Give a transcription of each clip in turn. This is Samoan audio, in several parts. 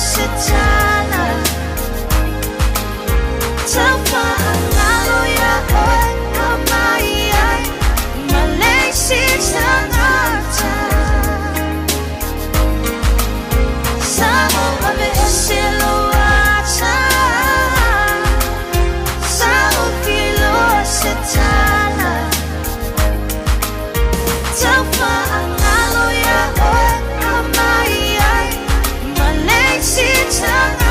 se tala. Taufaagalo ia oe aumai ai ma le isi tagata. Sa ou aveese lou ata. Sa ou filoa se tala. Taufaagalo ia oe aumai ai ma le isi tagata.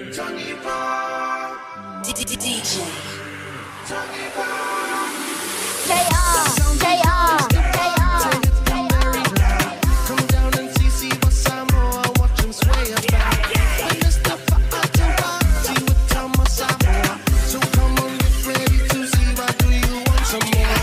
DJ. JR, JR, JR. Come down and see what Samoa, watch 'em sway about. When Mr. Fa'atuati with Tama Samoa. So come on, get ready to see why do you want some more?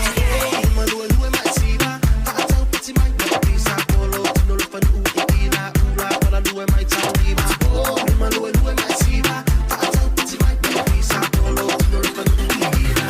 Oh, malua mai siva, fa'atau piti mai pisa polo, tino le fanu i ila ula, pala lua mai tauiva. Oh, malua mai siva, fa'atau piti mai pisa polo, tino le fanu i ila.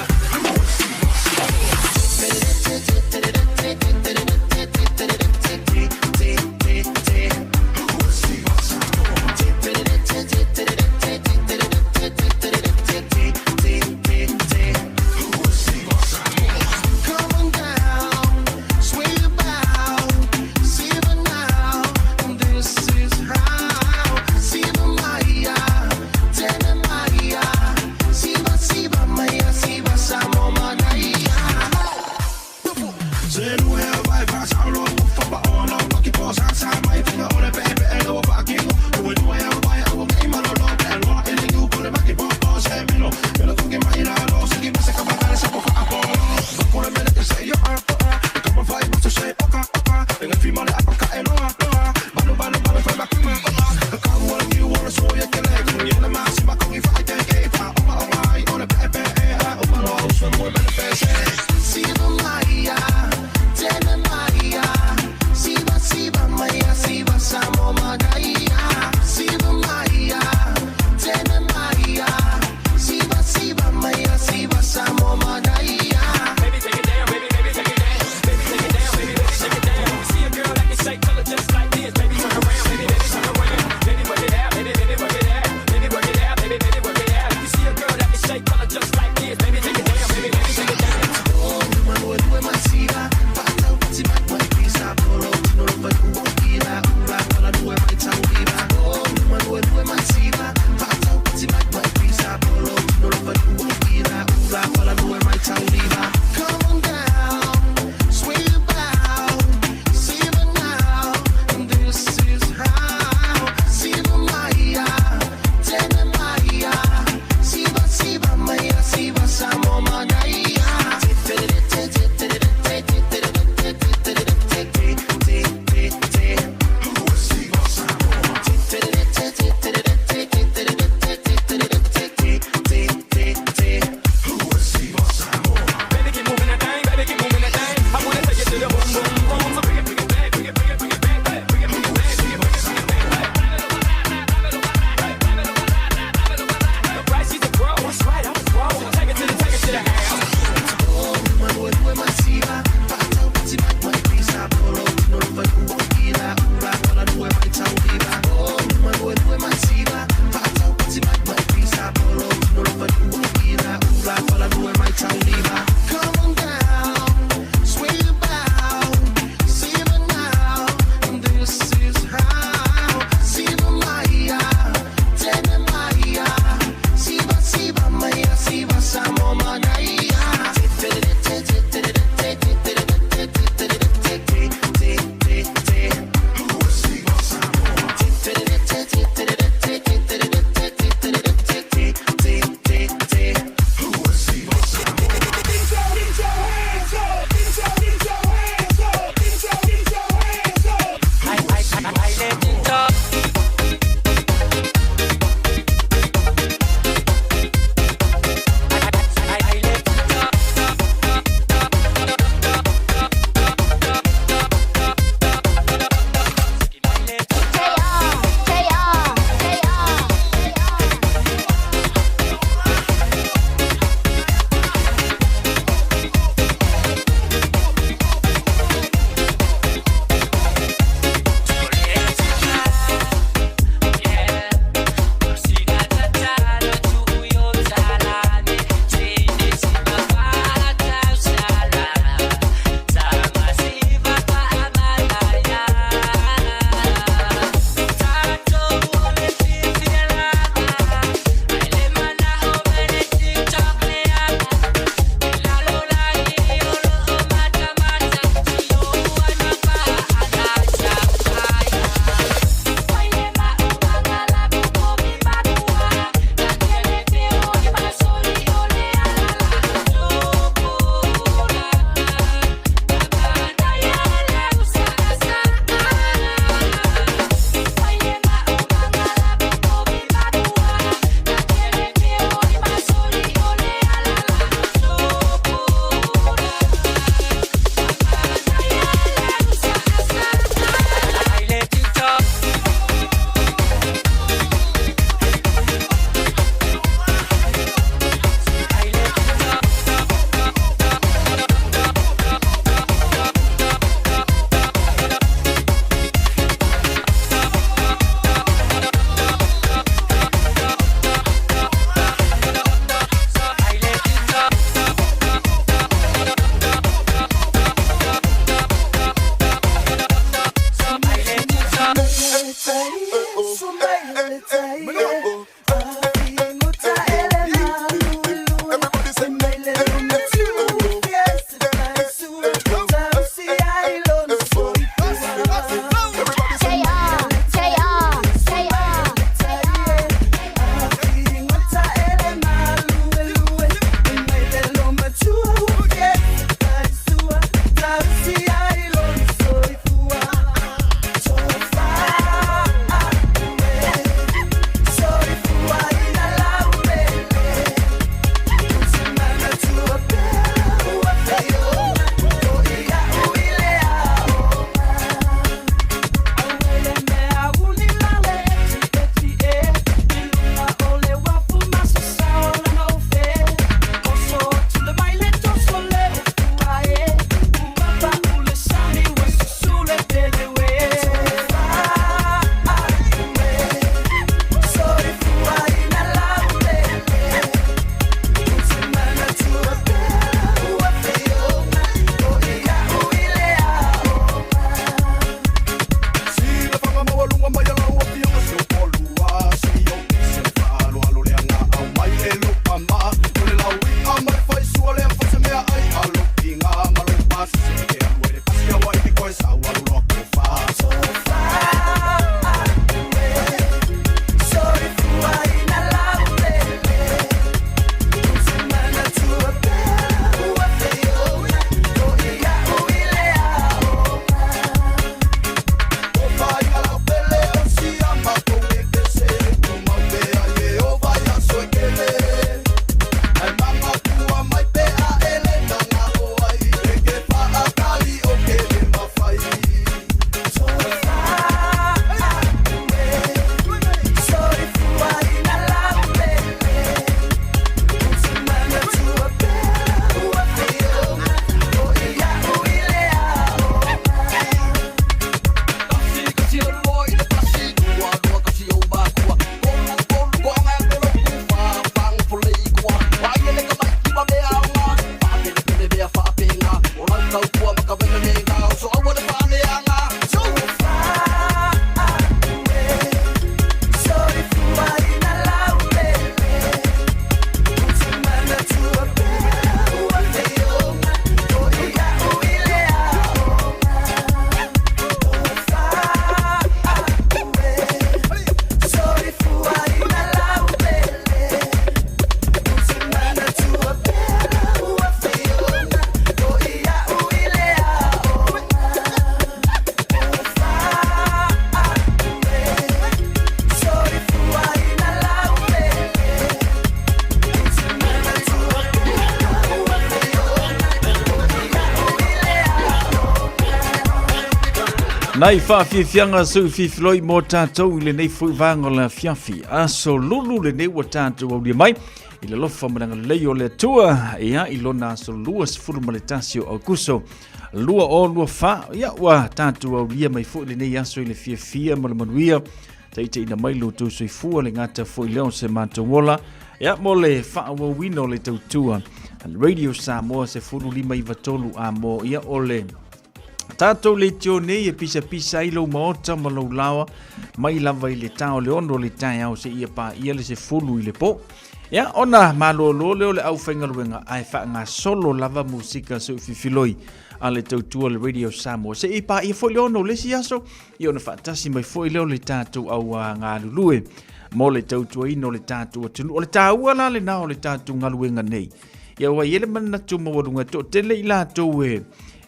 Nai faafiafiaga sou fifiloi mo tatou i lenei foi vaega o le afiafi. Aso lulu lenei ua tatou aulia mai i le alofa ma le agalelei o le Atua, ia i lona aso 21 o Aukuso 2024. Ia ua tatou aulia mai foi lenei aso i le fiafia ma le manuia, taitaiina mai lo outou soifua le gata foi lea o se matou ola, ia mo le faaauauina o le tautua Radio Samoa 1593 a mo ia o le tatou leitio nei e pisapisa ai lou maota ma lou laoa mai lava i le ta o le 6 le taeao seia paia le 10 i le po. Ia, ona malolo lea o le aufaigaluega ae faagasolo lava musika seuififiloi a le tautua le Radio Samoa seia paia foi le 6 o le isi aso, ia ona faatasi mai foi lea o le tatou au galulue mo le tautuaina o le tatou atunuu. O le taua la lena o le tatou galuega nei. Ia ua i ai le manatu maualuga e toatele i latou e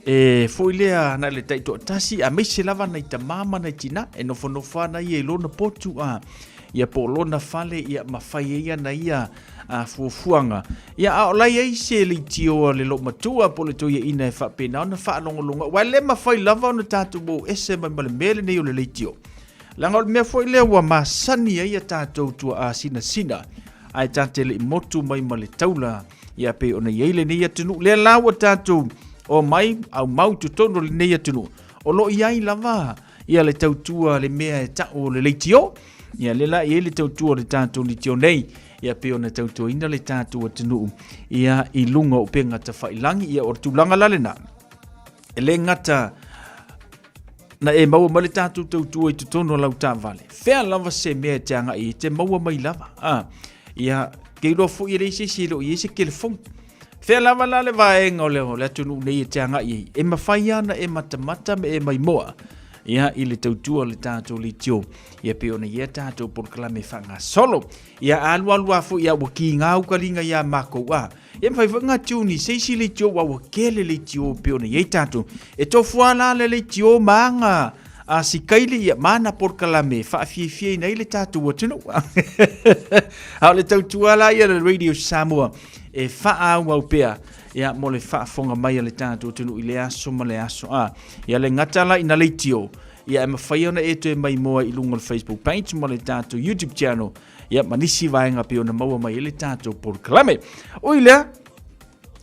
e foi lea na le taitoatasi aemaise lava nai tamā ma nai tinā e nofonofo ana ia i lona potu a ia po o lona fale ia ma fai ai ana ia a fuafuaga ia a o la i ai se leitio a le loomatua po o le toeaina e faapena ona faalogologo aua e le mafai lava ona tatou ou ese mai ma le mea lenei o le leitio leaga o le mea foi lea ua masani ai a tatou tuaa sinasina ae ta te le i motu mai ma le taula ia pei ona i ai lenei atunuu lea la ua tatou o mai aumau totonu o lenei atunuu o lo o i ai lava ia le tautua le mea e ta'u o le leitio ia lea la i ai le tautua o le tatou leitio nei ia pei ona tautuaina le tatou atunuu ia i luga o upega tafailagi ia o le tulaga la lena e le gata na e maua mai le tatou tautua i totonu o lau taavale fea lava se mea e te agai e te maua mai lava a ia ke iloa foi e leai se isi e le o i ai se telefoni fea lava la le vaega o le, o le atunuu nei e te agai ai e mafai ana e matamata me e maimoa ia i le tautua o le tatou leitio ia pei ona ia tatou polokalame faagasolo ia alualu a foi ia ua kiga ukaliga iā makou a Ia mafai foi ngā tiuni se isi leitio ua ua kele leitio pe ona iai tātou. E tofu a la le leitio ma ngā a sikaili ia ma nā polokalame e faafiafiaina ai le tātou atunuu. A o le tautua la ia le Radio Samoa e faaauau pea ia mo le faafofoga mai a le tātou atunuu i le aso ma le aso. A ia le gata la ina leitio ia e mafai ona e toe maimoa i luga o le Facebook page ma le tātou YouTube channel ia ma nisi vaega pei ona maua mai ai le tatou polokalame. Ui lea,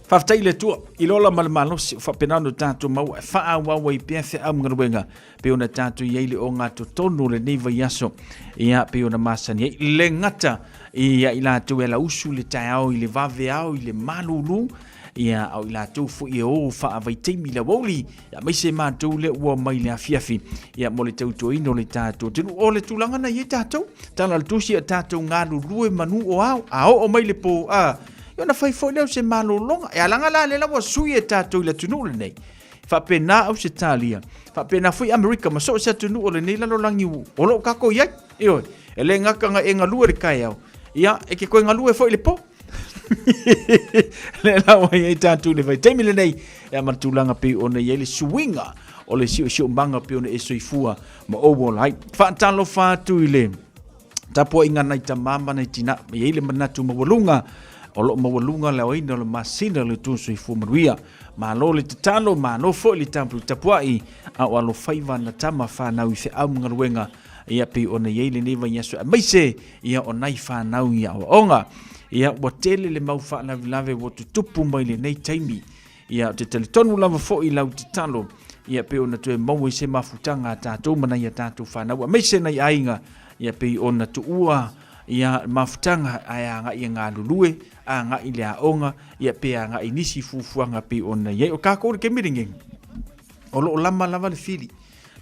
faafetai i le Atua i le ola ma le malosi o faapena ona tatou maua e faaauau ai pea feau ma galuega pei ona tatou i ai le ogatotonu o lenei vaiaso ia pei ona masani ai le gata ia i latou e alausu le taeao i le vaveao i le malulu ia a o i latou foi e o faavaitaimi i le aoauli ia aemaise matou lea ua mai le afiafi ia mo le tautuaina o le tatou atunuu. O le tulaga na i ai tatou, tala o le tusi a tatou galulue manu o ao, a oo mai le po, a, ia ona fai foi lea o se malologa. E alaga la lea la ua sui e tatou i le atunuu lenei. Faapena Ausetalia, faapena foi Amerika ma so o se atunuu o lenei lalolagi o lo o kākou i ai. Ioe, e le gata na e galue le taeao, ia, e ke toe galue foi le po. Le la ua i ai tātou le vaitaimi lenei, e ama le tulaga pei ona i ai le suiga o le siosiomaga pei ona e soifua ma ou ola ai. Faatalofa atu i le tapuaiga nai tamā ma nai tinā, e i ai le manatu maualuga, o lo o maualuga le aoina o le masina o le Atua Soifua Manuia. Malo le tatalo, malo foi le tapu tapuai, a o alofaiva na tama whanau i feau ma galuega, ia pei ona i ai lenei vaiaso, aemaise ia o nai whanau i aoaoga. Ia ua tele le mau faalavelave ua tutupu mai lenei taimi. Ia o te talitonu lava foi lau tatalo, ia pei ona toe maua i se mafutaga a tātou ma nai a tātou whanau, aemaise nai aiga, ia pei ona tuua ia mafutaga ae agai e galulue, agai i le aoga, ia pe agai i nisi fuafuaga pei ona i ai. O kākou i le taimi lenei, o lo o lama lava le fili.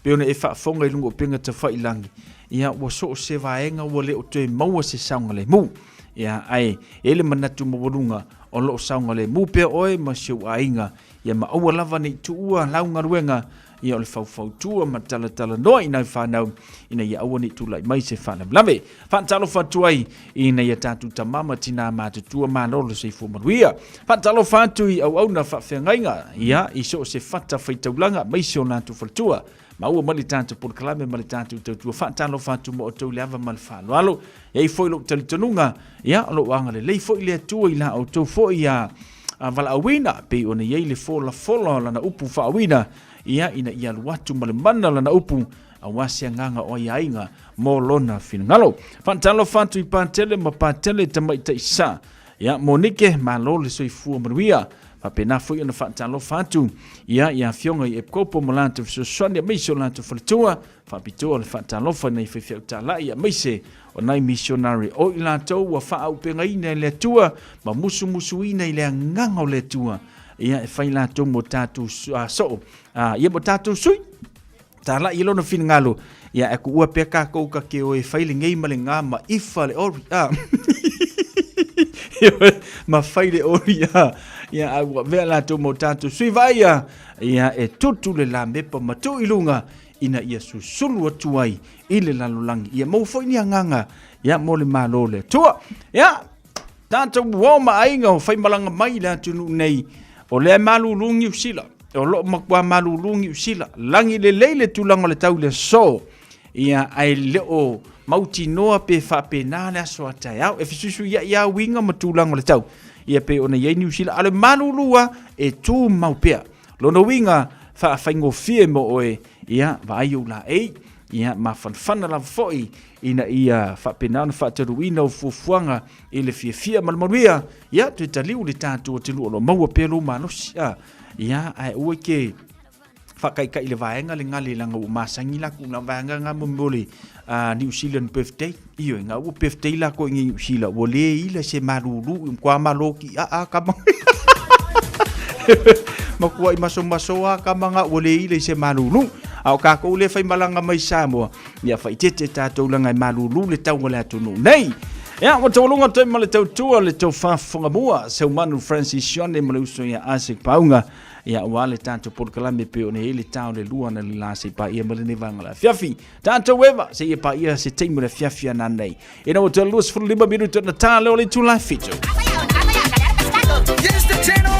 Pei ona e faafofoga i luga o upega tafailangi, ia ua so o se vaega ua le o toe maua se saogalemu. Ia, ae e i ai le manatu maualuga o lo o saogalemu pea oe ma si ou aiga, ia ma aua lava ne i tuua lau galuega, ia o le faufautua ma talatalanoa i nai fanau ina ia aua ne i tulai mai se faalavelave. Faatalofa atu ai i nai a tatou tama ma tinā matutua, malo le soifua manuia. Faatalofa atu i auauna faafeagaiga, ia, i so o se fata faitaulaga aemaise o latou faletua. Maua mai le tatou polokalame ma le tatou tautua. Faatalofa atu ma outou i le ava ma le faaaloalo. E i ai foi lou talitonuga, ia, o lo o agalelei foi le Atua i la outou foi a valaauina, pei ona i ai le folafola o lana upu faauina. ia, ina ia alu atu ma le mana o lana upu, aua se agaga o aiaiga mo lona finagalo. Faatalofa atu i Patele ma Patele Tamaitai Sa. Ia, Monike, malo le soifua manuia. Faapena foi ona faatalofa atu ia i afioga i Epikopo ma latou fesoasoani aemaise o latou faletua. Faapitoa le faatalofa i nai faifeau talai aemaise o nai misionare o i latou ua faaaupegaina e le Atua ma musumusuina i le agaga o le Atua ia e fai latou mo tatou soo, ia mo tatou sui talai i lona finagalo ia e kuua pea kākou ka ke o e fai lenei ma le ngā ma ifa le ori a ma fai le ori a ia a ua vea latou mo tatou sui vaia ia e tutu le lamepa ma tuu i luga ina ia susulu atu ai i le lalolagi ia maua foi ni agaga ia mo le Malo o le Atua. Ia tatou uo ma aiga o faimalaga mai i le atunuu nei, o lea e malulu Niu Sila, o loo matua malulu Niu Sila, lagi lelei le tulaga o le tau i le aso, ia ae le o mautinoa pe faapena le aso a taeao, e fesuisuiai lava uiga ma tulaga o le tau, ia pei ona i ai Niu Sila, a o le malulu lava e tumau pea. Lona uiga, faafaigofie mo oe, ia, vaai ou laei, ia, mafanafana lava foi, ina ia faapena ona faataluina ou fuafuaga i le fiafia ma le manuia, ia, toe taliu le tatou atunuu o lo o maua pea lou malosi, a, ia, ae aua e te faataitai i le vaega le gale leaga ua masani latou na vaega na mo mea o le New Zealand birthday, ioe, na ua birthday latou i inei i Niu Sila, ua le ila se malulu, matua maloki aa kama. Matuai masomaso a kama nga ua le ila i se malulu. A o kākou le faimalaga mai Samoa, ia faaeteete tatou leaga e malulu le tau o le atunuu nei. Ia, ua taualuga toe ma le tautua le tofa fofogamua, Seumanu Francis Sione ma le uso ia Isaac Pauga. Ia, aua le tatou polokalame pei ona i ai le ta o le lua na le la se i paia mai lenei vaega o le afiafi. Tatou eva, seia paia se taimi o le afiafi a nanei. Ina ua toe 25 minuto na tā leo le itula e 7. Yes, the channel.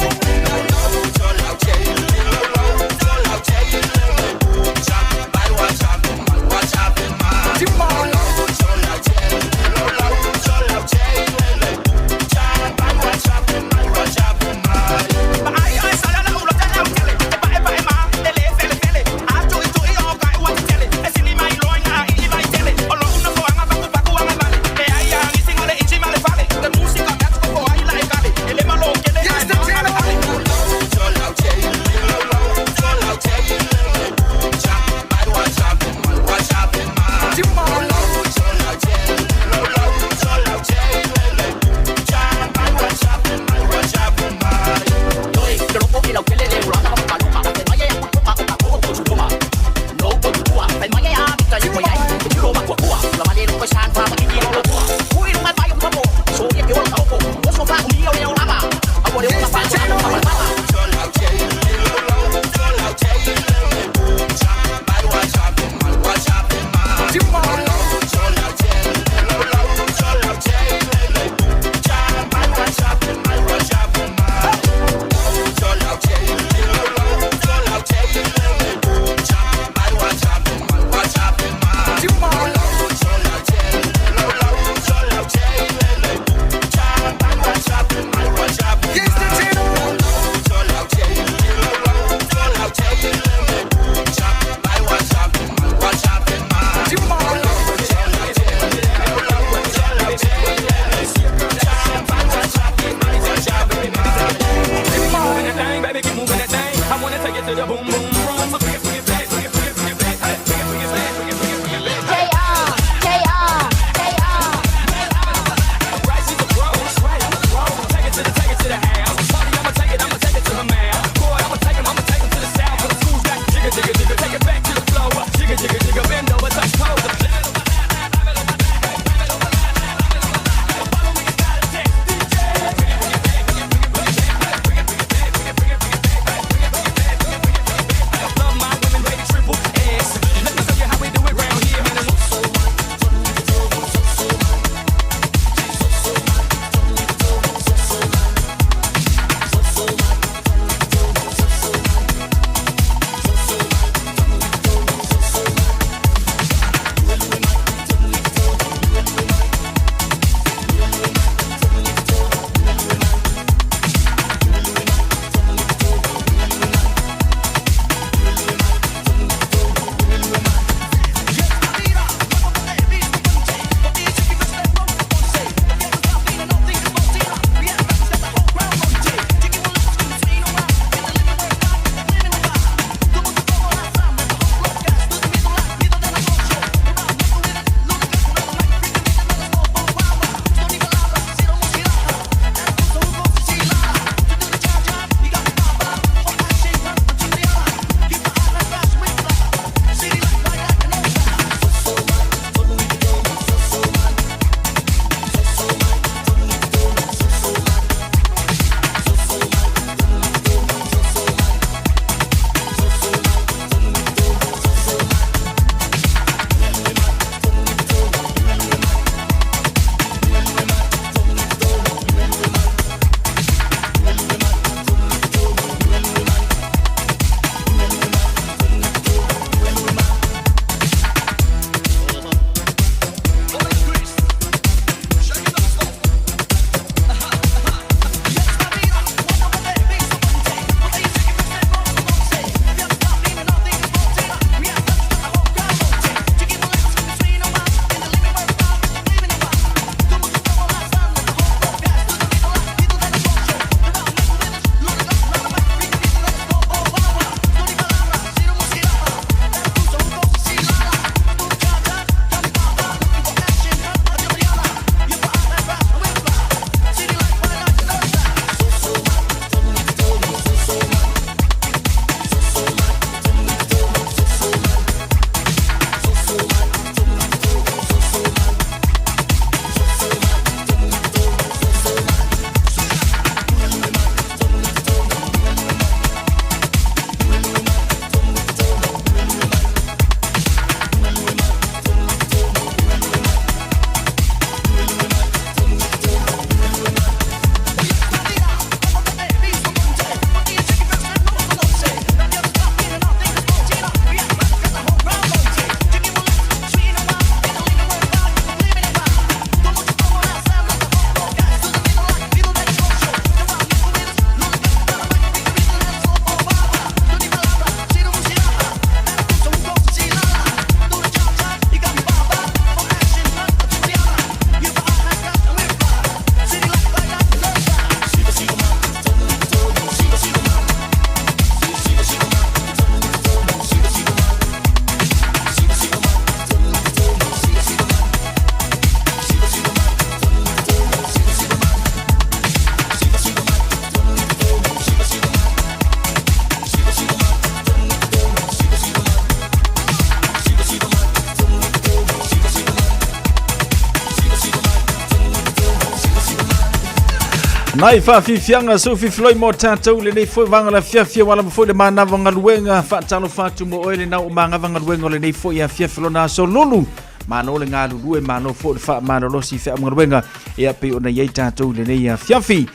Nai faafiafiaga soufifiloi mo tatou lenei foi vaga le afiafi aua lava foi le manava galuega. Faatalofa atu mo oe lena ua magava galuega o lenei foi afiafi lona aso lulu. Malo le galulue, malo foi le faamalolosi i feau galuega ia pei ona i ai tatou i lenei afiafi.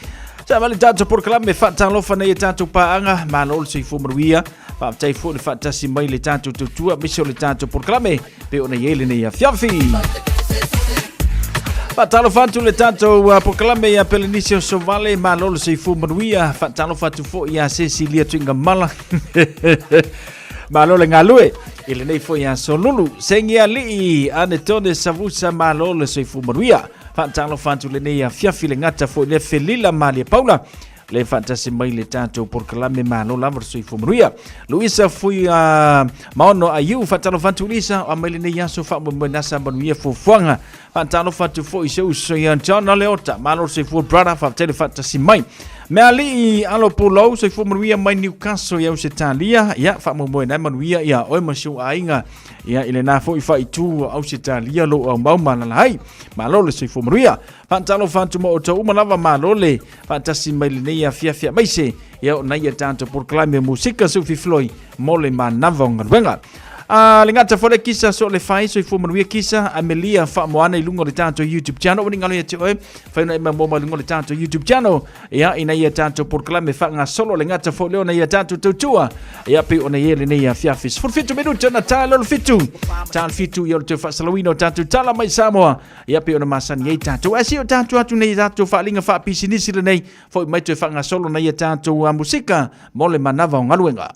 Sa vale tatou polokalame faatalofa nei e tatou paaga, malo le soifua manuia. Faafetai foi le faatasi mai le tatou tautua aemaise o le tatou polokalame pei ona i ai lenei afiafi. Faatalofa atu le tatou polokalame ia Pelenisio Sovale, malo le soifua manuia. Faatalofa atu foi ia Cecilia Tuigamala. Malo le galue i lenei foi aso lulu. Sengi alii Anetone Savusa, malo le soifua manuia. Faatalofa atu lenei afiafi le gata foi le Felila Malia Paula le faatasi mai le tatou polokalame, malo lava le soifua manuia. Luisa Fui Maono Aiu, faatalofa atu Luisa, o mai lenei aso faamoemoe nasa manuia fuafuaga. Faatalofa atu foi i se uso ia John Leota, malo le soifua brother, faafetai le faatasi mai. Mealii Alo Pulou, soifua manuia mai Newcastle i Ausetalia, ia faamoemoe nai manuia ia oe ma si ou aiga ia i lena foi faaitu o Ausetalia lou aumau malala ai. Malo le soifua manuia. Faatalofa atu ma outou uma lava, malo le faatasi mai lenei afiafi aemaise ia o nai a tatou polokalame musika soufifiloi mo le manava o galuega. A le gata foi le kisa so le fai soifua manuia kisa Amelia Faamoana i luga o le tatou YouTube channel o ni ngalo ia te oe fai ona e maua mai luga o le tatou YouTube channel ia ina ia tatou polokalame faagasolo le gata foi lea ona ia tatou tautua ia pei ona i ai lenei afiafi 17 minute ona ta lolo fitu ta le fitu ia o le toe faasalauina o tatou tala mai Samoa ia pei ona masani ai tatou. Ae se o tatou atu nei tatou faaaliga faapisinisi lenei, foi mai toe faagasolo nei a tatou musika mo le manava o galuega.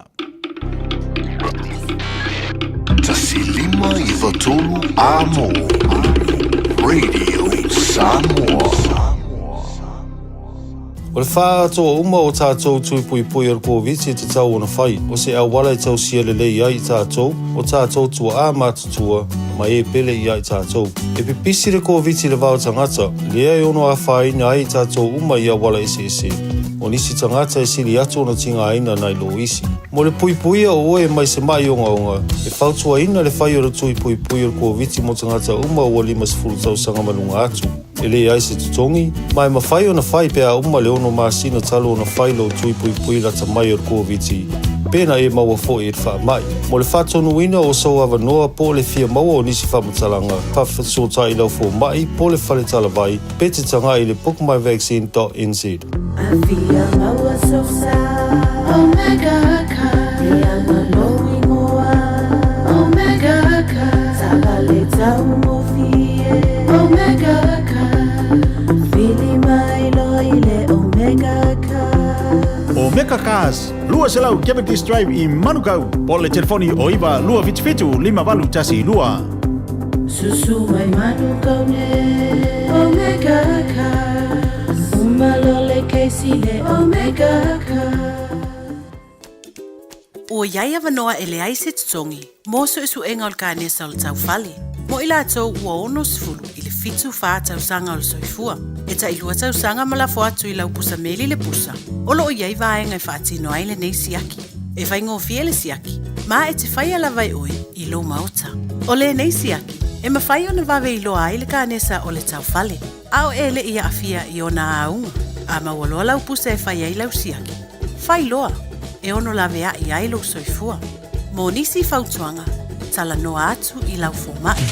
1 5 93 Amo Radio Samoa. O le faaatoa uma o tatou tui puipui o le Koviti e tatau ona fai, o se auala e tausia lelei ai i tatou, o tatou tuaa matutua, ma e pele ia i tatou. E pipisi le Koviti i le va o tagata, lea e ono afaina ai i tatou uma i auala eseese. O nisi tagata e sili atu ona tigaina nai lo isi. Mo le puipuia o oe mai se maʻi ogaoga, e fautuaina le fai o le tui puipui o le Koviti mo tagata uma ua 50 tausaga ma luga atu. E leai se totogi, ma e mafai ona fai pe a uma le ono masina talu ona fai lou tui puipui lata mai o le Koviti, pe na e maua foi i le faamai. Mo le faatonuina o sou avanoa po o le fia maua o nisi faamatalaga, faafesootai i lau fomai po o le fale talavai pe te tagai i le bookmyvaccine.nz. Afia maua sosa Omega Car Ia malo ingoa Omega Car Taavale taugofie Omega Car Vili mai loa i le Omega Car. Omega Cars, 200 Cavendish Drive i Manukau, po o le telefoni o 9 277 5812. Susu mai Manukau nei Omega Cars Uma loa le kesi le Omega Cars. Ua i ai avanoa e leai se totogi mo suesuega o le kanesa o le taufale, mo i latou ua 60 i le 74 tausaga o le soifua. E tailua tausaga ma lafo atu i lau pusa meli le pusa, o lo o i ai vaega e faatino ai lenei siaki. E faigofie le siaki, ma e te faia lava e oe i lou maota. O lenei siaki, e mafai ona vave iloa ai le kanesa o le taufale, a o e le i aafia i ona auga. A maua loa lau pusa e fai ai lau siaki, fai loa, e ono laveai ai lou soifua. Mo nisi fautuaga, talanoa atu i lau fomai.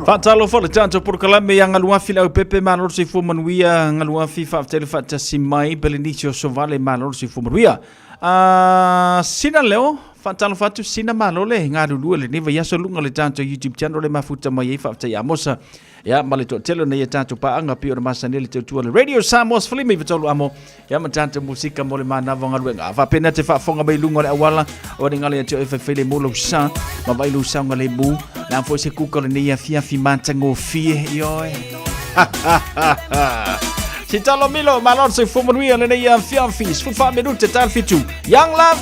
Faatalofa le tatou polokalame ia Galuafi le Aupepe, malo le soifua manuia. Galuafi, faafetai le faatasi mai. Belenisio Sovale, malo le soifua manuia. Sina Leo, faatalofa atu Sina, malo le galulue lenei vaiaso luga o le tatou YouTube channel le mafuta mai ai, faafetai Amosa ia ma le toatele o nei tatou paaga pei ona masani le tautua le Radio Samoa sefulima iva tolu amo ia ma tatou musika mo le manava o galuega. Faapena te faafofoga mai luga o le auala o le galo ia te oe faifai le mu lou sa ma vai lou saoga le mu la foi se kuka o lenei afiafi matagofie ioe. Sitalo Milo, malo le soifua manuia lenei afiafi 14 minute ta le fitu. Young Love.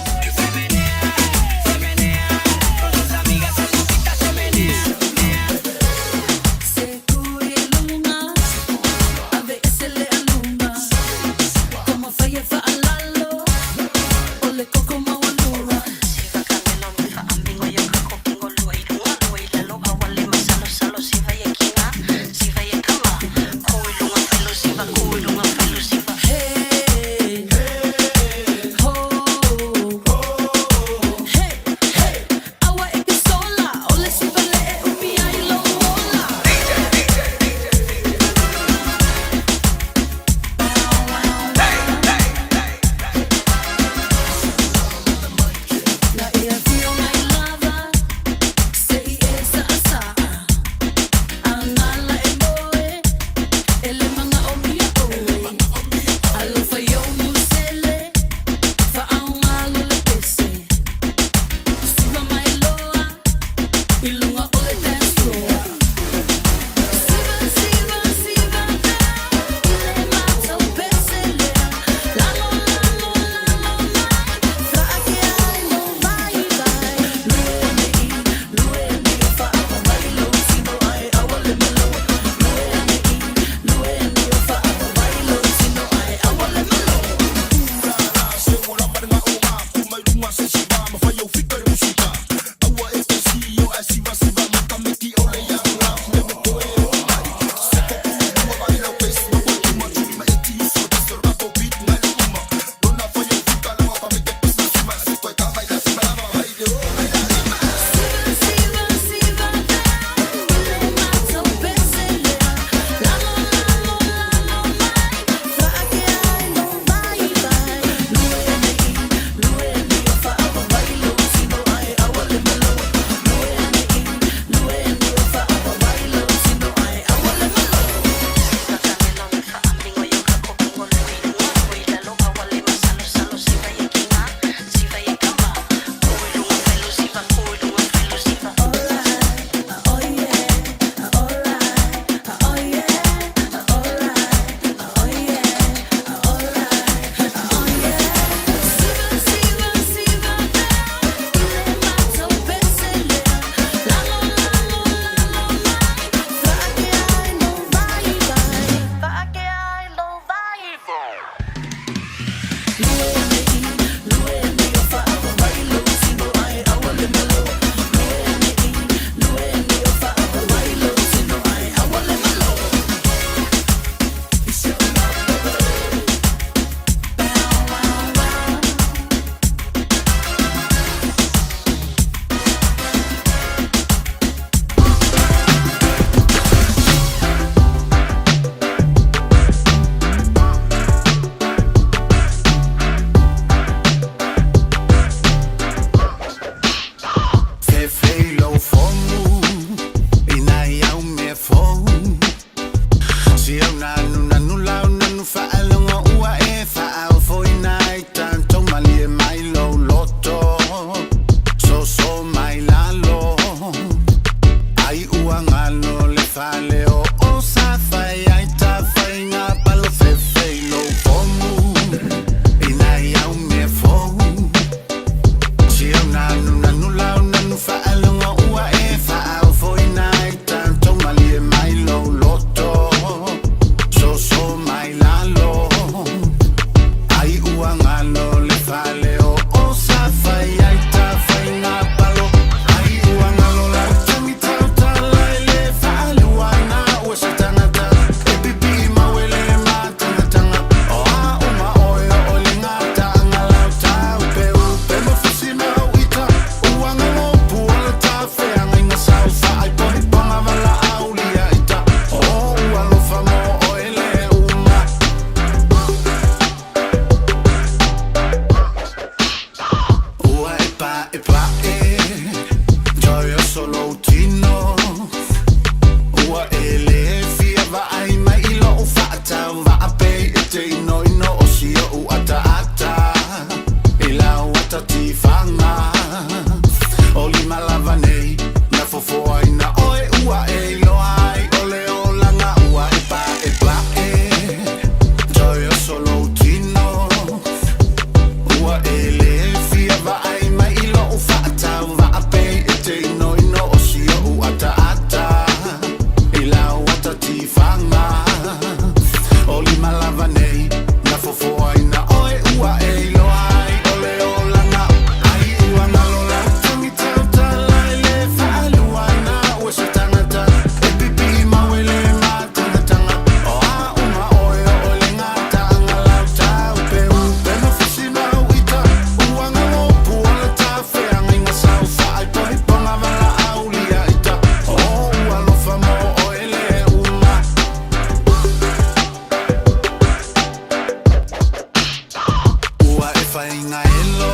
Whaingaelo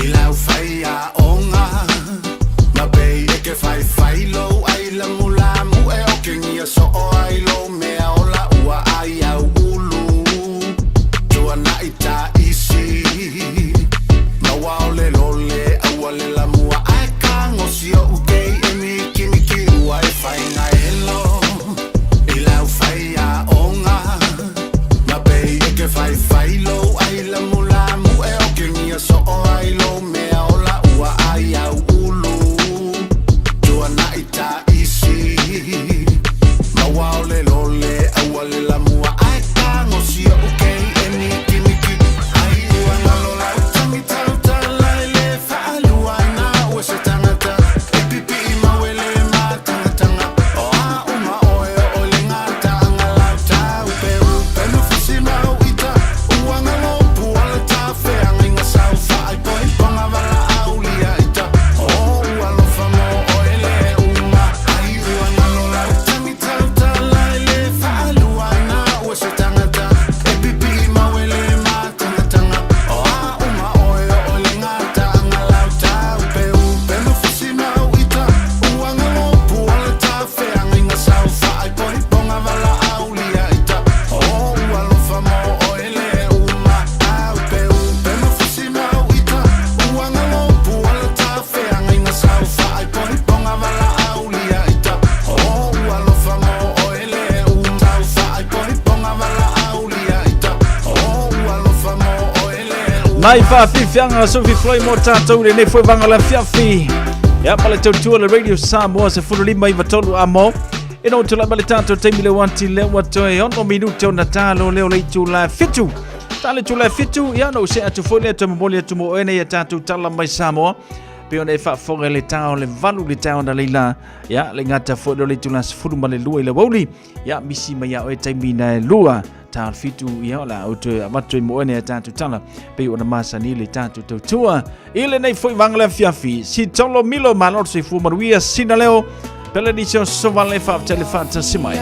I lau whai a onga Ma pei e ke whai whai lo ai la mulamu e o ke ngia so o ai lo mea o la ua ai au ulu Tua na i ta isi Ma wao le lole aua le la mua ai ka ngosi o uke e miki miki ua e whaingaelo I lau whai a onga Ma pei e ke whai whai lo ai la mulamu e o ke ngia so o ai lo mea o la ua ai au ulu Tua na i ta isi Ma wao le lole aua le la mua ai ka ngosi o uke e miki miki Ai ua ngalo lau tangi tau talai le whaalua na ua se tangata E pipi i mawele ma tanga tanga O a uma oe o le ngata anga lau tau pe upe nufusi mau ita Ua ngalo pua le ta wheanga inga sau whaai poi ponga wala aulia ita O ua lofa mo oe le uma Ai ua ngalo lau tangi tau talai le whaalua na ua se tangata E pipi i mawele ma tanga tanga O a uma oe o le ngata anga lau tau pe upe nufusi mau ita Ua ngalo pua le ta wheanga inga sau whaai poi ponga wala aulia ita O ua lofa mo oe le uma Au pe upe nufusi mau ita Ua ngalo pua le ta wheanga inga sau whaai poi ponga wala aulia ita O ua lofa mo oe le uma Sau whaai poi ponga wala aulia ita O ua lofa mo oe le uma Nai faafiafiaga sofi floi mo tatou lenei foi vaga o le afiafi. Ia ma le tautua le Radio Samoa 15 93 amo. Ina ua tulai ma le tatou taimi le uati lea ua toe 6 minute ona talo lea o le itula e 7. Ta le itula e 7, ia ona ou see atu foi lea toe momoli atu mo oe nei a tatou tala mai Samoa. Pei ona e faafofoga i le ta o le 8 le taeao analeila. Ia le gata foi lea o le itula 12 i le aoauli. Ia misi mai ia oe taimi na e lua ta o le 7, ia o le a ou toe avatu ai mo oe nei a tatou tala pei ona masani le tatou tautua i lenei foi vaga le afiafi. Si tolo milo malo le soifua manuia sina leo pele nisi o sovale faafetai le faatasi mai.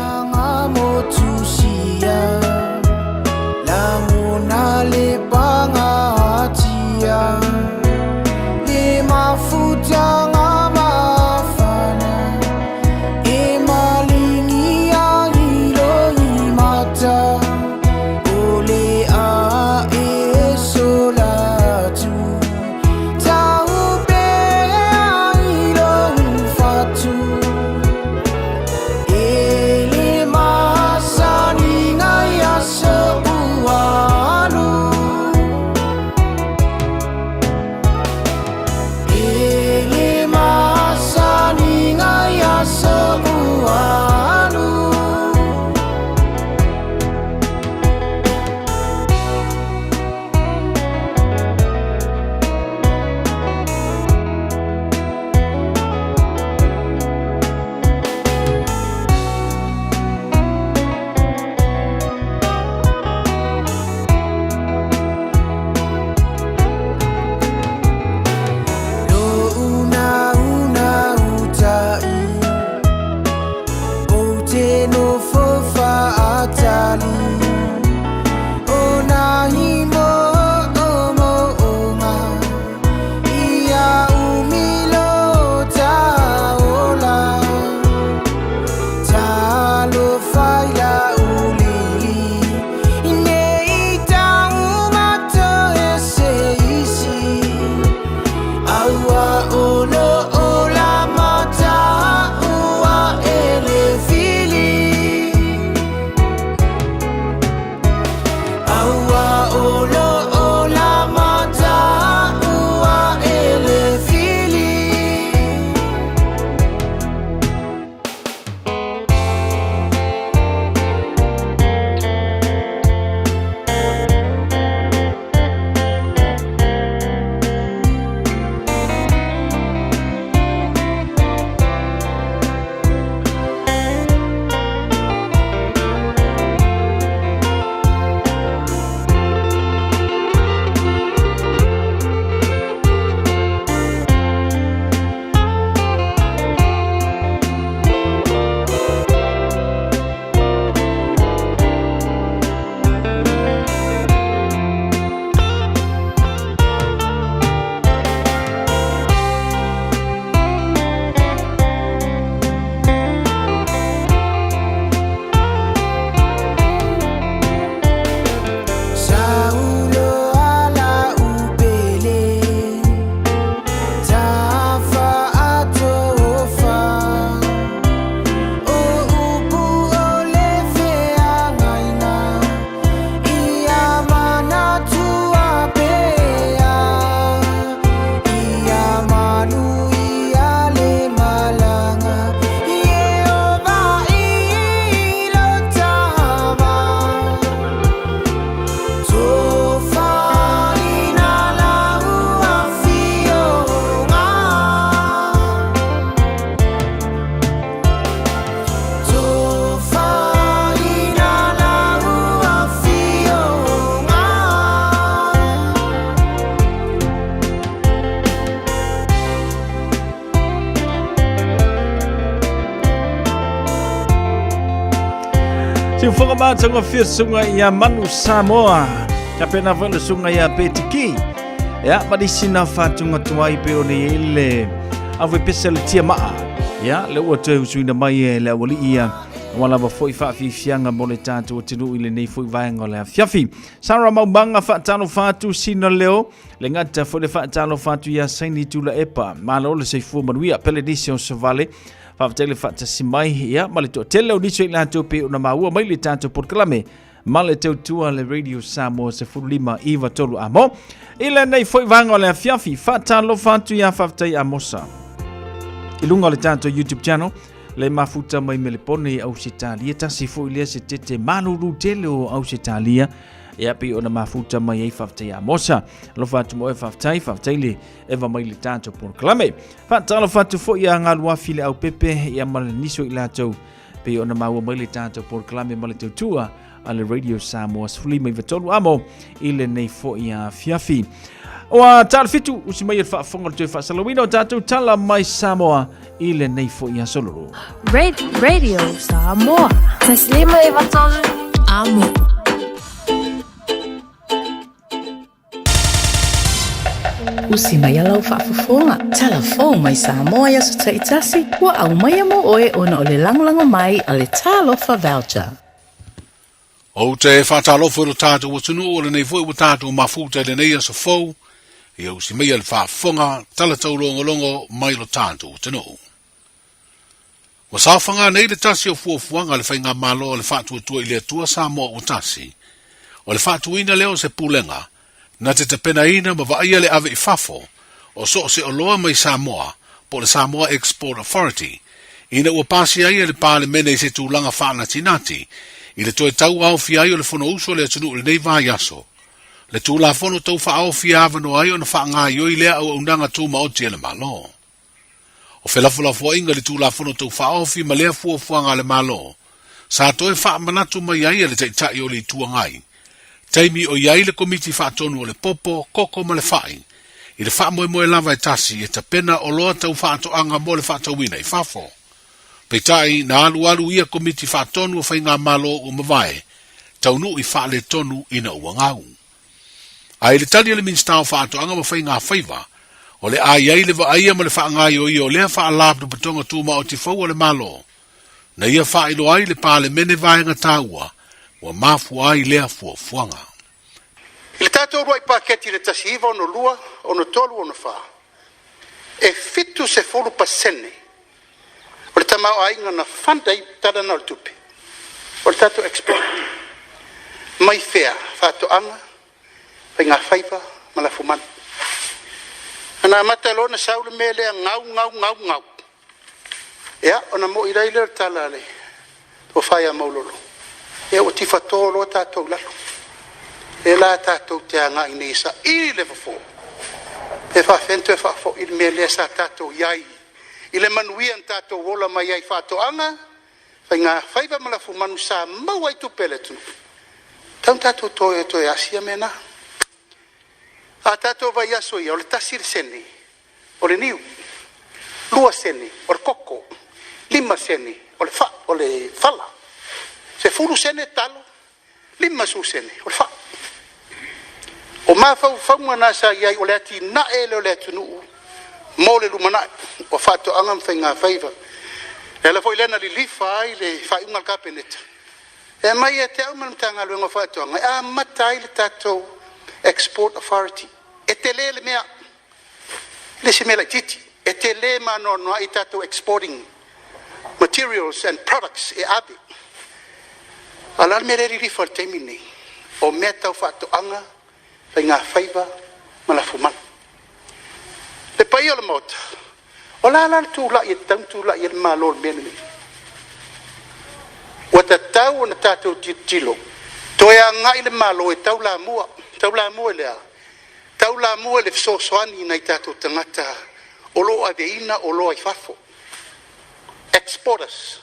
matagofie susuga ia Manu Samoa. Faapena foi le susuga ia Petiki. Ia, ma nisi na faatuga tuai pei ona i ai le aufaipese le tia maa. Ia, le ua toe usuina mai e le aualii ia aua lava foi faafiafiaga mo le tatou atunuu i lenei foi vaega o le afiafi. Sarah Maumaga faatalofa atu sina leo le gata foi le faatalofa atu ia Saini Tulaepa. Malo le soifua manuia Pelenise o Savale. Faafetai le faatasi mai ia ma le toatele o nisi o i latou pei ona maua mai le tatou polokalame ma le tautua le Radio Samoa 15 93 amo. I lenei foi vaega o le afiafi, faatalofa atu ia faafetai Amosa. I luga o le tatou YouTube channel, le mafuta mai Melepone i Ausetalia, tasi foi lea se tete malulu tele o Ausetalia, ia pei ona mafuta mai ai faafetai Amosa. Alofa atu mo oe faafetai, faafetai le eva mai le tatou polokalame. Faatalofa atu foi ia Galuafi le Aupepe ia ma le nisi o i latou pei ona maua mai le tatou polokalame ma le tautua a le Radio Samoa 15 amo i lenei foi afiafi. Ua tala fitu usi mai e le faafofoga o le toe faasalauina o tatou tala mai Samoa i lenei foi aso lolo. Radio Samoa. 153 Amo. Usi mai a lau faafofoga, tala fou mai Samoa i aso taitasi, ua aumaia mo oe ona o le lagolago mai a le Talofa Voucher. Ou te faatalofa i lo tatou atunuu o lenei foi ua tatou mafuta i lenei aso fou, ia usi maia le faafofoga, tala taulogologo mai lo tatou atunuu. Ua saofaga nei le tasi o fuafuaga a le Faigamalo o le Faatuatua i le Atua Samoa ua tasi, o le faatuina lea o se pulega na te tapenaina ma vaaia le ave i fafo o so o se oloa mai Samoa po o le Samoa Export Authority ina ua pasia ai e le Palemene i se tulaga faanatinati i le toe tauaofia ai o le Fonousu a le atunuu i lenei vaiaso le Tulafono Tau Faaofi e avanoa ai ona faagaoioi lea auaunaga tumaoti a le Malo. O felafolafoaiga i le Tulafono Tau Faaofi ma lea fuafuaga a le Malo, sa toe faamanatu mai ai e le Taitai o le Itu Agai, taimi o i ai le Komiti Faatonu o le Popo, Koko ma le Fai, i le faamoemoe lava e tasi e tapena oloa tau faatoaga mo le faatauina i fafo. Peitai, na alualu ia Komiti Faatonu o Faigamalo ua mavae, taunuu i faaletonu ina ua gau. A i le tali a le Minisita o Faatoaga ma Faiga Faiva, o le a i ai le vaaia ma le faagaoioia o lea Faalapotopotoga Tumaoti fou a le Malo, na ia faailoa ai le Palemene vaega taua ua mafua ai lea fuafuaga. I le tatou uluai paketi i le 1962, 63, 64, e 70% o le tamaoaiga na fund ai tala na o le tupe o le tatou export. Mai fea? Faatoaga, faigafaiva ma lafumanu. Na amata loa ona sau le mea lea gau, gau, gau, gau. Ia, ona moi lai lea o le tala a le tofa ia Maulolo, ia ua tifato loa tatou i lalo. Lea la tatou te agai nei e saili le fofo, pe faafefea ona toe faafoi le mea lea sa tatou i ai i le manuia na tatou ola mai ai i faatoaga, faiga faiva ma lafumanu sa maua ai tupe a le atunuu. Tatau ona tatou toe toe asia mea na. A tatou vaiaso ia, o le 1 le sene o le niu, 2 sene o le koko, 5 sene o le, fa, o le fala, 10 sene talo, 50 sene o le fai. O mafaufauga na sa i ai o le atinae lea o le atunuu mo le lumanai o faatoaga ma faiga faiva. E ala foi lea na lilifa ai le faaiuga a le Kapeneta e aumai ia te au ma le Matagaluega o Faatoaga e amata ai le tatou Export Authority. E tele le mea, le isi mea laitiiti, e tele ma anoanoai tatou exporting materials and products e ave. A o le a le mea lea e lilifa i le taimi lenei? O mea tau faatoaga, faiga faiva ma lafumanu. Le paia o le Maota, o la la le tulai e tatau ona tulai ai le Malo i le mea lenei. Ua tatau ona tatou tilotilo, toe agai le Malo e taulamua, taulamua i le a? Taulamua i le fesoasoani i nai tatou tagata o lo o aveina oloa i fafo, exporters.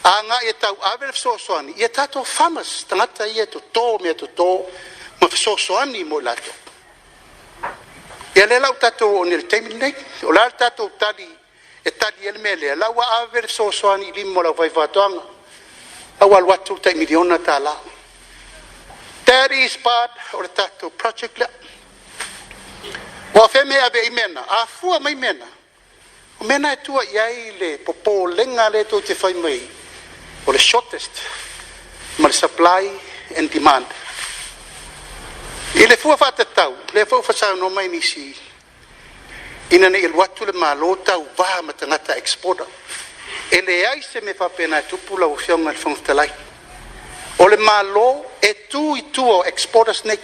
Agai e tauave le fesoasoani ia tatou farmers, tagata ia e toto mea toto ma fesoasoani mo i latou. Ia lea la ua tatou oo nei i le taimi lenei. O le a le tatou tali e tali ai le mea lea? La ua ave le fesoasoani i lima o le aufaifaatoaga. A ua alu atu le tai miliona tala. That is part o le tatou project lea. Ua o fea mea e ave ai mea na? A fua mai mea na, o mea na e tua i ai le popolega lea tou te fai mai o le shortest ma le supply and demand. I le fua faatatau, lea foi ua saunoa mai nisi ina ne i alu atu le Malo tauva ma tagata exporter. E leai se mea faapena e tupu lau Afioga i le Fofoga Fetalai. O le Malo e tu i tua o exporters nei.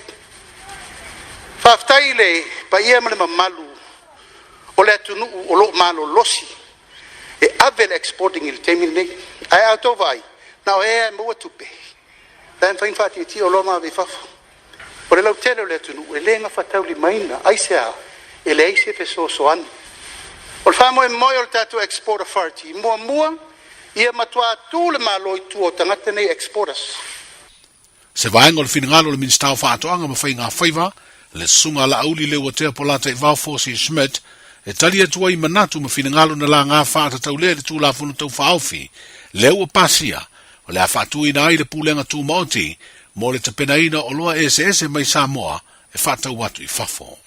Faafetai i le paia ma le mamalu o le atunuu o lo o malolosi e ave le exporting i le taimi lenei. Ae a outou vaai, na o e lava e maua tupe, la e mafai ona faatietie oloa ma ave i fafo. O le lautele o le atunuu e le gafataulimaina. Aisea? E leai se fesoasoani. O le faamoemoe o le tatou Export Authority, muamua, ia matua tu le Malo i tua o tagata nei exporters. Se vaega o le finagalo o le Minisita o Faatoaga ma Faiga Faiva, le Susuga a Laauli Leuatea Polataivao Fosi Schmidt, e tali atu ai i manatu ma finagalo na laga faatatau lea i le Tulafono Tau Faaofi lea ua pasia, o le a faatuina ai le Pulega Tumaoti mo le tapenaina o oloa eseese mai Samoa e faatau atu i fafo.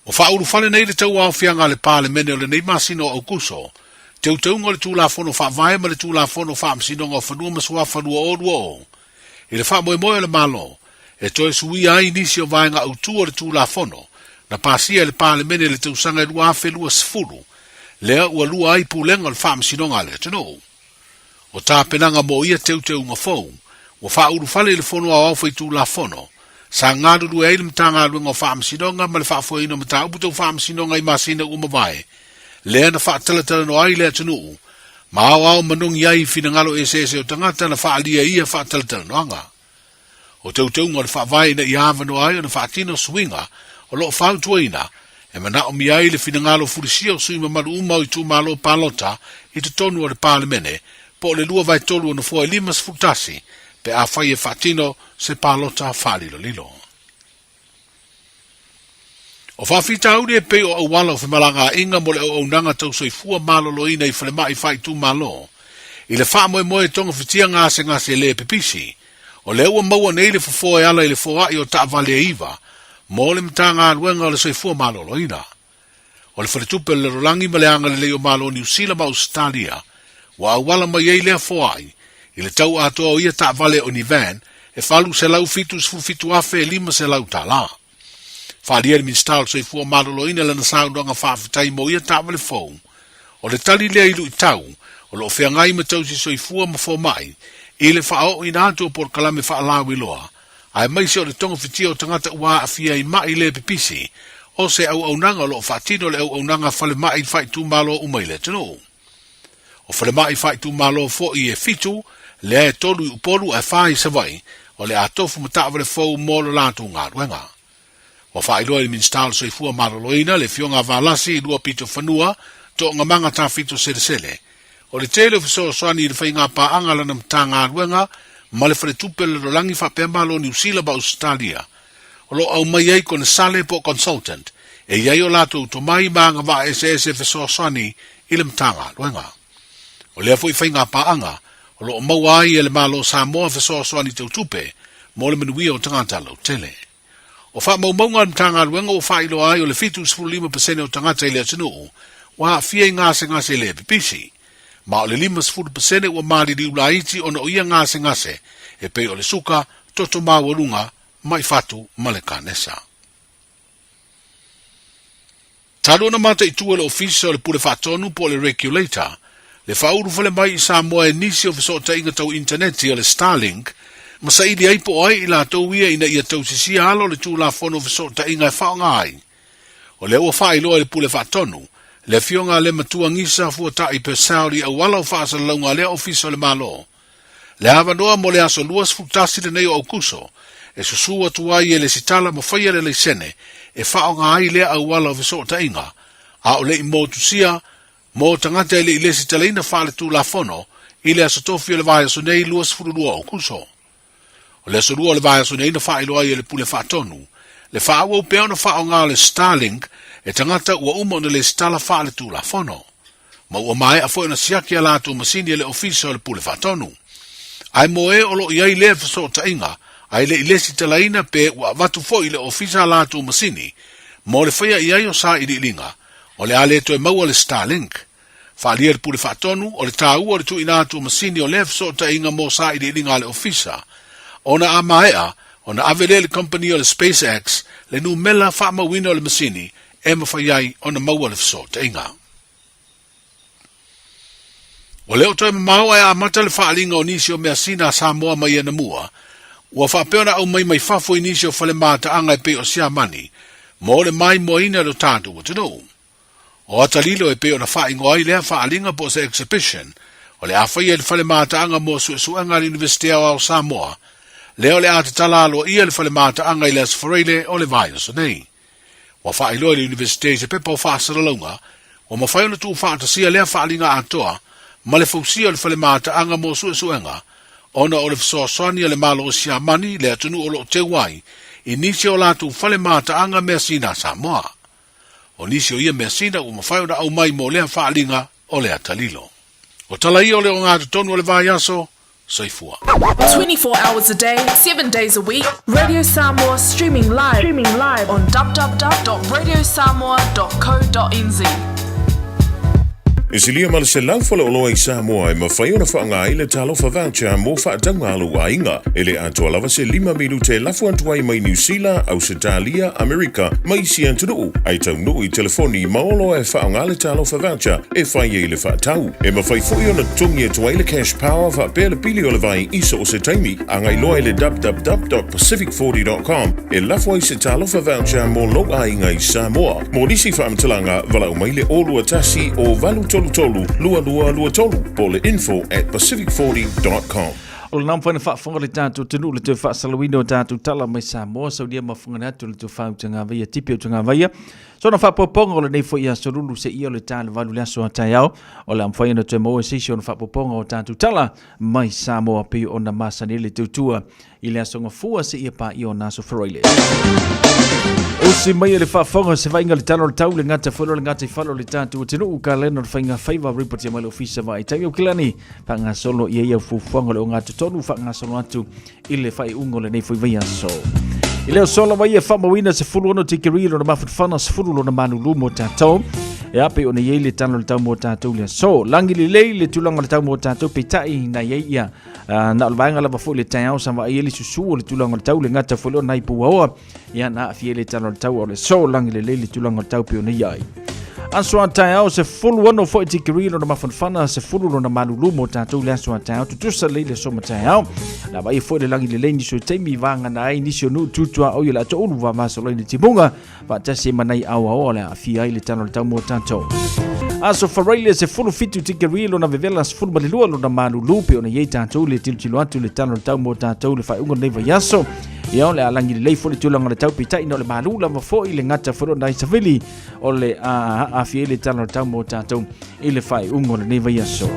Ua faaulufale nei le tauaofiaga a le Palemene o lenei masina o Aokuso, teuteuga o le Tulafono Faavae ma le Tulafono o Faamasinoga o Fanua ma Suafa 2020, i le faamoemoe o le Malo e toe suia ai nisi o vaega autu o le Tulafono na pasia e le Palemene i le tausaga e 2020, lea ua lua ai pulega o le Faamasinoga a le atunuu. O tapenaga mo ia teuteuga fou, ua faaulufale i le Fono Aoao Faitulafono, sa galulue ai le Matagaluega o Faamasinoga ma le Faafoeina o Mataupu Tau Faamasinoga i masina ua mavae, lea na faatalatalanoa ai le atunuu ma aoao manogi ai i finagalo eseese o tagata na faaalia i ia faatalatalanoaga. O teuteuga o le Faavae ina ia avanoa ai ona faatino suiga o lo o fautuaina e manaomia ai le finagalo fulisia o sui mamalu uma o itumalo palota i totonu o le Palemene po o le lua vaetolu o nofoa e 51 pe afai e faatino se palota faalilolilo. O faafitauli e pei o auala o femalagaaiga mo le auaunaga tau soifua maloloina i falemai faaitumalo, i le faamoemoe e togafitia gasegase le pipisi, o lea ua maua nei le fofoa e ala i le foai o taavale e iva mo le Matagaluega o le Soifua Maloloina. O le Faletupe o le Lalolagi ma le Agalelei o Malo o Niu Sila ma Ausetalia ua auala mai ai lea foai i le tau atoa o ia taavale o ni van e $877,500. Faaalia e le Minisita o le Soifua Maloloina lana saunoaga faafetai mo ia taavale fou. O le tali lea i luitau o lo o feagai ma tausi soifua ma fomai i le faaooina atu o polokalame faalauiloa aemaise o le togafitia o tagata ua aafia i ma'i le pipisi o se auaunaga o lo o faatino le auaunaga falemai faaitumalo uma i le atunuu. O falemai faaitumalo foi e fitu, lea e tolu i Upolu ae fa i Savaii, o le a tofu ma taavale fou mo lo latou galuega. Ua faailoa i le Minisita o le Soifua Maloloina, le Afioga a Valasi i lua pito fanua, Toogamaga Tafito Selesele, o le tele o fesoasoani i le faigapaaga a lana Matagaluega ma le Faletupe o le Lalolagi faapea Malo Niu Sila ma Ausetalia, o lo o aumai ai konesale po o consultant e i ai o latou tomai ma agavaa eseese e fesoasoani i le Matagaluega. O lea foi faigapaaga o lo o maua ai e le Malo o Samoa fesoasoani tau tupe mo le manuia o tagata lautele. O faamaumauga a le Matagaluega ua faailoa ai o le 75% o tagata i le atunuu ua aafia i gasegase le pipisi, ma o le 50% ua maliliu laiti ona o ia gasegase e pei o le suka, toto maualuga, ma'i fatu ma le kanesa. Talu ona mataitu e le Ofisa o le Pule Faatonu po o le Regulator le faaulufale mai i Samoa e nisi o fesootaiga tau initaneti a le Starlink ma saili ai po o ai i latou ia ina ia tausisia alo le Tulafono o Fesootaiga e faaaoga ai. O lea ua faailoa e le Pule Faatonu, le Afioga a Lematua Gisa Fuatai Purcell i auala o faasalalauga a lea Ofisa o le Malo Le avanoa mo le aso 21 lenei o Aukuso e susū atu ai e lesitala ma faia le laisene e faaaoga ai lea auala o fesootaiga, a o le i motusia mo tagata e le i lesitalaina faaletulafono i le aso tofi o le vaiaso nei 22 Aukuso. O le aso lua o le vaiaso nei na faailoa ai e le Pule Faatonu le faaauau pea ona faaaoga o le Starlink e tagata ua uma ona lesitala faaletulafono. ma ua maea foi ona siaki a latou masini e le Ofisa o le Pule Faatonu. Ae mo e o lo o i ai lea fesootaiga ae le i lesitalaina pe ua avatu foi i le Ofisa a latou masini mo le faia i ai o sailiiliga, o le a le toe maua le Starlink. Faaalia le Pule Faatonu, o le taua o le tuuina atu o masini o lea fesootaiga mo sailiiliga a le Ofisa, ona a maea ona ave lea i le kamupani o le SpaceX le numela faamauina o le masini e mafai ai ona maua le fesootaiga. Ua le o toe mamao ae amata le faaaliga o nisi o measina a Samoa mai anamua, ua faapea ona aumai mai fafo i nisi o fale mataaga e pei o Siamani mo le maimoaina i lo tatou atunuu. O Atalilo e pei ona faaigoa ai lea faaaliga po o se exhibition, o le a faia i le fale mataaga mo suesuega a le Iunivesite Aoao o Samoa, lea o le a tatala aloaia le fale mataaga i le Aso Faraile o le vaiaso nei. Ua faailoa i le Iunivesite i se pepa o faasalalauga, ua mafai ona tuufaatasia lea faaaliga atoa ma le fausia o le fale mataaga mo suesuega, ona o le fesoasoani a le Malo o Siamani, le atunuu o lo o teu ai, i nisi o latou fale mataaga measina a Samoa. O nisi o ia measina ua mafai ona aumai mo lea faaaliga o le atalilo. O tala ia o le ogatotonu o le vaiaso, Soifua. 24 hours a day, 7 days a week. Radio Samoa streaming live, streaming live on www.radiosamoa.co.nz. E silia ma le 100 faleoloa i Samoa e mafai ona faaaoga ai le Talofa Voucher mo faatauga a lou aiga. E le atoa lava se lima minute e lafo atu ai mai Niu Sila, Ausetalia, Amerika ma isi atunuu, ae taunuu i telefoni ma oloa e faaaoga le Talofa Voucher e fai ai le faatau. E mafai foi ona totogi atu ai le cash power faapea le pili o le vai i so o se taimi. Agai loa i le www.pacific40.com e lafo ai se Talofa Voucher mo lou aiga i Samoa. Mo nisi faamatalaga, valaau mai le 021 o 833 2223 po o le info@pacific40.com. O lena mafai ona faafofoga le tatou atunuu le toe faasalauina o tatou tala mai Samoa, saunia mafuga atu le toe faautagavaia tipi utagavaia. Sona faapopoga o lenei foi aso lulu seia o le ta le valu le aso a taeao, o le a mafai ona toe maua se isi ona faapopoga o tatou tala mai Samoa pei ona masani ai le tautua i le aso Gafua seia paia o na aso Faraile. Usi mai e le faafofoga se vaaiga le tala o le tau le gata foi le gata i falo le tatou atunuu kalena o le faiga faiva report mai le ofisa vaai taimi o kilani faagasolo ia ia fuafuaga o le ogatotonu faagasolo atu i le faaiuga o lenei foi vaiaso. I le aso lava ia faamauina 16 tikeri lona mafanafana 10 lona malulu mo tatou. Ia pei ona i ai le tala o le tau mo tatou le aso. Lagi lelei le tulaga o le tau mo tatou peitai na i ai ia na o le vaega lava foi le taeao sa vaai ai le susu o le tulaga o le tau le gata foi lea o nai puaoa. Ia na aafia ai le tala o le tau o le aso. Lagi lelei le tulaga o le tau pei ona i ai. Aso a taeao 16 foi tikeri lona mafanafana 10 lona malulu mo tatou le aso a taeao tutusa lelei le aso ma taeao. La vaai foi le lagi lelei nisi o taimi vagana ai nisi o nuu tutua o i le atoulu vavasolo i le timuga faatasi ai ma nai aoaoa o le aafia ai le tala o le tau mo tatou. Aso Faraile 17 tikeri lona vevela 12 lona malulu pe ona i ai tatou le tilotilo atu le tala o le tau mo tatou le faaiuga o lenei vaiaso. Ia o le a lagi lelei foi le tulaga o le tau peitai na o le malu lava foi le gata foi o nai savili o le a aafia ai le tala o le tau mo tatou i le faaiuga o lenei vaiaso.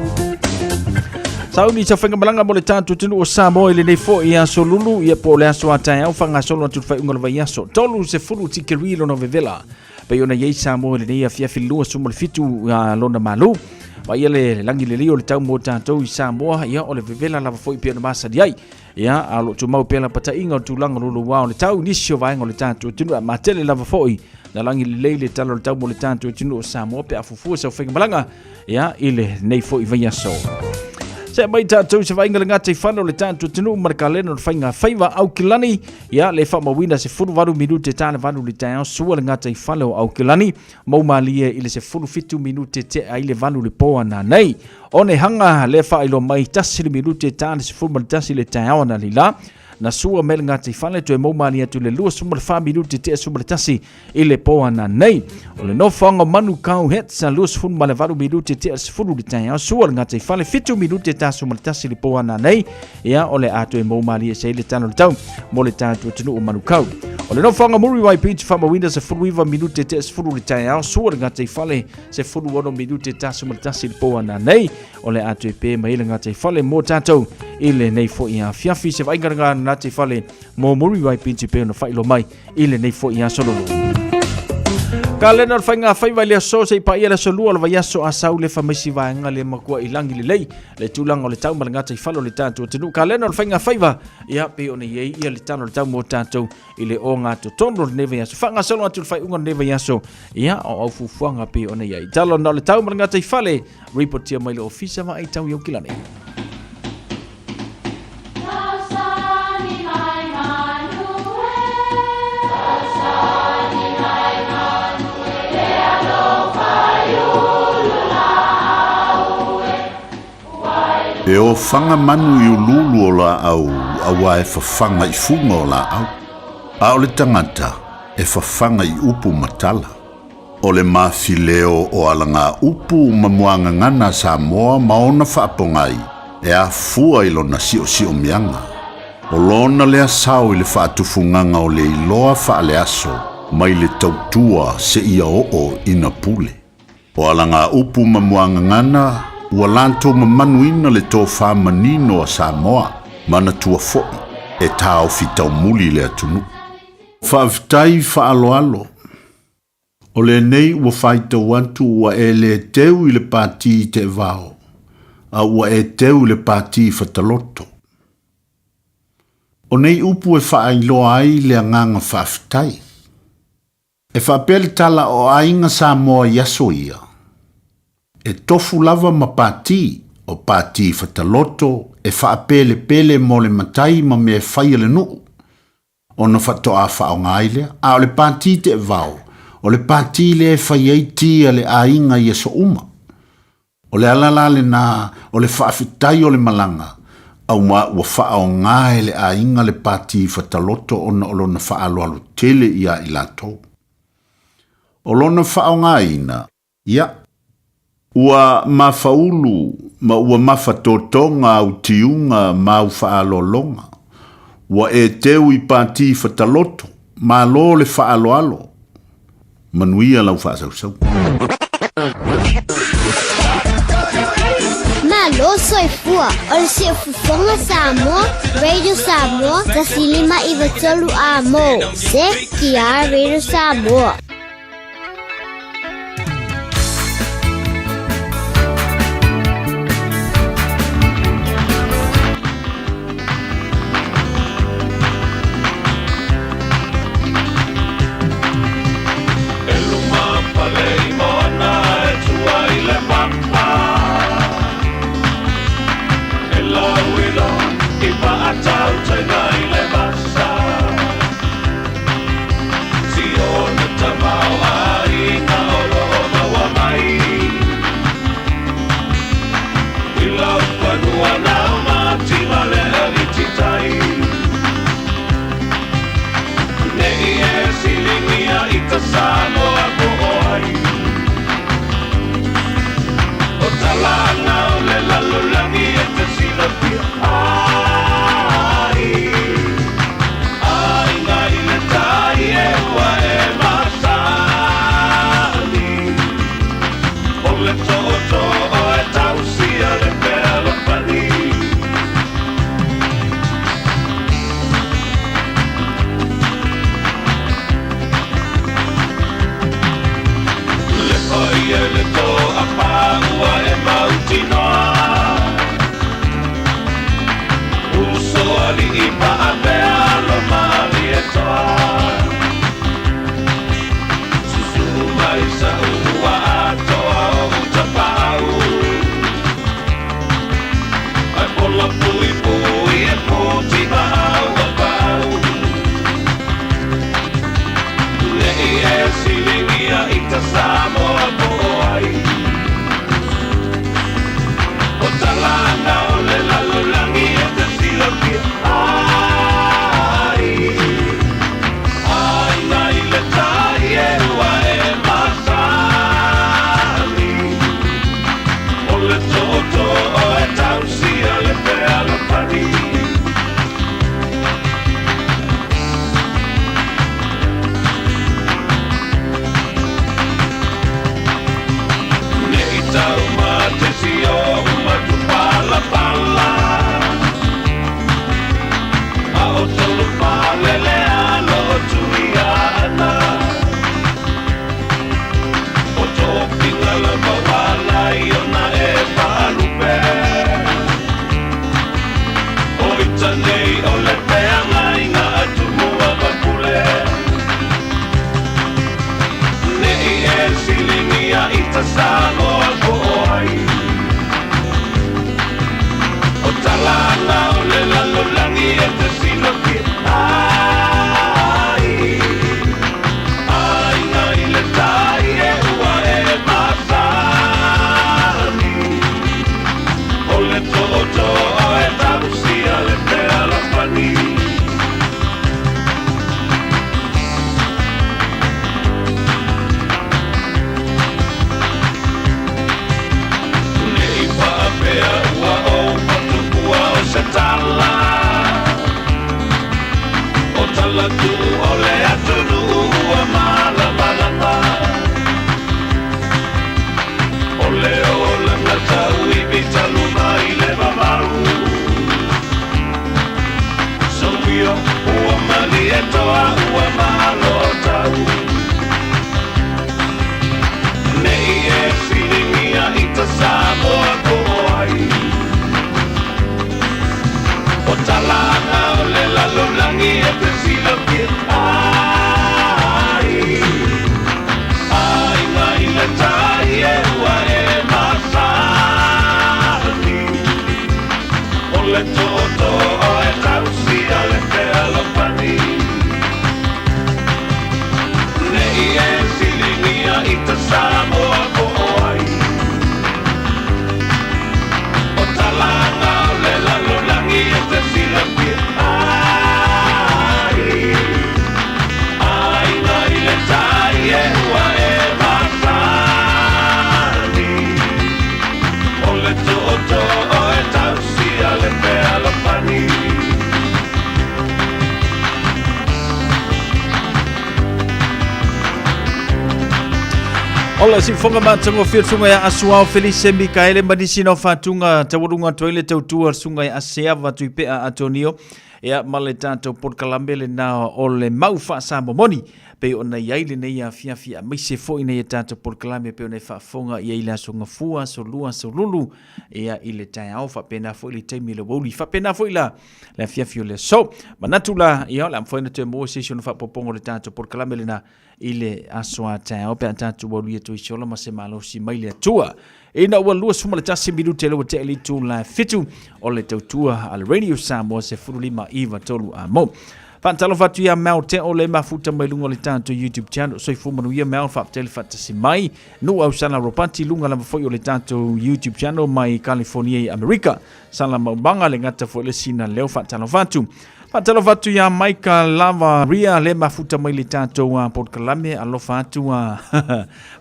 Sauni sa whaingamalaga mo le tātou atunuu o Samoa i lenei foi aso lulu, ia po o le aso a taeao whangasolo atu le faaiuga o le vaiaso. 30 tikeri lona vevela. Pei ona i ai Samoa i lenei afiafi 27 lona malu. Vaia le lagi lelei o le tau mo tātou i Samoa, ia o le vevela lava foi pei ona masani ai. Ia, a o lo o tumau pea lapataiga o le tulaga luluā o le tau i nisi o vaega o le tatou atunuu, a matele lava foi na lagi lelei le tala o le tau mo le tatou atunuu o Samoa pe a fuafua sau faigamalaga ia i lenei foi vaiaso. Se mai tatou se vaaiga le gata i fale o le tatou atunuu ma le kalena o le faiga faiva Aukilani ia le faamauina 18 minute ta le valu le taeao sua le gata i fale o Aukilani mau malie i le 17 minute tea ai le valu le po ana nei. Onehanga le faailoa mai tasi le minute ta le 11 le taeao ana lila. Na sua mai le gata i fale toe mau malie atu le 24 minute tea 11 i le po ana nei. O le nofoaga o Manukau Hits a 28 minute tea 10 le taeao sua le gata i fale 7 minute ta 11 le po ana nei. Ia o le a toe mau malie se le tala o le tau mo le tatou atunuu o Manukau. O le nofoaga Muriwai Beach faamauina 19 minute tea 10 le taeao sua le gata i fale 16 minute ta 11 le po ana nei. O le a toe pe mai le gata i fale mo tatou i lenei foi afiafi se vaaiga lena gata i fale mo Muriwai Beach e pei ona faailoa mai i lenei foi aso lolo. Kalena o le faiga faiva i le aso seia paia le aso lua o le vaiaso a sau le famaisi vaega le matua i lagi lelei le tulaga o le tau ma le gataifale o le tatou atunuu. Kalena o le faiga faiva ia pei ona i ai ia le tala o le tau mo tatou i le ogatotonu o lenei vaiaso. Faagasolo atu le faaiuga o lenei vaiaso ia o au fuafuaga pei ona i ai. Tala ona o le tau ma le gataifale, ripotia mai le ofisa vaai tau i Aukilani. E ofaga manu i uluulu o laau auā e fafaga i fuga o laau, a o le tagata e fafaga i upu ma tala. O le mafileo o alagaupu ma muagagana a Samoa ma ona faapogai e afua i lona siosiomiaga. O lona lea sao i le faatufugaga o le iloa faaleaso mai le tautua seia oo ina pule. O alagaupu ma muagagana ua latou mamanuina le tofa manino a Samoa, manatua foi e taofi taumuli le atunuu. Faafetai faaaloalo. O lenei ua faitau atu ua e le teu i le pati teevao, a ua e teu i le pati fataloto. O nei upu e faailoa ai le agaga faafetai. E faapea le tala o aiga Samoa i aso ia, e tofu lava ma pati, o pati fataloto e faapelepele mo le matai ma mea fai a le nuu, ona faatoa faaaoga ai lea. A o le pati teevao, o le pati lea e fai ai ti a le aiga i aso uma. O le ala la lena o le faafetai o le malaga, aua ua faaaoga e le aiga le pati fataloto ona o lona faaaloalo tele ia i latou. O lona faaaogaina, ia, ua mafaulu ma ua mafatotoga au tiuga ma au faaaloaloga. Ua e teu i pati fataloto, malo le faaaloalo. Manuia lau faasausauga. Malo soifua o le siufofoga Samoa, Radio Samoa, 1593 A mo, CTR Radio Samoa. Tala o le atunuu ua malamalama. O le olaga tauivi talu mai le vavau. Soia ua malietoa ua malo tau. Nei e filigia i ta Samoa po o ai. O talaga o le lalolagi e te silafia ai. Aiga i le tai e ua e masani. O le tootoo o e tausia le fealofani. Nei e siligia i ta Samoa po o ai. O talaga o le lalolagi e te silafia ai. Aiga i le tai e ua e masani. O le tootoo o e tausia le fealofani. O le siufoga matagofie o le susuga ia Asuao Felise Mikaele ma nisi na o faatuga taualuga atu ai le tautua a le susuga ia Aseava Tuipea Atonio ia ma le tatou polokalame lena o le mau faasamomoni pei ona i ai lenei afiafi aemaise foi nei tatou polokalame pei ona e faafofoga i ai i le aso Gafua, aso Lua, aso Lulu ia i le taeao faapena foi le taimi o le aoauli faapena foi la le afiafi o le aso. Manatu la ia o le a mafai ona toe maua se isi ona faaopoopoga o le tatou polokalame lena i le aso a taeao pe a tatou alu ia toe ola ma se malosi mai le Atua. Ina ua 21 minute le ua tea le itula e 7 o le tautua a le Radio Samoa 15 93 a mo. Faatalofa atu ia Mel Teo le mafuta mai luga o le tatou YouTube channel. Soifua manuia Mel, faafetai le faatasi mai. Nuu au sala Ropati luga lava foi o le tatou YouTube channel mai California i Amerika. Sala maumaga le gata foi le sina leo faatalofa atu. Faatalofa atu ia Maika lava Ria le mafuta mai le tatou polokalame alofa atu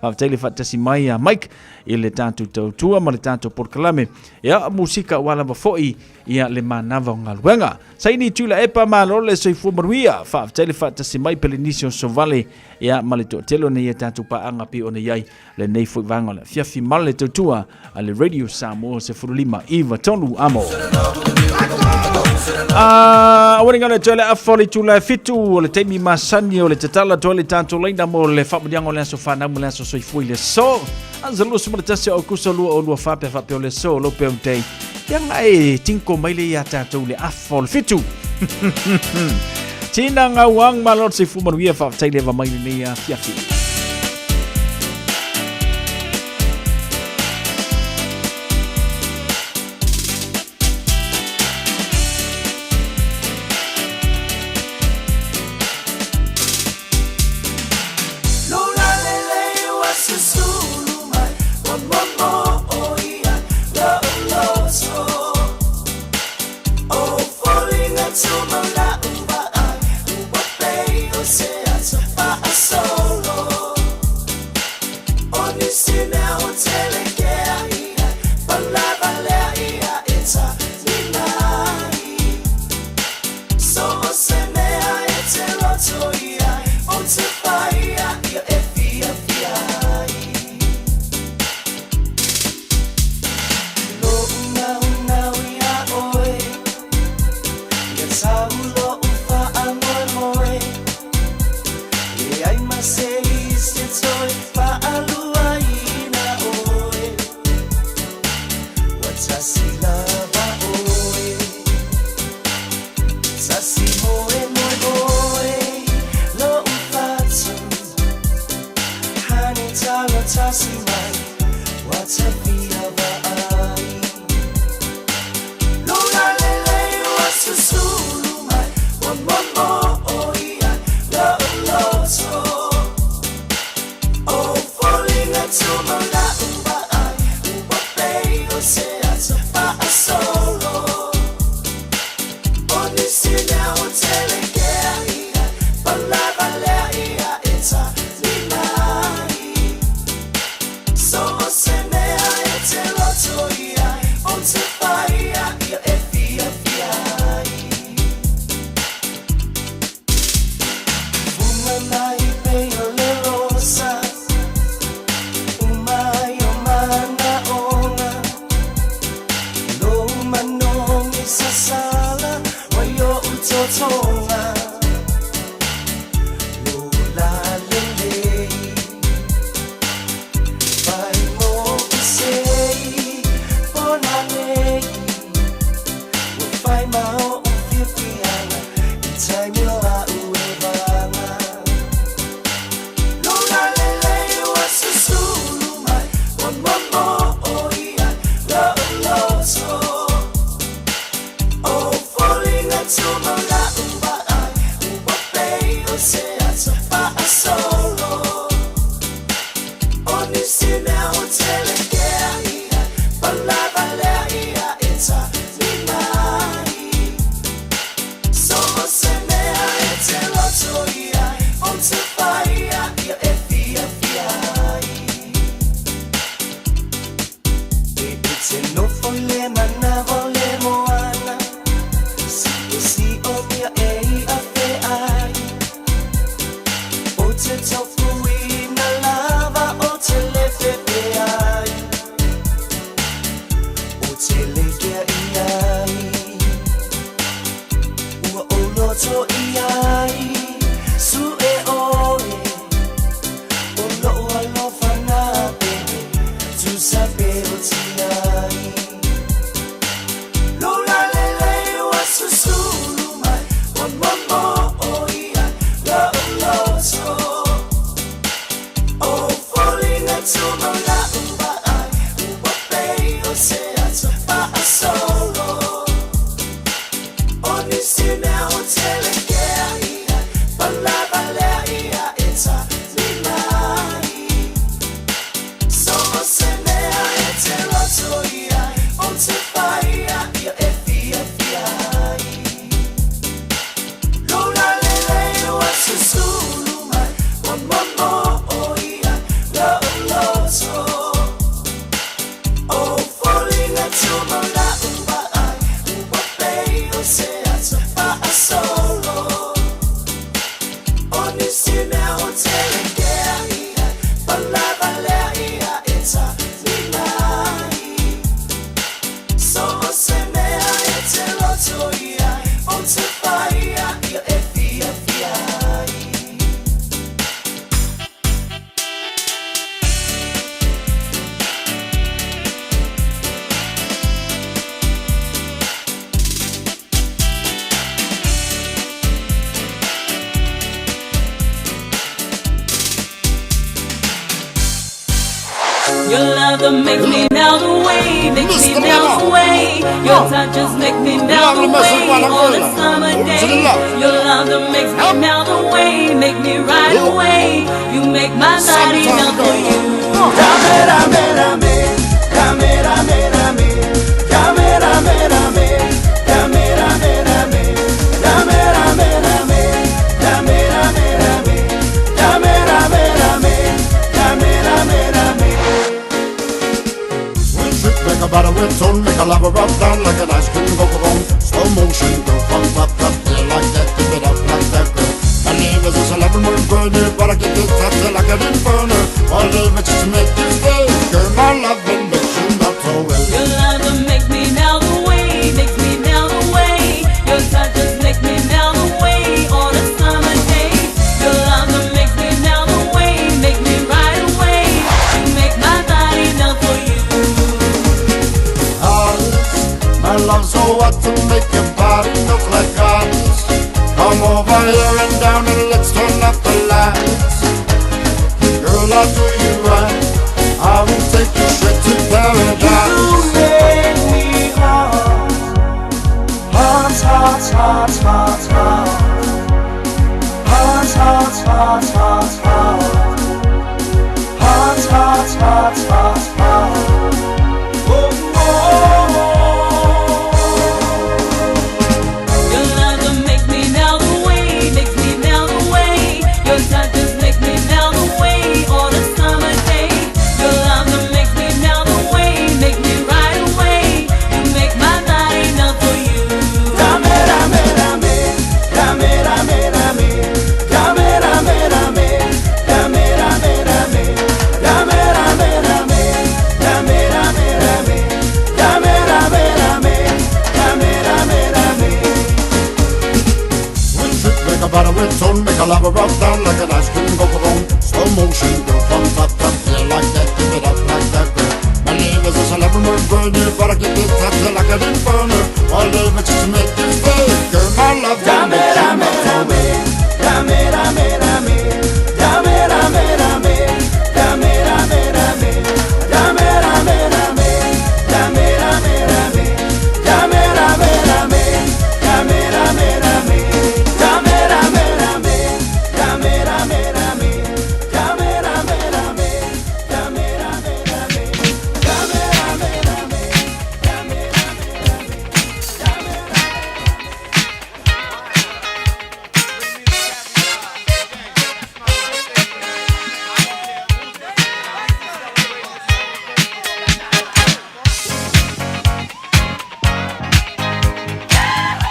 faafetai le faatasi mai ia Mike i le tatou tautua ma le tatou polokalame ia musika ua lava foi ia le manava o galuega. Saini Tula Epa malo le soifua manuia faafetai le faatasi mai Pelenisio Sovale ia ma le toatele o nei a tatou paaga pei ona i ai lenei foi vaega o le afiafi ma le tautua a le Radio Samoa 15 93 amo. Aua ne toe le afa o le itula e 7 o le taimi masani o le tatala atu ai le tatou laina mo le faamanuiaga o le aso fanau ma le aso soifua i le aso. Aso 21 o Aukuso 2024 pe faapea o le aso o lou birthday. Ia nga e tinko mai le ia tatou le afa o le 7. Tina ngauang malo le soifua manuia faafetai le ava mai lenei afiafi.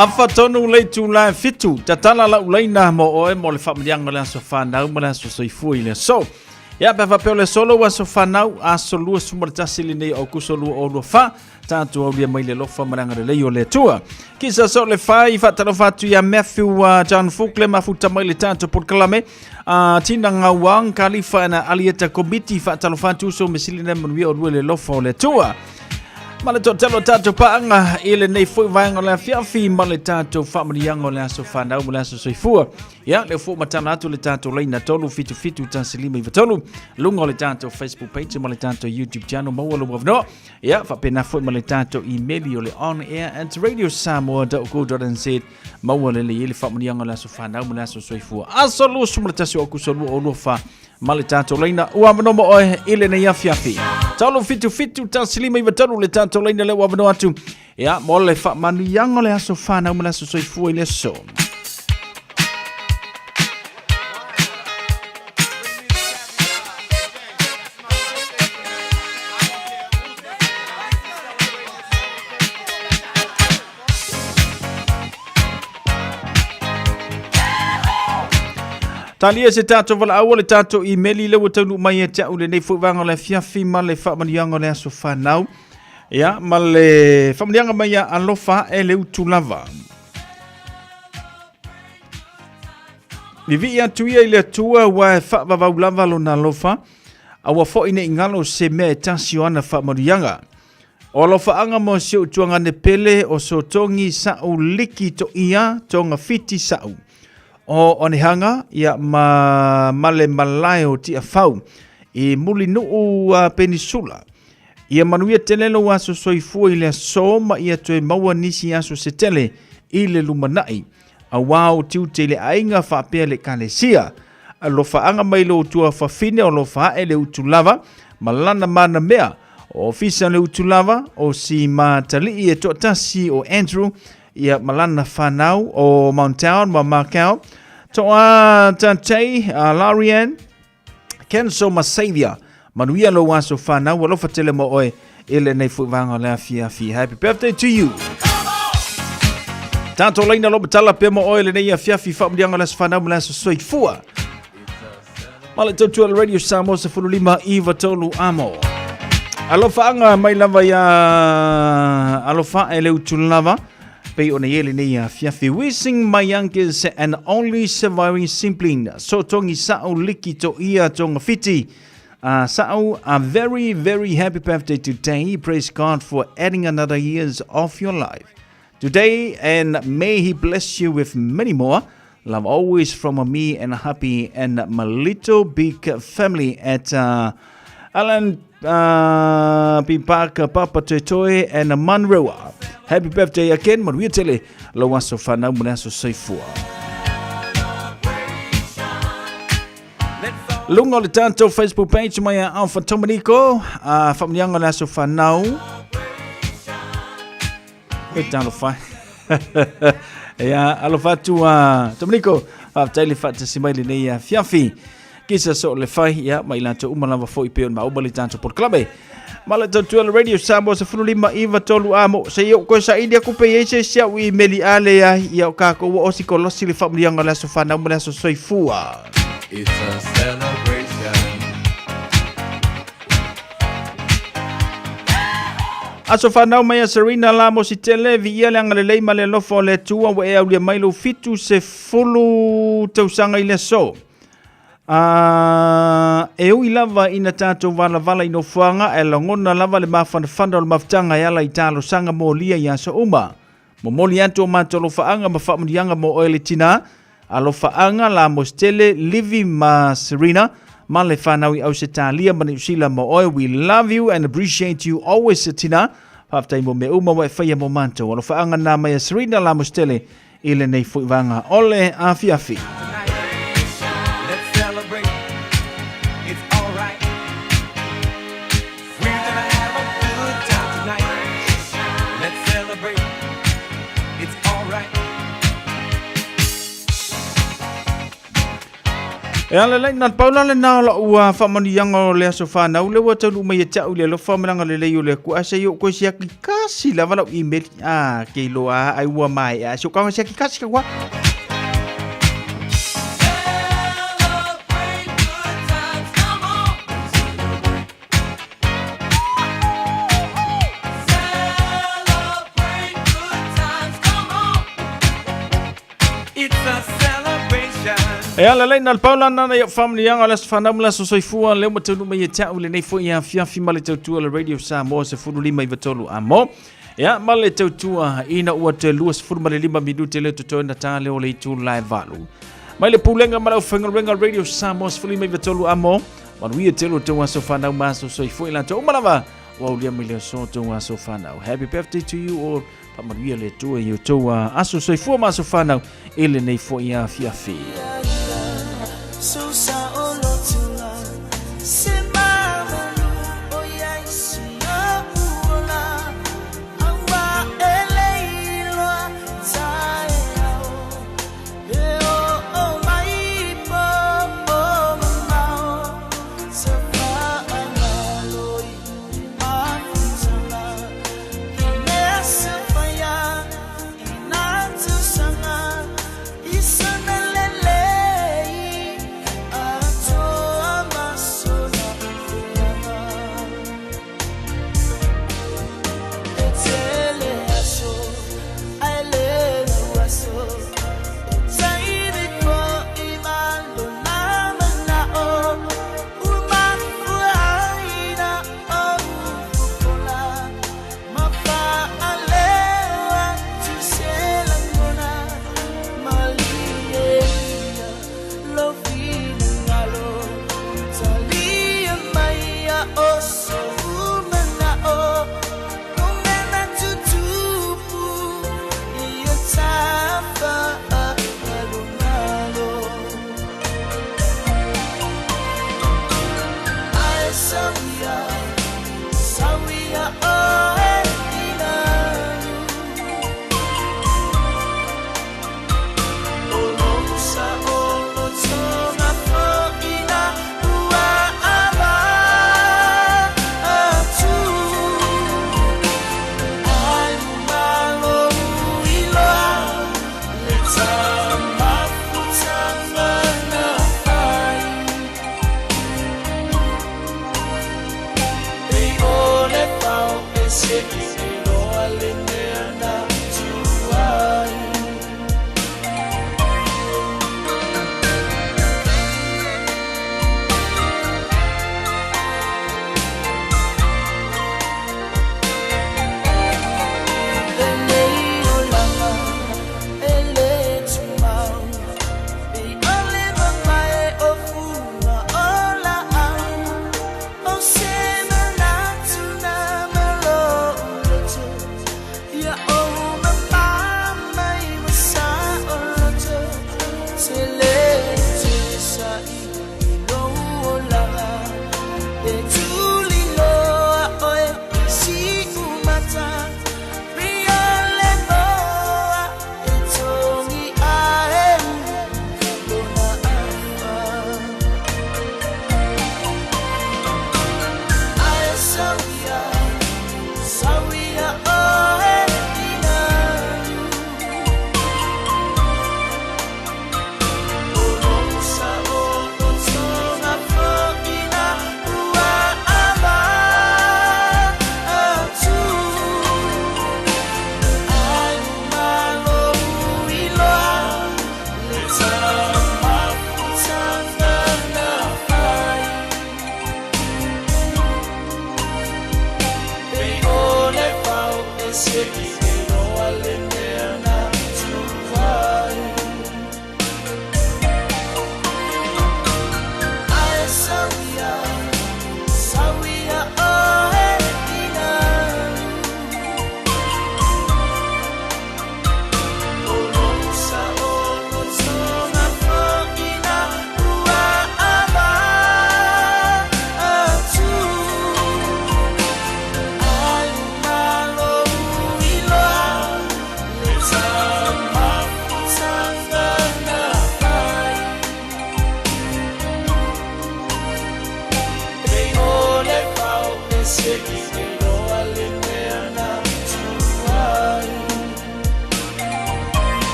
Afa tonu le itula e fitu, tatala lau laina mo oe mo le faamaliaga o le aso fanau ma le aso soifua i le aso. Ia, pe faapea o le aso lou aso fanau, aso 21 lenei o Aukuso 2024, tatou aulia mai le alofa ma le agalelei o le Atua. Kisa so le fai, faatalofa atu ia Matthew John Fukle, mafuta mai le tatou polokalame, Tina Ngauang, Kalifa na Alieta Komiti, faatalofa atu uso mesili na manuia o lue le alofa o le Atua. Ma le toatele o tatou paaga i lenei foi vaega o le afiafi ma le tatou faamanuiaga o le aso fanau ma le aso soifua. Ia, lea foi matala atu le tatou laina 377 1593, luga o le tatou Facebook page ma le tatou YouTube channel, maua lou avanoa. Ia, faapena foi ma le tatou email o le onair@radiosamoa.co.nz, maua lelei ai le faamanuiaga o le aso fanau ma le aso soifua. Aso 21 o Akuso 2024 ma le tatou laina ua avanoa mo oe i lenei afiafi. 377 1593 le tatou laina lea ua avanoa atu. Ia, mo le faamanuiaga o le aso fanau ma le aso soifua i le aso. Talia se tatou valaau o le tatou imeli lea ua taunuu mai ia te au lenei foi vaega o le afiafi ma le faamanuiaga o le aso fanau. Ia, ma le faamanuiaga mai ia alofa e le utu lava. Vivii atu ia i le Atua ua e faavavau lava lona alofa, aua foi ne i galo se mea e tasi o ana faamanuiaga. O alofaaga mo si ou tuagane pele o Sotogi sa'u liki toia togafiti sa'u o Onehanga ia ma male malae o Tiafau i Mulinuu a Penisula. Ia manuia tele lou aso soifua i le aso ma ia toe maua nisi aso se tele i le lumanai auā o tiute i le aiga faapea le Ekalesia. Alofaaga mai lou tuafafine o alofa ae le utu lava ma lana mana mea Ofisa le utu lava o si matalii e toatasi o Andrew ia ma lana whanau o Mount Town ma Macau. Toa Tatei, Larian, Kenso ma Xavier. Manuia lou aso whanau, alofa tele mo oe i lenei foi vaega o le afiafi. Happy birthday to you. Tātou laina lo matala pea mo oe lenei afiafi whaamulianga le aso whanau ma le aso soifua. Ma le tautua le Radio Samoa 15 iva tolu amo. Alofaanga mai lava ia alofa e le utu lava. Pei ona i lenei afiafi. Wishing my youngest and only surviving sibling. So tongi sa'u liki to ia tonga fiti. Sa'u, a very, very happy birthday today. Praise God for adding another years of your life. Today, and may He bless you with many more. Love always from me and happy and my little big family at Alan Pipaka Papa Toetoe and Manrewa. Happy birthday again, manuia tele, lou aso whanau mo le aso soifua. Lunga o le tatou Facebook page mai a Alpha Tominico, whamunianga le aso whanau. E talofa. Ia, alofa atu a Dominico, faafetai le faatasi mai lenei afiafi. Kisa so le fai, ia, ma i latou uma lava foi pei ona maua le tatou polokalame. Ma le tautua le Radio Samoa 15 iva tolu a mo se i ou koe saili aku pe i ai se isi au imeli a leai, ia o kākou ua osi kolosi le faamanuiaga o le aso fanau ma le aso soifua. It's a celebration. Aso fanau mai a Serena la mo si tele, viia le agalelei ma le alofa o le Atua ua e aulia mai lou 70 tausaga i le aso. A, e ui lava ina tatou valavala i nofoaga, ae lagona lava le mafanafana o le mafutaga e ala i talosaga molia i aso uma. Momoli atu o matou alofaaga ma faamanuiaga mo oe le tina, alofaaga la Mositele, Livi ma Serena, ma le fanau i Ausetalia ma Niusila mo oe. We love you and appreciate you always tina. Faafetai mo mea uma ua e faia mo matou. Alofaaga na mai a Serena la Mositele i lenei foi vaega o le afiafi. Let's celebrate. It's alright. We're gonna have a good time tonight. Let's celebrate. It's alright. E ala lai na paula le na la ua faamanuiaga o le aso fanau le ua taunuu mai ia te au i le alofa ma le agalelei o le Atua. Ae se i oo koe siaki kasi lava lau email a ke iloa ai ua maea se o kaga siaki kasi ka wa. E ala lei na le paula nana i au faamanuiaga o le aso fanau ma le aso soifua lea ua taunuu mai ia te au i lenei foi afiafi ma le tautua le Radio Samoa 15 93 amo. Ia ma le tautua ina ua toe 25 minute lea totoe na tā leo le itu lae valu. Mai le pulega ma le aufaigaluega Radio Samoa 15 amo. Manuia tele o tou aso fanau ma aso soifua i latou uma lava ua aulia mai le aso o tou aso fanau. Happy birthday to you all. Faamanuia le Atua i outou aso soifua ma aso fanau i lenei foi afiafi.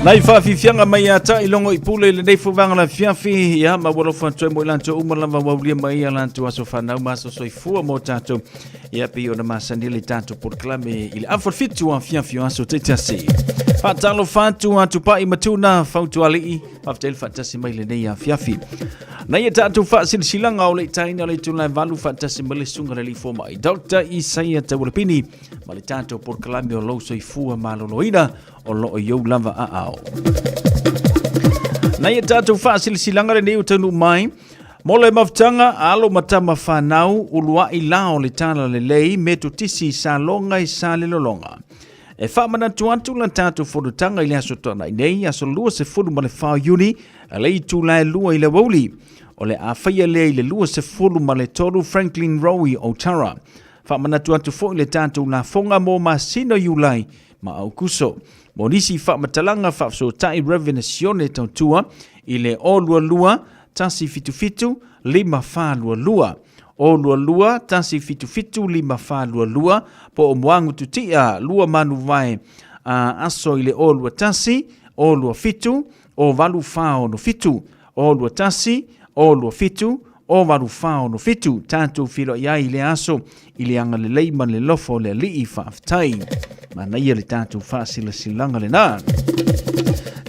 Nai faafiafiaga mai ia taʻi logo i pule i lenei fuvaga la fiafi ia ma ua alofa atu ai mo i latou uma lava ua aulia mai ia latou aso fanau ma aso soifua mo tatou ia pei ona masani le tatou polokalame i le afa fitu afiafi o aso taitasi. Faatalofa atu a Tupai Matuna Fautualii, faafetai le faatasi mai lenei afiafi. Na ia tatou faasilasilaga o le itaina o le itula e 8 faatasi mai le susuga le alii fomai Dr. Isaia Taualapini ma le tatou polokalame o lou soifua maloloina o lo o i ou lava aao. Na ia tatou faasilasilaga lenei ua taunuu mai, mo le mafutaga alo ma tama fanau uluai la o le tala lelei metotisi saloga i Salelologa. E faamanatu atu la tatou fonotaga i le aso Toonai nei, aso 24 Iuni, le itula e 2 i le aoauli. O le a faia lea i le 23 Franklin Row i Otara. Faamanatu atu foi le tatou lafoga mo masina o Iulai ma Aukuso. Mo nisi faamatalaga faafesootai Rev. Sione Tautua i le 022 177 5422. 022 177 5422 po o Moagu Tutia 2 Manuvae aso i le 021 027 0847 021 027 0847 tatou feiloai ai i le aso i le agalelei ma le alofa o le Alii. Faafetai. Manaia le tatou faasilasilaga lena.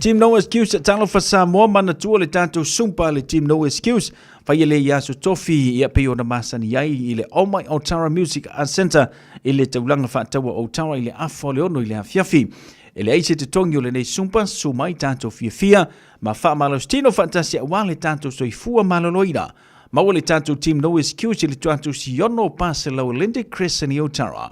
Team No Excuse, talofa Samoa, manatua le tatou sumpa le Team No Excuse. Faia le i aso tofi ia pei ona masani ai i le Oh My Otara Music Arts Centre i le taulaga faataua o Otara i le afa o le 6 i le afiafi. E leai se totogi o lenei sumpa, susu mai tatou fiafia ma faamalositino faatasi aua le tatou soifua maloloina. Maua le tatou Team No Excuse i le tuatusi ono paselau Lindy Crescent i Otara.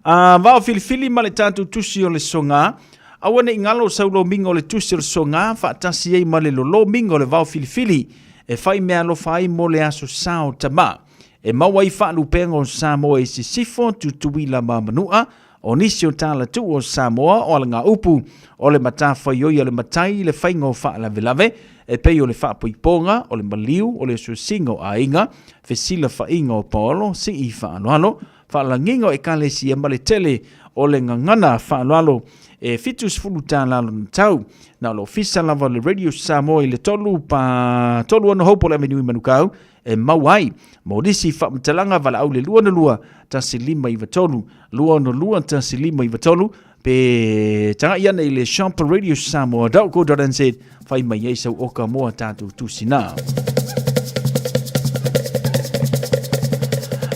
A vao filifili ma le tatou tusi o le soga, aua ne i galo sau lomiga o le tusi o le soga faatasi ai ma le lolomiga o le vao filifili e fai meaalofa ai mo le aso sa o tama. E maua ai faalupega o Samoa i Sisifo, Tutuila ma Manua, O nisi o tala tuu o Samoa o alagaupu, o le matafaioi a le matai i le faiga o faalavelave, e pei o le faapoipoga, o le maliu, o le osiosiga o aiga, fesilafaiga o paolo, sii faaaloalo, faalagiga o ekalesia ma le tele o le gagana faaaloalo e 70 tala lona tau. Na o le ofisa lava o le Radio Samoa i le 3 pa 36 Hopewell Avenue i Manukau e maua ai. Mo nisi faamatalaga valaau le 262 1593 262 1593 pe tagai ane i le shopradiosamoa.co.nz fai mai ai sau oka mo a tātou tusina.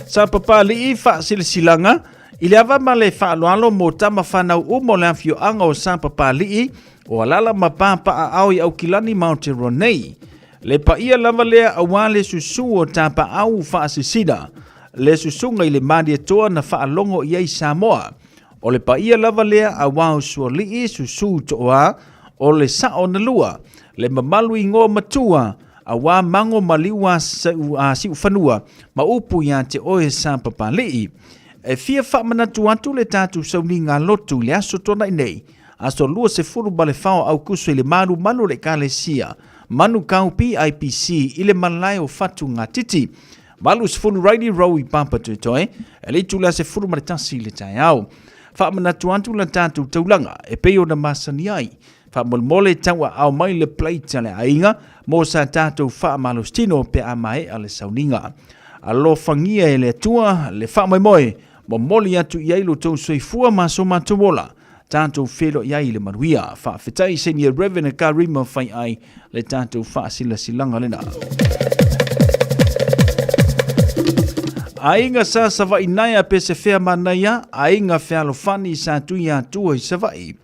Sa papali'i faasilasilaga i le ava ma le faaaloalo mo tama fanau uma o le afioaga o Sapapali'i o Alala ma Papaaao i Aukilani ma Aotearoa nei. Le paia lava lea aua le susu o tapaau faasisina, le susuga i le Malietoa na faalogo i ai Samoa. O le paia lava lea aua o sualii susu tooa, o le sao na lua, le mamalu igoa matua, aua mago ma liu a siufanua ma upu ia te oe Sapapalii. E fia faamanatu atu le tatou sauniga lotu i le aso tuanai nei, aso 24 o Aukuso i le malumalu o le Ekalesia Manukau PIPC i le malae o Fatu Ngatiti, 80 Riley Row i Papatoetoe, e le itula 11 i le taeao. Faamanatu atu la tatou taulaga e pei ona masani ai. Faamolemole tauaao mai le plate a le aiga mo sa tatou faamalositino pe a maea le sauniga. Alofagia e le Atua le faamoemoe, momoli atu i ai lo tou soifua ma so matou ola. Tatou feiloai ai i le manuia. Faafetai Senior Reverend Karima Faiai le tatou faasilasilaga lena. Aiga sa Savaii naea pe se fea manaia, aiga fealofani sa tui atua i Savaii.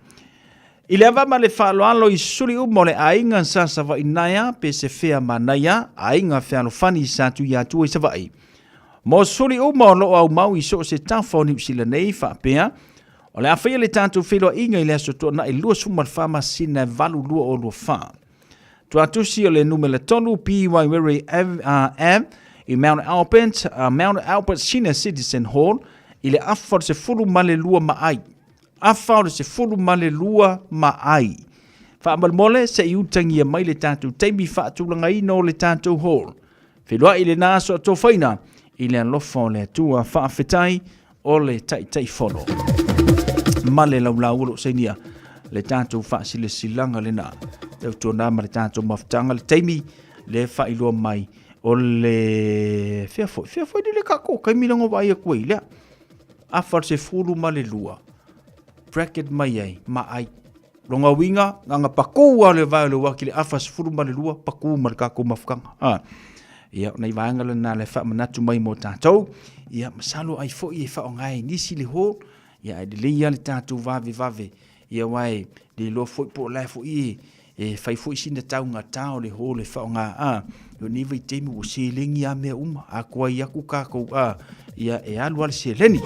I le ava ma le faaaloalo i suli uma o le aiga sa Savaii naea pe se fea manaia, aiga fealofani sa tui atua i Savaii. Mo suli uma o lo o aumau i so o se tafa o Niu Sila nei faapea, O le a faia le tatou feiloaiga i le aso Toonai 24 masina e 8 2024. Tuatusi o le numera 3 PY Were Ave i Mount Albert, Mount Albert Senior Citizen Hall i le afa o le 12 ma ai. Afa o le 12 ma ai. Faamolemole se i utagia mai le tatou taimi faatulagaina o le tatou hall. Feiloai i lena aso atofaina i le alofa o le Atua. Faafetai o le Taitaifono ma le laulau o lo o sainia. le tatou faasilasilaga lena. Tautuana ma le tatou mafutaga le taimi le faailoa mai o le fea foi, fea foi le kako kaimi lengo vaai atu ai lea. Afa le 12 bracket mai ai ma ai. Longa uiga, na pakū a le vae o le uaki le afa 12 pakū ma le kako mafutaga. Ah. Ia, o nai vaega lena le faamanatu mai mo tātou. Ia, masalo ai foi e faaaoga ai nisi le hall. Ia, ae lelei lava le tatou vavevave. Ia, aua e le iloa foi po o la e foi e, e fai foi sina taugata o le hall e faaaoga. A, o lenei vaitaimi ua seleni lava mea uma. A tuai atu tatou, a, ia, e alu lava le seleni.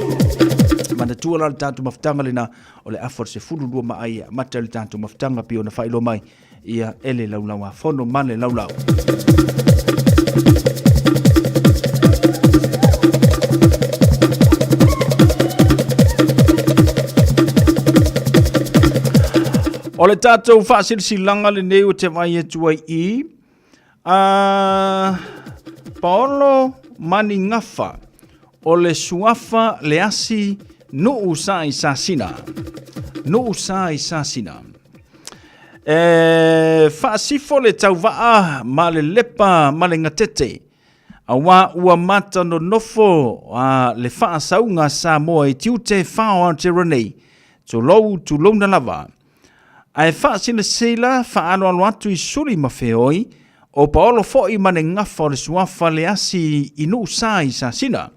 Manatua la le tatou mafutaga lena, o le afa o le 12 ma ai e amata le tatou mafutaga pei ona faailoa mai. Ia e le Laulau-a-Fono ma le Laulau. O le tatou faasilasilaga lenei ou te vaai atu ai i a Paolo Manigafa o le suafa Leasi Nuu sa i Sasina. Nuu sa i Sasina. E faasifo le tauvaa ma le lepa ma le gatete, auā ua mata nonofo a le faasauga Samoa i tiute fao Aotearoa nei, tulou tulouna lava. Ae faasilasila faaaloalo atu i suli ma feoi, o paolo foi ma le gafa o le suafa le asi i Nuusa i Sasina.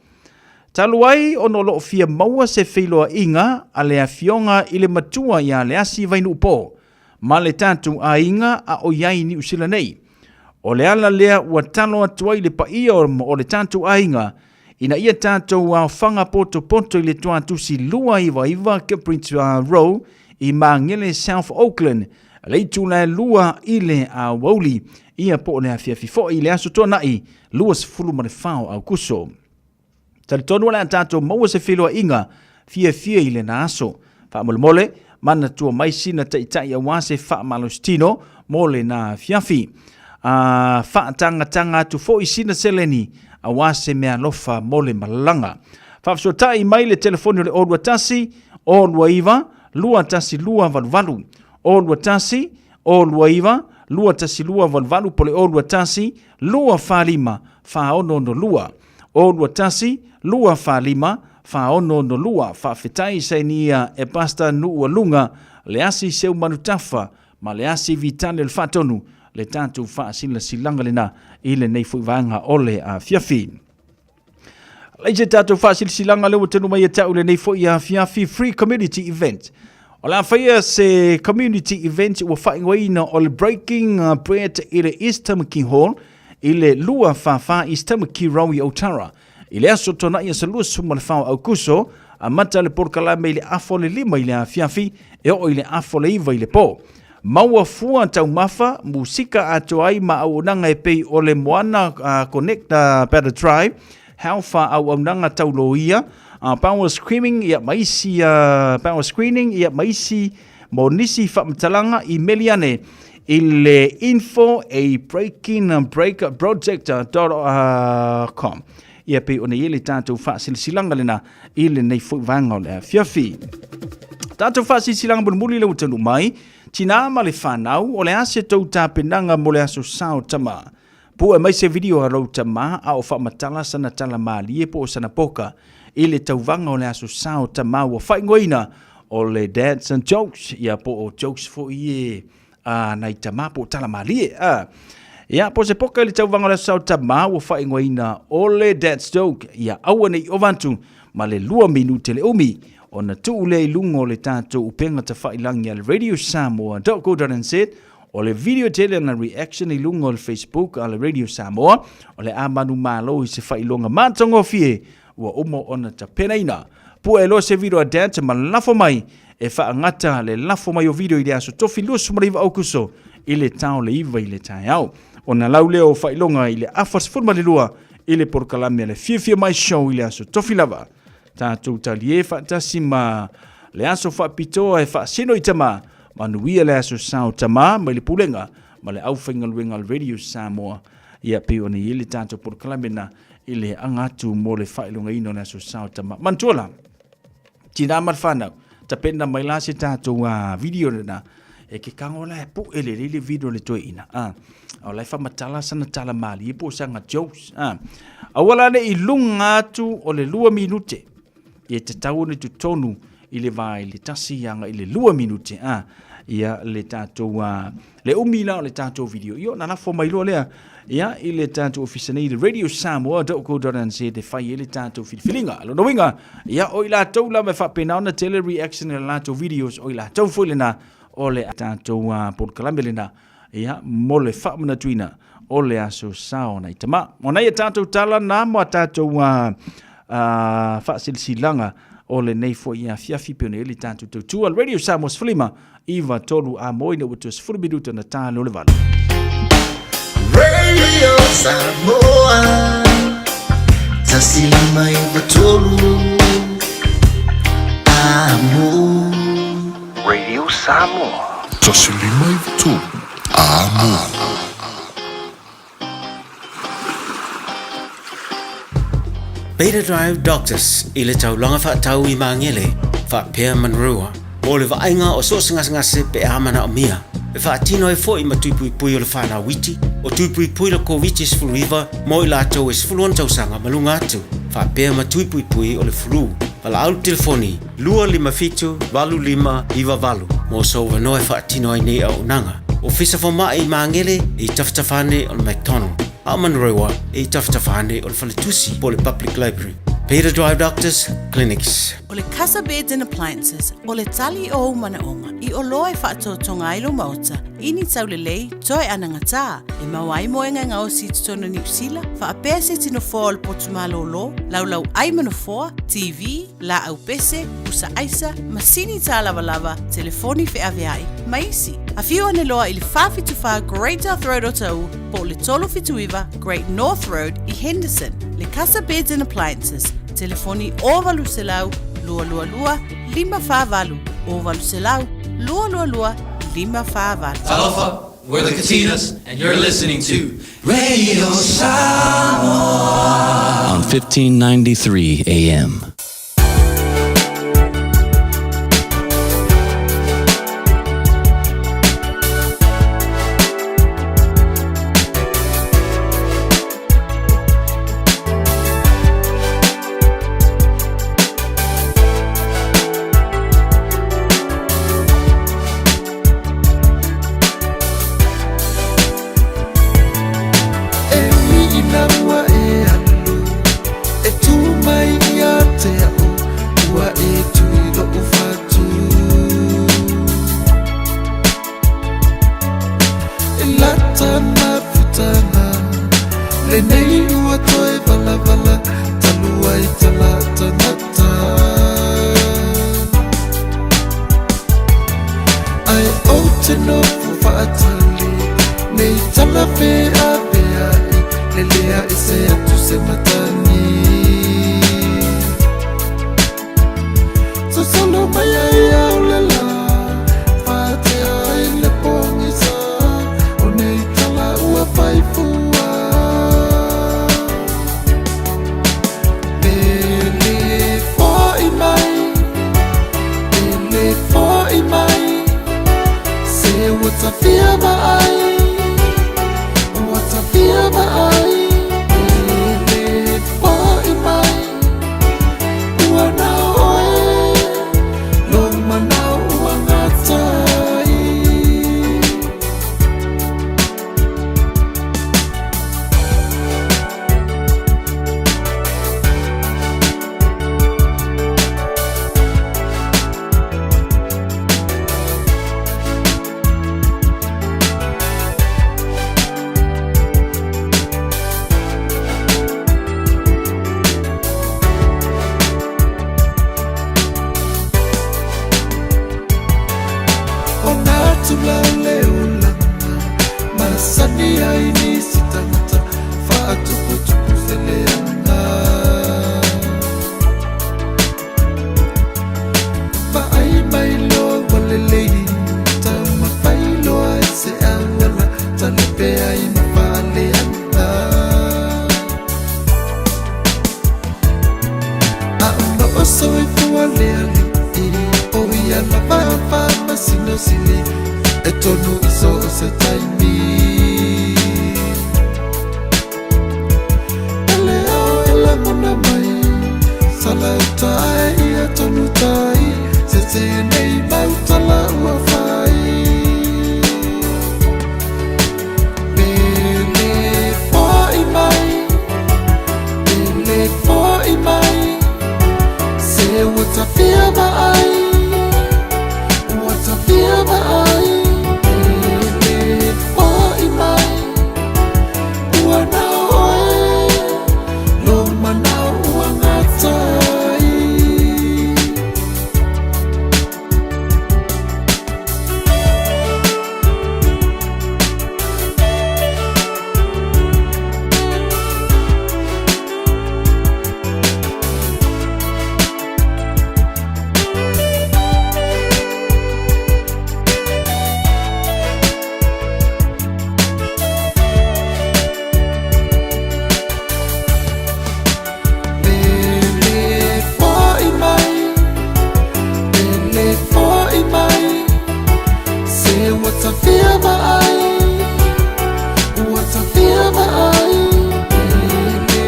Talu ai ona o lo o fia maua se feiloaiga a le Afioga i le Matua ia Leasi Vainuupo ma le tatou aiga a o i ai i Niu Sila nei. O le ala lea ua talo atu ai le paia o le tatou aiga ina ia tatou aofaga potopoto i le Tuatusi 299 Kipling Road i Magele, South Auckland, le itula e 2 i le aoauli, ia po o le afiafi foi i le Aso Toonai 24 o Aukuso. Talitonu o le a tatou maua se feiloaiga fiafia i lena aso. Faamolemole, manatua mai sina taitai aua se faamalositino mo lena afiafi. A faatagataga atu foi sina seleni aua se meaalofa mo le malaga. Faafesootai mai le telefoni o le 021 029 21288, 021 029 21288 po o le 021 245 4662, 021 245 4662. Faafetai sainia e Pastor Nuualuga, Leasi Seumanutafa ma Leasi Vitale o le Faatonu le tatou faasilasilaga lena i lenei foi vaega o le afiafi. Lei se tatou faasilasilaga lea ua tonu mai ia te au lenei foi afiafi free community event. O le a faia se community event ua faaigoaina o le Breaking Bread i le East Tamaki Hall i le 244 East Tamaki Road i Otara. I le aso Tona'i aso 24 o Aukuso, amata le polokalame i le afa o le 5 i le afiafi e oo i le afa o le 9 i le po. Maua fua taumafa, musika atoa ai ma auaunaga e pei o le Moana Connect Better Drive, Health auaunaga tau loia, Power Screaming ia ma isi Power Screening ia ma isi mo nisi faamatalaga imeli ane i le info a breaking break project com. Ia pei ona i ai le tatou faasilasilaga lena i lenei foi vaega o le afiafi. Tatou faasilasilaga mulimuli lea ua taunuu mai, tinā ma le fanau, o le a se tou tapenaga mo le aso sa o tama? Pue mai se video a lou tama a o faamatala sana tala malie po o sana poka i le tauvaga o le aso sa o tama ua faaigoaina o le Dads and Jokes, ia po o jokes foi e a nai tama po o tala malie. A. Ia, po se poka i le tauvaga o le aso sa o tama ua faaigoaina o le Dad's Joke, ia aua ne i ova atu ma le 2 minute le umi ona tuu lea i luga o le tatou upega tafailagi a le Radio Samoa.co.nz O le video tele ana reaction i luga o le Facebook a le Radio Samoa, o le a manumalo i se faailoga matagofie ua uma ona tapenaina. Pue loa se video a Dad ma lafo mai e faagata le lafo mai o video i le aso tofi 29 Aukuso i le tao le 9 i le taeao. Ona lau lea o faailoga i le afa 12 i le polokalame a le Fiafia Mai Show i le aso tofi lava. Tatou talie faatasi ma le aso faapitoa e faasino i tama, manuia le aso sao tama mai le pulega ma le aufaigaluega a le Radio Samoa. Ia pei ona i ai le tatou polokalame na i le aga atu mo le faailogaina o le aso sao tama. Manatua la, tinā ma le whanau, Tapena mai la se tatou video lena e ke kago la e puʻe lelei le video a le toeaina a. O la e faamatala sana tala malie po o sana jokes a. Aua la ne i luga atu o le 2 minute. Ia tatau ona i totonu i le va i le 1 agai i le 2 minute a. Ia le tatou le umi la o le tatou video ia ona lafo mai loa lea ia i le tatou ofisa nei i le radiosamoa.co.nz e fai ai le tatou filifiliga. O lona uiga, ia o i latou lava e faapena ona tele reaction i a latou videos, o i latou foi lena o le tatou polokalame lena ia mo le faamanatuina o le aso sao nai tama. O nai a tatou tala na mo a tatou faasilasilaga o lenei foi afiafi pei ona i ai le tatou tautua Radio Samoa 15 9 3 a mo ina ua toe 10 minuta na tā leo le 8. Radio Samoa 153 Amo. Radio Samoa. 153 Amo. Beta Drive Doctors i le taulaga faatau i Magele, faapea Manurewa, mo le vaaiga o so o se gasegase pe a manaomia. E faatino ai foi ma tui puipui o le fanau iti, o tui puipui le Koviti-19 mo i latou e 16 tausaga ma luga atu, faapea ma tui puipui o le flu. Valaau le telefoni 257 8598 mo sou avanoa e faatino ai nei auaunaga. Ofisa Fomai i Magele e i tafatafa ane o le McDonald, a o Manurewa e i tafatafa ane o le Faletusi po o le Public Library. Peter Drive Doctors Clinics. O le Casa Beds and Appliances, o le tali o ou manaoga i oloa e faatoatoga ai lou maota i ni taulelei toe anagatā e maua ai moega e gaosi i totonu o Niu Sila, faapea se tino foa o le potu malōlō, laulau ai ma nofoa, TV, laau pese, pusa aisa, masini tālavalava, telefoni feaveai, ma isi. Afio ane loa i le 474 Great South Road o Taʻu po o le 379 Great North Road i Henderson. Le Casa Beds and Appliances, telefoni 0800 222 548, 0800 222 548. Talofa, we're the Katinas, and you're listening to Radio Samoa on 1593 AM. E ui ina ua e alu, e tū mai ia te au, ua e tui loʻu fatu. E lata mafutaga, lenei ua toe valavala, talu ai tala tangata. Ae ou te nofo faatali nei tala feaveai lelea ese atu se matagi Sosolo mai ai au le la Faatea ai le pogisa O nei tala ua fai fua Pele fo'i mai Pele fo'i mai Se ua tafia vaai Ua tafia vaai Pele fo'i mai Ua nao oe Lou manao ua gatai. O nā tula o le olaga Masani ai nisi tangata Faatuputupu se leaga Vaai mai loa ua lelei Taumafai loa i se auala Talipe ai ma faaleaga A o loo soifua le alii O ia mea lava Faamasino Sili e tonu i so o se taimi. E le ao e lagona mai Sala uta ae ia tonu tai Se tēnei mau tala ua whai Pele fo'i mai Pele fo'i mai Se ua tawhia vaai Ua tawhia vaai Pele fo'i mai Ua nao oe Lo manao ua ngatai. Pele fo'i mai, pele fo'i mai, Se ua tawhia vaai, ua tawhia vaai, Pele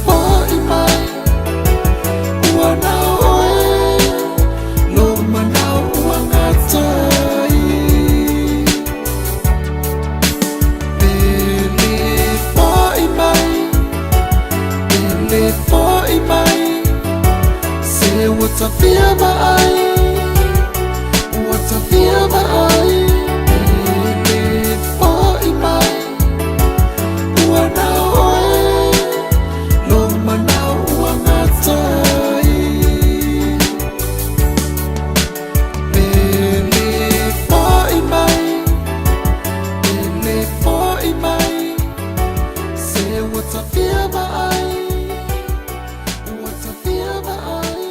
fo'i mai, ua nao oe, Lo manao ua ngatai. Pele fo'i mai, pele fo'i mai, Se ua tawhia vaai, ua tawhia vaai, Pele fo'i mai, ua nao oe, Lo manao ua ngatai. Pele fo'i mai, pele fo'i mai, Se ua tawhia vaai, ua tawhia vaai,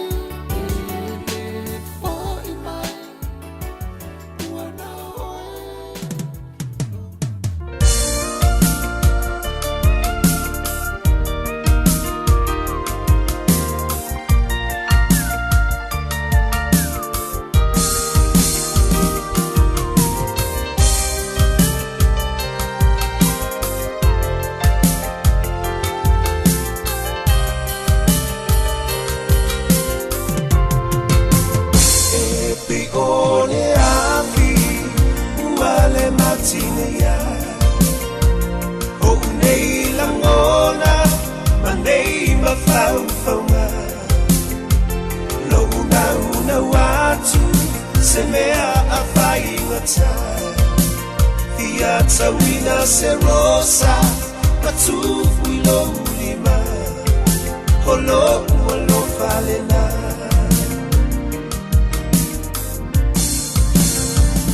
Pele fo'i mai, ua nao oe. E pei o le afi ua le matine ia O'u nei lagona ma nei mafaufauga Lo'u naunau atu se mea afaigata Fia tauina se rosa ma tufu i lou lima O lo'u alofa lena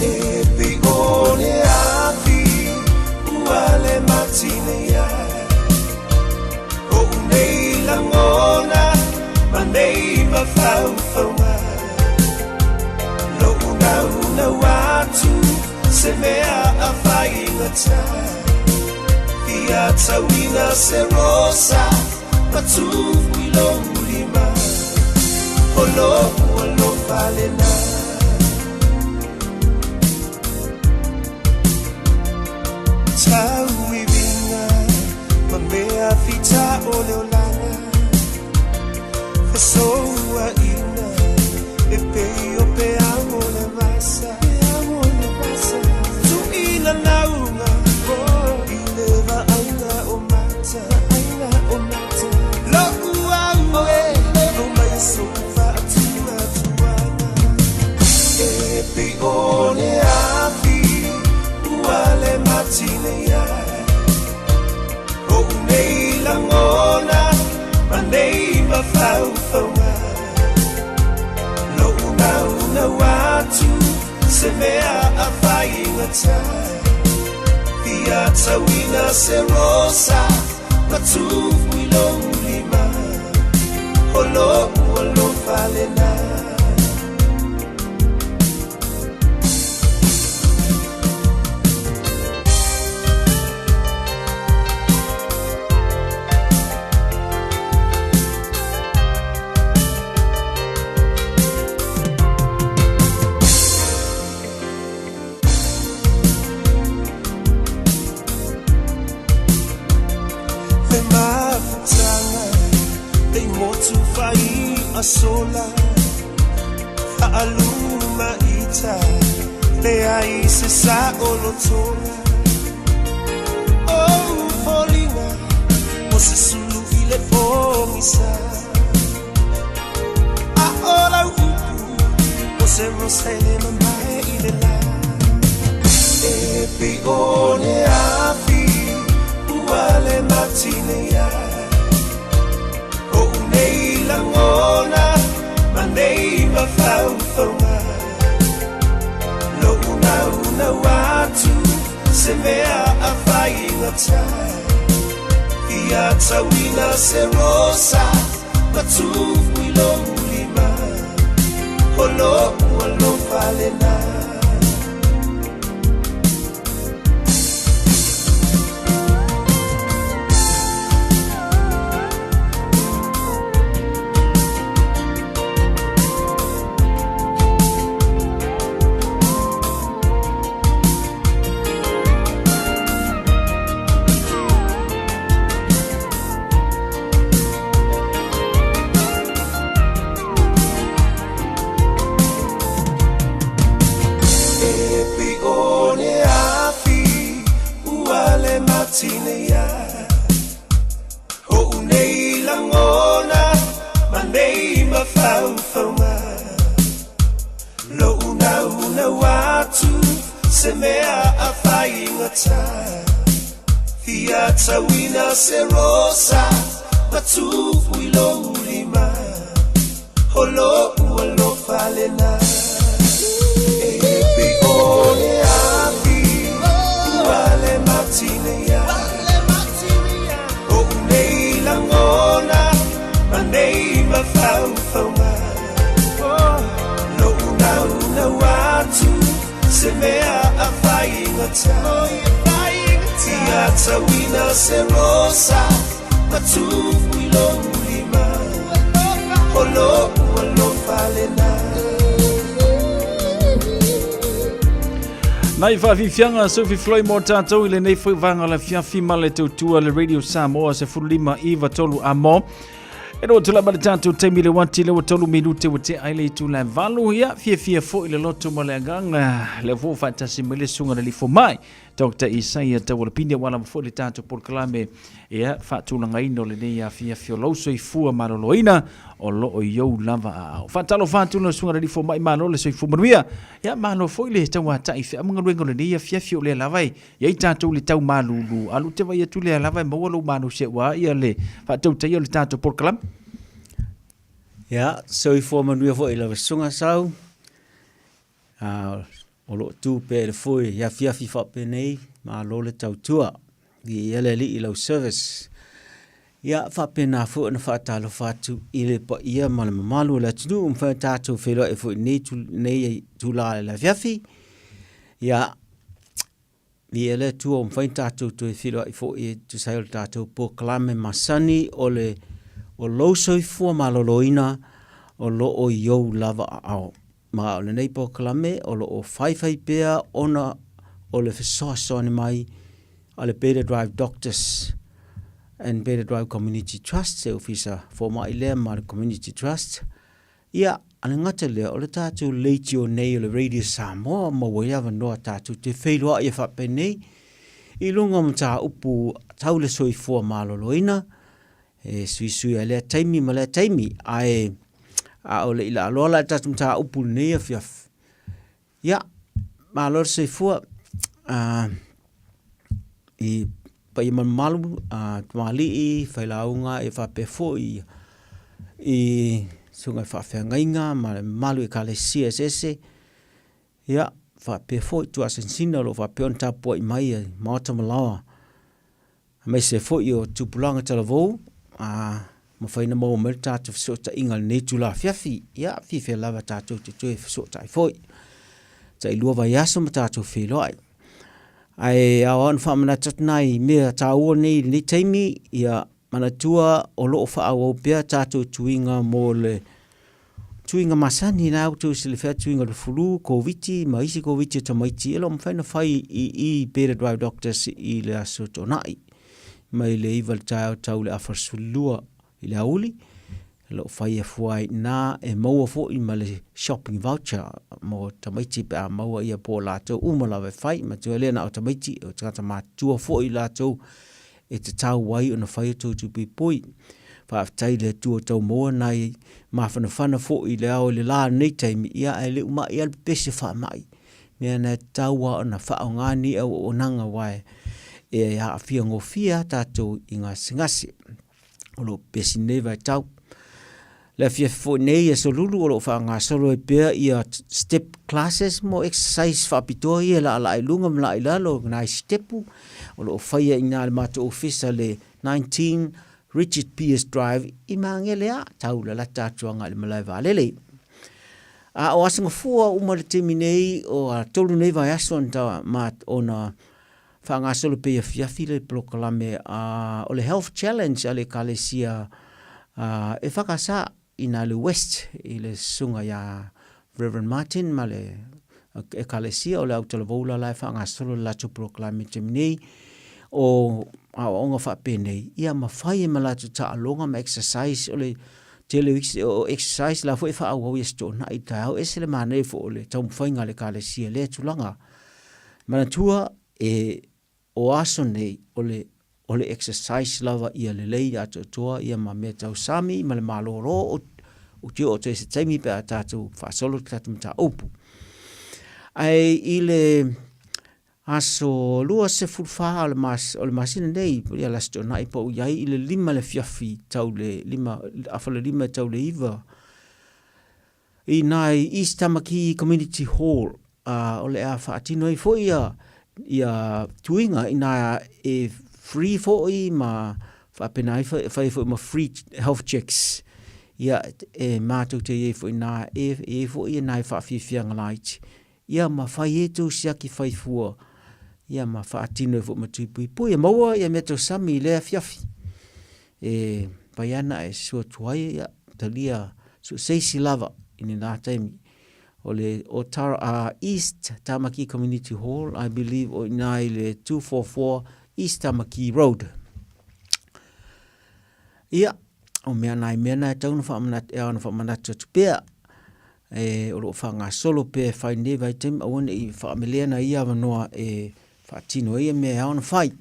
E pei o le afi ua le matine ia O'u nei lagona ma nei mafaufauga Lo'u naunau atu se mea afaigata Fia tauina se rosa ma tufu i lou lima O lo'u alofa lena Tau iviga ma mea fita o le olaga Fesouaʻiga e pei o peau o le vasa Tuʻuina lauga i le vaaiga o mata Lo'u au e aumai sou faatuatuaga E pei o le afi ua le matine ia O'u nei lagona ma nei mafaufauga Lo'u naunau atu se mea afaigata Fia tauina se rosa ma tufu i lou lima O lo'u alofa lena faasola Faalumaita Leai se saolotoga O foliga O se sulu i le pogisa A o lau upu O se rosa e le mamae i le la E pei o le afi Ua le mati nei Oʻu nei lagona Ma nei mafaufauga Loʻu naunau atu Se mea a faigata Ia tauina se rosa Ma tufu i lou lima O loʻu alofa lena. E pei o le afi ua le mati nei Oʻu nei lagona ma nei mafaufauga Loʻu naunau atu se mea a faigata Fia tauina se rosa ma tufu i lou lima O loʻu alofa lena E pei o le afi ua le mati nei Oʻu nei lagona ma nei mafaufauga Loʻu naunau atu se mea a faigata Ia tauina se rosa ma tufu i lou lima O loʻu alofa lena. Nai faafiafiaga Sophie Floyd mo tatou i lenei foi vaega o le afiafi ma le tautua le Radio Samoa 15 9 3 amo. E no tula ma le tatou taimi le wati le ua tolu minute ua tea ai le itula e valu. Ia, fiafia foi le loto ma le agaga le ua faatasi mai le susuga i le fomai Dr. Isaia Taualapini aua lava foi le tatou polokalame ia faatulagaina o lenei afiafi o lou soifua maloloina o lo o i ou lava aao. Faatalofa atu lau susuga i le fomai, malo le soifua manuia. Ia malo foi le tauatai feau ma galuega o lenei afiafi o lea lava e i ai tatou le tau malulu. Alu te vai atu lea lava e maua lou malosi aua ia le faatautaia o le tatou polokalame. Ia, soifua manuia foi i lau susuga Sau. O lo o tu pea i le foe i afiafi faapenei, malo le tautua. Viia le Alii i lau service. Ia, faapena foi ona faatalofa atu i le paia ma le mamalu o le atunuu ua mafai ona tatou feiloai foi i lenei itula i le afiafi. Ia, viia le Atua ua mafai ona tatou toe feiloai foi e tusa ai o le tatou polokalame masani o le o lou soifua maloloina o lo o i ou lava aao. Ma o lenei polokalame o lo o faifai pea ona o le fesoasoani mai a le Beta Drive Doctors and Beta Drive Community Trust, se ofisa fomai lea ma le Community Trust. Ia, a le gata lea, o le tātou leitio nei o le Radio Samoa maua ai avanoa tātou te feiloai e faapenei i luga o mataupu tau le soifua maloloina, e suisui ai lea taimi ma lea taimi, ae a o le i laaloa la i le tatou mataupu i lenei afiafi, ia, malo le soifua i paia ma le mamalu, tamalii, failauga ia faapea foi i susuga i faafeagaiga ma le mamalu i Ekalesia eseese, ia faapea foi tuaasinasina o lo o faapea ona tapuai mai i maota ma laoa. Aemaise foi o tupulaga talavou, a mafai ona maua mai le tatou fesootaiga i lenei itula afiafi, ia, fiafia lava tatou te toe fesootai foi. Tailua vaiaso ma tatou feiloai. Ae ao lava ona faamanatu atu nai mea taua nei i lenei taimi, ia manatua o lo o faaauau pea tatou tuiga mo le Tuiga masani la outou silafia tuiga o le flu, Koviti ma isi Koviti o tamaiti e le o mafai ona fai i i Beta Drive Doctors i le Aso Toonai mai le 9 i le taeao tau le afa 12 i le aoauli. O lo o faia fua ai i ina, e maua foi ma le shopping voucher mo tamaiti pe a maua ia po o latou uma lava e fai, matua e le na o tamaiti, o tagata matutua foi latou e tatau ai ona fai o tou tupuipui. Faafetai i le Atua tau maua nai mafanafana foi i le ao i le la lenei taimi, ia ae le uma'i lava le pepesi o faamai. Mea na e tatau lava ona faaaoga nei auaunaga aua e aafia gofie lava tatou i gasegase. O lo o pepesi nei vaitau. Le afiafi foi nei aso Lulu o lo o faagasolo ai pea ia step classes mo exercise faapitoa ia e laalaa i luga ma laa i lalo nai sitepu o lo o faia i ina i le matou ofisa le 19 Richard Pearce Drive i Magele a tau lalata atu agai i le malae vaalele. A o aso gafua uma i le taimi nei o a tolu nei vaiaso ona faagasolo pea i afiafi le polokalame a o le Health Challenge a le Ekalesia e whakasa i nā le West i le susuga iā Reverend Martin ma le Ekalesia o le Autalavou la la e faagasolo le latou polokalame i le taimi nei o aoaoga faapenei ia ma fai ai ma latou taaloga ma exercise o le tele o exercise la foi e faaauau i Aso Toonai i le taeao ese le manaia foi o le taumafaiga a le Ekalesia i lea tulaga. Manatua e o aso nei o le o le exercise lava ia lelei atoatoa ia ma mea tau sami ma le malolo o o te oo atu ai se taimi pe a tatou faasolo le tatou mataupu. Ae i le aso 24 o le mas, o le masina nei, ia le Aso Toonai po o i ai i le 5 le afiafi tau le 5, afa le 5 tau le 9, I nā i East Tamaki Community Hall, ā, o le a faatino ai foi ia, ia tuiga inā e free foi ma faapena ai foi, e fai ai foi ma free health checks. Ia, e mātou te i ai foi inā, e i ai foi ia nai faafiafiaga laiti. Ia ma fai e tou siaki fai fua, ia ma faatino ai foi ma tui puipui. E maua ia mea tau sami i lea afiafi. E pai ana e sua atu ai, ia, talia so se isi lava i lena taimi. O le o Tara, East Tamaki Community Hall, I believe o ina i le 244 East Tamaki Road. Ia, o mea nai mea na e tau na whaamanatu, e ao na whaamanatu atu pea. E, o loo whangasolo pea e whai nei vaitaimi, aua ne i whaamelea na ia awanoa e whaatino ai ia mea e ao na whai.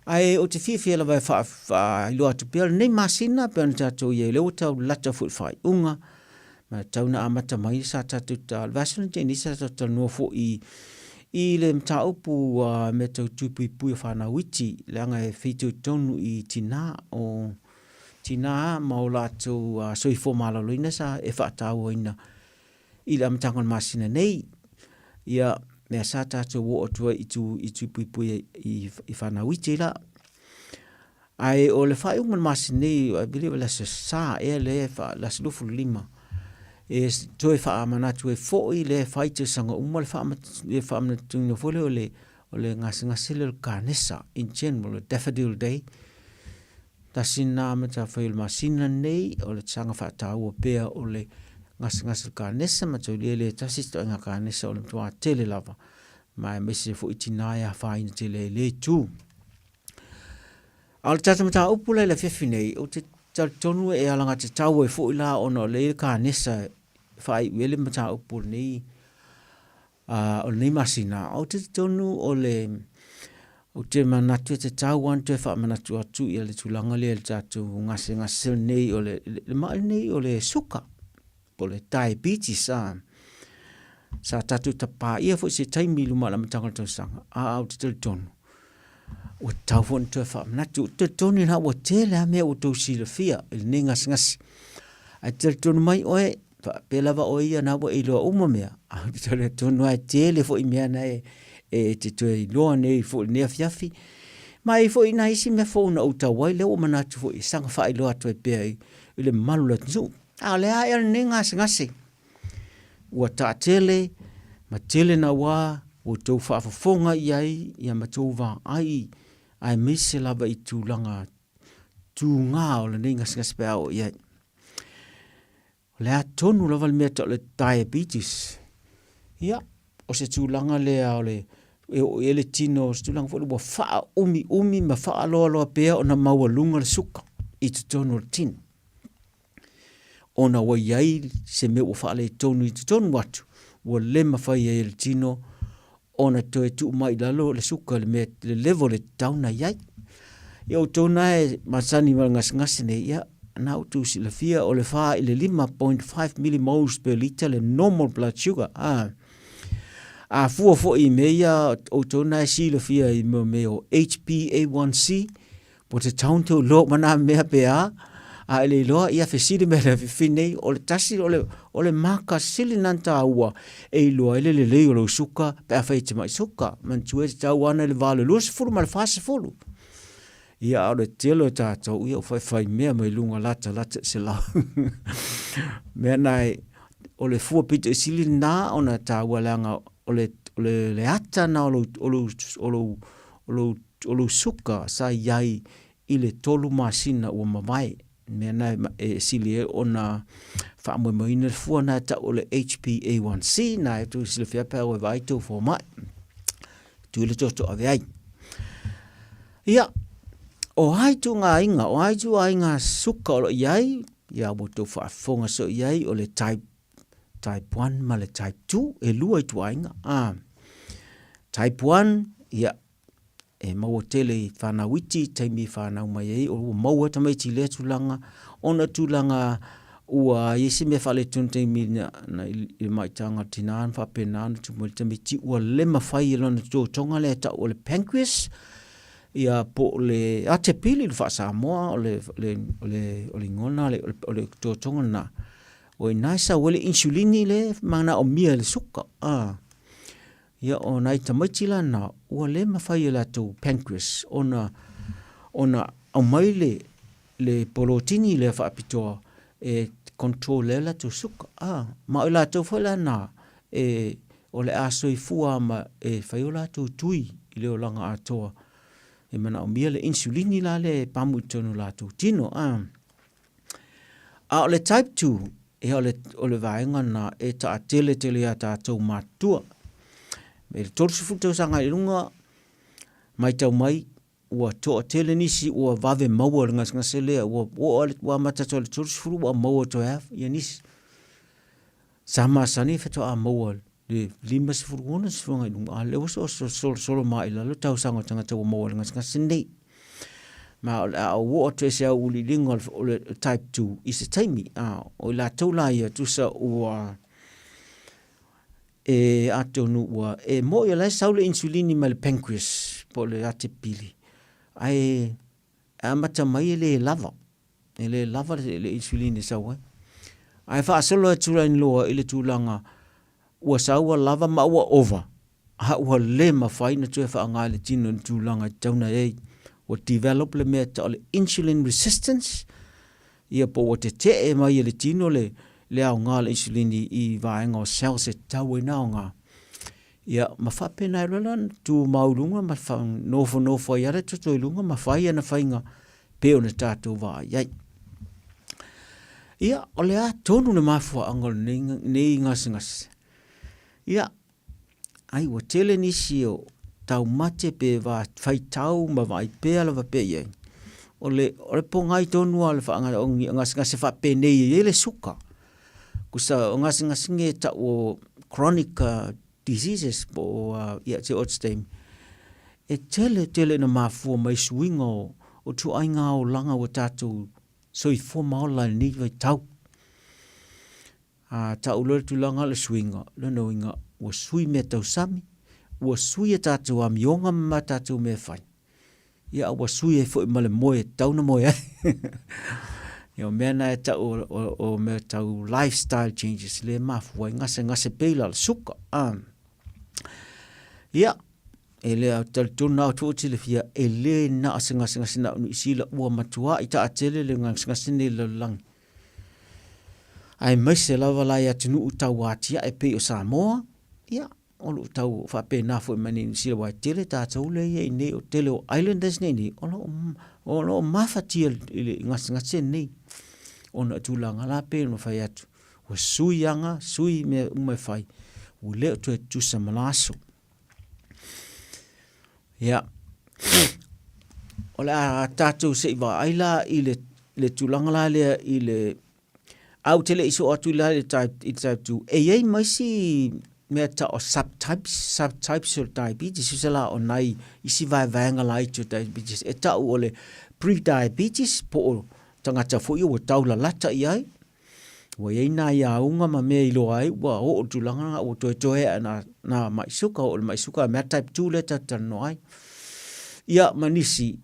Ae o te fiafia lava e whaailoa atu pea lenei masina pei ona tatou i ai lea ua tau lata foi le faaiuga ma tau na amata mai sa tatou ta le vaiaso lenei nei sa tatou talanoa foi i le mataupu a mea tau tui puipui o fanau iti leaga e fitoitonu i tina o tina ma o latou soifua maloloina sa e faatauaina I le amataga o le masina nei, ia, mea sa tatou oo atu ai i tū, i tū puipui i, i whanau iti la. Ae o le faaiuga o le masina nei, I believe o le aso sa ea le, le aso 25, e toe faamanatu ai foi le fai tausaga uma le faamanatuina foi lea o le, o le gasegase lea o le kanesa in general, le Daffodil Day. Tasi lena matafai o le masina lenei, o le saga faataua pea o le gasegase o le kanesa ma taulia le tasi se toaiga kanesa o le matua tele lava, ma aemaise foi tina e afaina tele ai le itu. A o le tatou mataupu la i le afiafi nei, ou te talitonu e alagatatau ai foi la ona o le kanesa e faaiu ai le mataupu o lenei Ā, o lenei masina, ou te talitonu o le, ou te manatu e tatau lava ona toe faamanatu atu ia le tulaga lea i le tatou gasegase lenei o le, le ma'i lenei o le suka, po o le diabetes, ā. Sa tatou tapaia foi se taimi i luma o le amataga o le tausaga, ā, ou te talitonu, ua tatau foi ona toe faamanatu. Ou te talitonu la ua tele lava mea ua outou silafia i lenei gasegase. Ae talitonu mai oe, Faapea lava oe ia na ua e iloa uma mea, a ou te talitonu lava e tele foi mea na e, e te toe iloa nei foi i lenei afiafi. Ma e i ai foi nai isi mea fou na ou tau ai, lea ua manatu foi e saga faailoa atu ai pea i, i le mamalu o le atunuu. A o le a ea lenei gasegase? Ua taatele ma tele naua ua outou faafofoga i ai ia ma tou vaai aemaise lava i tulaga tūgā o lenei gasegase pe a oo i ai. O le a tonu lava le mea tau o le diabetes? Ia, o se tulaga lea o le e oo i ai le tino, o se tulaga foi lea ua faaumiumi ma faaloaloa pea ona maualuga le suka i totonu o le tino. Ona ua i ai se mea ua faaletonu i totonu atu, ua le mafai ai e le tino ona toe tuu mai i lalo le suka i le mea, le level e tatau ona i ai. Ia outou na e masani ma le gasegase nei, ia, na outou silafia o le 4 i le 5.5 millimoles per litre le normal blood sugar. A, a fua foi i mea ia, outou na e silafia i mea o HbA1c, Po te taun tau loa ma nā mea pe a, a e le iloa, ia fesili mai le afiafi nei, o le tasi, o le, o le maka sili na tāua e iloa ai le lelei o lou suka pe afai e te mai suka. Manatua e te tau ana i le va o le 20 ma le 40. Ia, a o le tele o tātou, ia, o whaiwhai mea mai lunga lata, lata i se lau. Mea nā e, o le fua pito i sili nā ona tāua leanga o le, o le, le ata nā o lou, o lou, o lou, o lou o lou suka sa i ai i le tolu masina ua mavae. Mea na e sili ai ona faamoemoeina le fua na e tau o le HbA1c na e tou silafia pe a ua vaai tou fomai. Tui le toto ave ai. Ia, o ai ituaiga, o ai ituaiga suka o lo o i ai, ia ua tou faafofoga soo i ai o le type type 1 ma le type 2, e lua ituaiga. Ah, type 1, ia, e maua tele i whanau iti, taimi i whanau mai ai, o ua maua tamaiti i lea tulaga, ona tulaga ua i ai se mea faaletonu taimi na, na i le maitaga o le tinā na faapena ona tupu mai le tamaiti, ua le mafai e lona totoga lea e tau o le pancreas, ia po o le atepili i le faa-Samoa, o le, o le, o le, o le igoa lena, o le, o le totoga lena. O i ina e sau ai le insulini lea e manaomia e le suka. A. Ia, o nai tamaiti la na, ua le mafai e latou pancreas ona, ona aumai le, le polotini lea faapitoa e control ai latou suka. A. Ma o i latou foi la na, e, o le a soifua ma e fai o latou tui i le olaga atoa. E manaomia le insulini la lea e pamu i totonu o latou tino. A. A o le type 2, ia o le, o le vaega lena e taatele tele iā tātou matutua. I le 30 tausaga i luga, matau mai, ua toatele nisi ua vave maua le gasegase lea, ua oo lava, ua amata atu i le 30 ua maua toe lava ia nisi. Sa masani faatoa maua le 50, 60 agai i luga, a o lea ua solosolo mai i lalo tausaga o tagata ua maua i le gasegase nei. Ma o le a ou oo atu ai i se auiliiliga o le type 2 i se taimi. A, o i latou la ia, tusa ua e atonu ua e mo'i o la e sau le insulini mai le pancreas po o le atepili, ae e amata mai e le lava. E le lava le insulin e sau ai. Ae faasolo atu ai loa i le tulaga ua sau ua lava ma ua ova, a ua le mafai ona toe faaaoga e le tino i le tulaga e tatau ona i ai. Ua develop le mea e tau o le insulin resistance, ia po ua tetee mai e le tino le, le aoga o le insulin i, i vaega o cells e tatau ai ona aoga. Ia, ma faapena ai loa la ona tumau i luga ma nofonofo ai lava le toto i luga ma fai ana faiga pei ona tatou vaai ai. Ia, o le a tonu le mafuaaga o lenei, nei gasegase? Ia, ai ua tele nisi o taumate pe va faitau ma vaai pea lava pea i ai. O le, o le pogai tonu lava o le faanga, o gasegase faapenei e i ai le suka. Kusa o gasegase nei e tau o chronic diseases po o ia se odd taimi, e tele tele ina mafua mai suiga o, o ituaiga olaga ua tatou soifua ma ola i lenei vaitau. A tau loa le tulaga o le suiga, lona uiga ua sui mea tausami, ua sui a tatou amioga ma tatou mea e fai. Ia a ua sui ai foi ma le moe e tatau ona moe ai. Ia o mea na e tau o, o, o mea tau lifestyle changes lea e mafua ai gasegase pei la o le suka. Ah. Ia, e le au talitonu na au silafia, e le na o se gasegase na o Niu Sila ua matuai taatele le gasegase nei i le lalolagi. Aemaise lava la i atunuu tau atiae pei o Samoa, ia, o lo o tau faapena foi mai Niu Sila aua e tele tatou lea e i ai nei, o le tele o islanders nei nei, o lo o, o lo o mafatia i le gasegase nei ona o tulaga la pei ona fai atu, ua sui aga, sui mea uma e fai, ua le o toe tutusa ma la aso. Ia, o le a tatou se i vaai la i le, le tulaga la lea i le. A ou te le i soo atu la i le type, i le type 2, e i ai ma isi mea tau o subtypes, subtypes o le diabetes, tusa la o nai isi vaevaega laiti o diabetes, e tau o le pre-diabetes po o tagata foi ia ua taulalata i ai, ua i ai nai auga ma mea i iloa ai ua oo i le tulaga lena ua toetoe ae na, na mai suka, oo i le mai suka, mea type 2 lea tatou te talanoa ai. Ia ma nisi,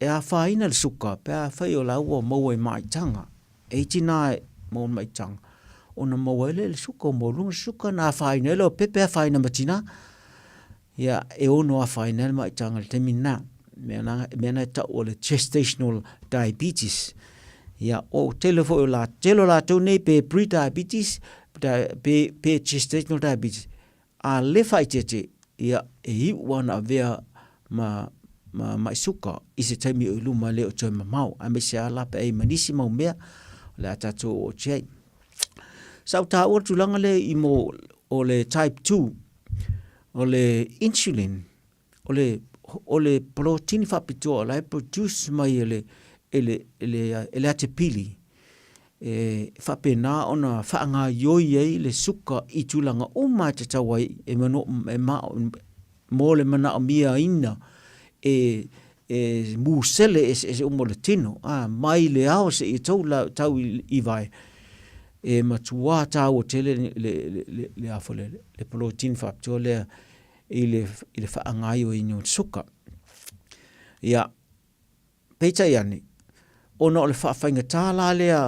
E afaina le suka pe afai o la ua maua i maitaga, e iti na e maua i maitaga, ona maua ai lea i le suka, ua maualuga le suka na afaina ai lau pepe afaina ma tina. Ia, e ono afaina ai le maitaga i le taimi lena. Mea na, mea na e tau o le gestational diabetes. Ia, o tele foi o la, tele o latou nei pe pre-diabetes, pe, pe gestational diabetes, A le faaeteete, ia, e iu lava ona avea ma, ma maʻi suka i se taimi o i luma le o toe mamao, aemaise lava la pe a i ai ma nisi mau mea o le a tatou oo atu i ai. Sa ou taua le tulaga lea i mo o le type 2, o le insulin, o le, o le polotini faapitoa o la e produce mai e le, e le, e le, e le atepili e faapena ona faagaoioi ai le suka i tulaga uma e tatau ai e, mano, e ma, mo le manaomiaina e, e musele eseese uma o le tino, a, mai le ao seia tou la, tau i, i vae, e matuā tāua tele le, le, le, le, le, a foi le, le polotini faapitoa lea i le, i le faagaoioiina o le suka. Ia, peitai ane, ona o le faafaigatā la lea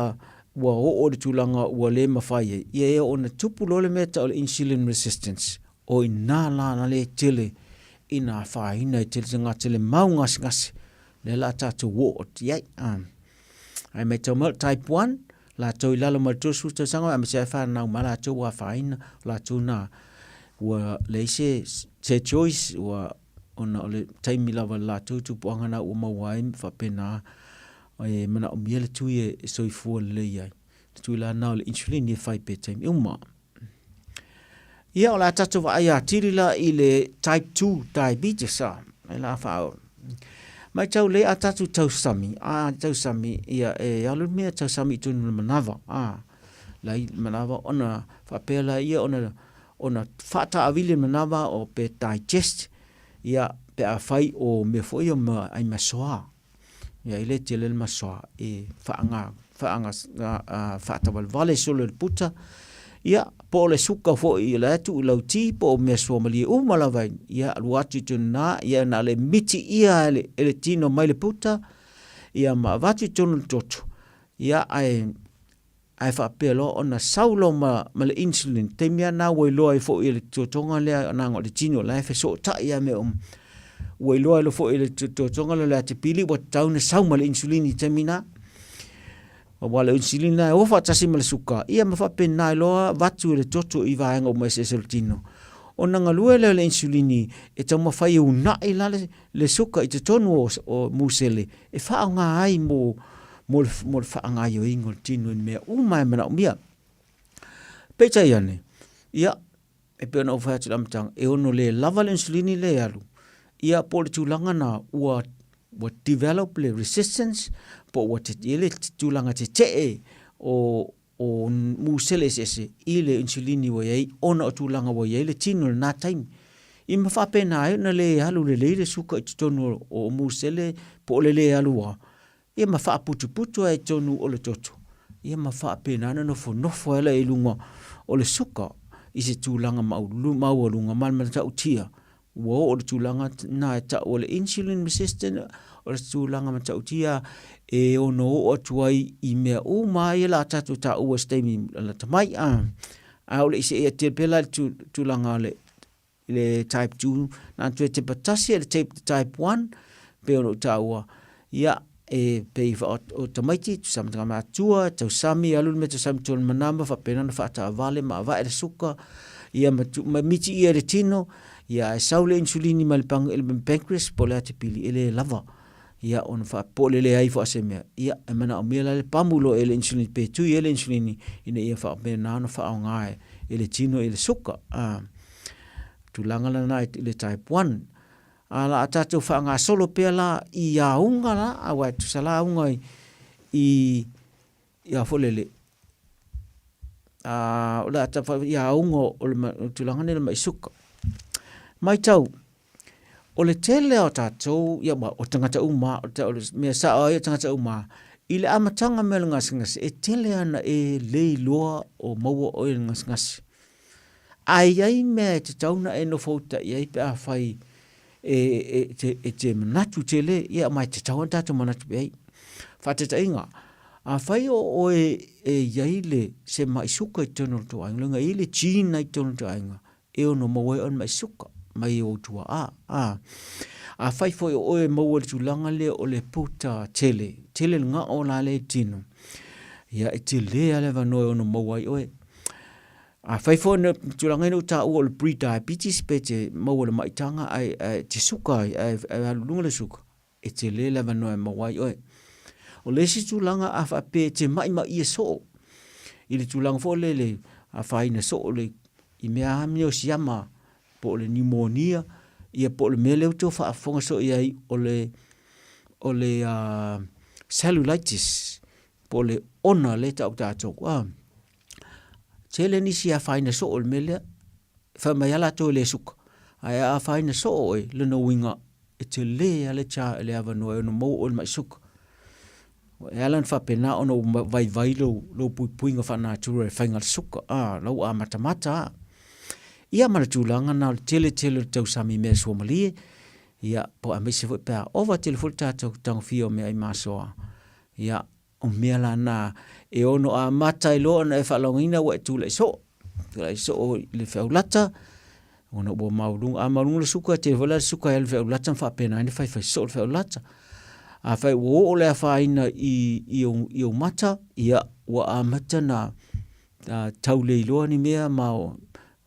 ua oo i le tulaga ua le mafai ai, ia e oo ina tupu loa le mea e tau o le insulin resistance, o i ina la na le tele ina afaina ai tele tagata i le mau gasegase, lea o le a tatou oo atu i ai. Ae matau mai o le type 1, latou i lalo mai le 30 tausaga aemaise ai fanau ma latou ua afaina, o latou na ua leai se, se choice, ua ona o le taimi lava i le latou tupuaga na ua maua ai ma faapena e manaomia le tui e soifua lelei ai. Le tui la na o le insulin e fai pea i taimi uma. Ia, o le a tatou vaai atili la i le type 2 diabetes, a, e la faa... Matau lea a tatou tausami, a tausami, ia, e alu le mea tausami i tonu le manava, a, lai manava ona faapea la ia ona, ona faataavili le manava o pe digest, ia, pe a fai o mea foi ia ma ai masoa. Ia, e le tele le masoa e faaga, faaga, faatavalevale solo i le puta. Ia, po o le suka foi o la e tuu i lau ti, po o mea suamalie uma lava, ia, alu atu i tonu na, ia, na le miti ia e le, e le tino mai le puta, ia, ma avatu i tonu le toto. Ia, ae, ae faapea loa ona sau loa ma, ma le insulin, taimi lava lena ua iloa ai foi e le totoga lea leaga o le tino la e fesootai lava mea uma. Ua iloa ai loa foi e le totoga lea o le atipili ua tatau ona sau ma le insulin i le taimi lena. Aua o le insulin lena e o faatasi ma le suka, ia ma faapena ai loa avatu e le toto i vaega uma eseese o le tino. Ona galue lea o le insulin e taumafai e uunai la le, le suka i totonu o, o musele e faaaoga ai mo, mo le, mo le faagaoioiga o le tino i mea uma e manaomia. Peitai ane, ia, e pei ona ou fai atu i le amataga, e ono le lava le insulini lea e alu, ia po o le tulaga na ua, ua develop le resistance, po ua te, i le tulaga tetee o, o musele eseese i le insulini ua i ai ona o tulaga ua i ai le tino i lena taimi. I ma faapena ai ona le alu lelei le suka i totonu o musele po o le le alu lava, ia ma faaputuputu ai i totonu o le toto, ia ma faapena ona nofonofo ai la i luga o le suka i se tulaga maualuga ma le matautia Ua oo i le tulaga na e tau o le insulin resistant, o le tulaga matautia e ono oo atu ai i mea uma ia la tatou taua i se taimi lata mai. A o le i see atu pea la i le tulaga o le le type 2, na ona toe tepa tasi le type 1 pei ona ou taua, ia e pei o tamaiti, tusa ma tagata matua, tausami, alu le mea tausami tonu manama, faapena ona faataavale ma avae le suka, ia ma, tu, ma miti ia le tino, ia ae sau le insulini mai le, pang, le pancreas po o le atipili, e le lava. Ia ona po o le leai foi o se mea, ia e manaomia la le pamu loa e le insulini, pe tui ai le insulini, ina ia faapena ona faaaoga e le tino i le suka. A, tulaga lena i le type 1. A la a tatou faagasolo pea la i auga la, aua e tusa la auga i, i, i a foi lele, o le a tau i auga o le tulaga nei o le mai suka. Matau, o le tele o tatou, ia ma, o tagata uma, o le mea sao ai o tagata uma, i le amataga mai o le gasegase, e tele ana e le iloa o maua oe i le gasegase. Ae i ai mea e tatau ona e nofouta i ai pe afai e te manatu tele, ia ma e tatau ona tatou manatu i ai. Faataitaiga, afai o oe e i ai le se mai suka i totonu o le tou aiga, lona e i ai le gene i totonu o le tou aiga, e ono maua ai oe le mai suka mai ou tuaa. A, afai foi o oe e maua i le tulaga lea o le puta tele, tele le gao la lea i tino, ia e tele lava le avanoa e ono maua ai oe. Afai foi na tulaga ina ua taua o le pre-diabetes pe te maua i le maitaga ae, ae te suka ai, ae, ae alu i luga le suka, e tele le avanoa e maua ai oe. O le isi tulaga a faapea e te ma'ima'i soo i le tulaga foi lele le afaina soo le i mea amio siama po o le pneumonia ia po o le mea lea ua tou faafofoga soo i ai o le o le cellulitis po o le ona lea e tau tatou. Tele nisi e afaina soo i le mea lea. Fai mai lava latou e le suka, ae a afaina soo oe, lona uiga e tele lava le cha le avanoa e ono maua oe i le mai suka. E ala ona faapena ona ua vaivai lou, lou puipuiga faanatura i le faiga o le suka, a, la ua amatamata lava. Ia ma le tulaga na o le tele tele o le tausami i mea suamalie, ia, po aemaise foi pe a ova tele foi le tatou tagofia o meaai masoa, ia, O mea la na e ono amata ai loa ona e faalogoina ua e tulai soo, tulai soo i le feaulata, ona ua maualuga, a maualuga le suka, e tele foi la le suka e alu i le feaulata ma faapena ai ona faifai soo le feaulata. Afai ua oo le afaina i, i, ou, i ou mata, ia, ua amata na tau le iloa ni mea ma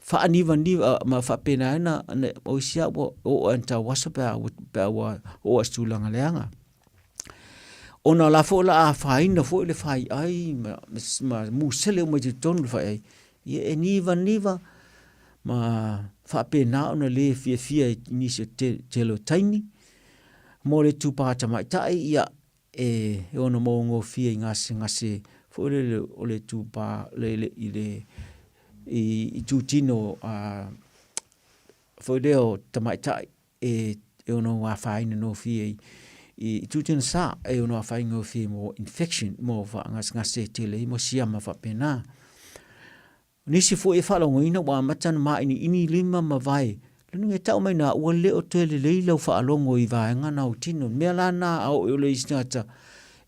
faanivaniva ma faapena ai ona, o isi lava ua oo lava ina tauaso pe a, pe a ua oo i se tulaga leaga. Ona o la foi o le a afaina foi le faiai ma, ma musele uma i totonu le faiai, ia e nivaniva ma faapena ona le fiafia i nisi o te, tele o taimi. Mo le itupa tamaitai, ia e, e ono maua gofie i gasegase foi lele o le itupa le, le, i le i itutino a foi lea o tamaitai e ono afaina gofie i i tūtuna sa e ono afaina gofie mo infection mo faagasegase e tele ai mo siama faapena. O nisi foi e faalogoina ua amata ona māʻiniʻini lima ma vae, lona e tau mai na ua le o toe lelei lau faalogo i vaega na o tino. Mea la na a oo i le isi tagata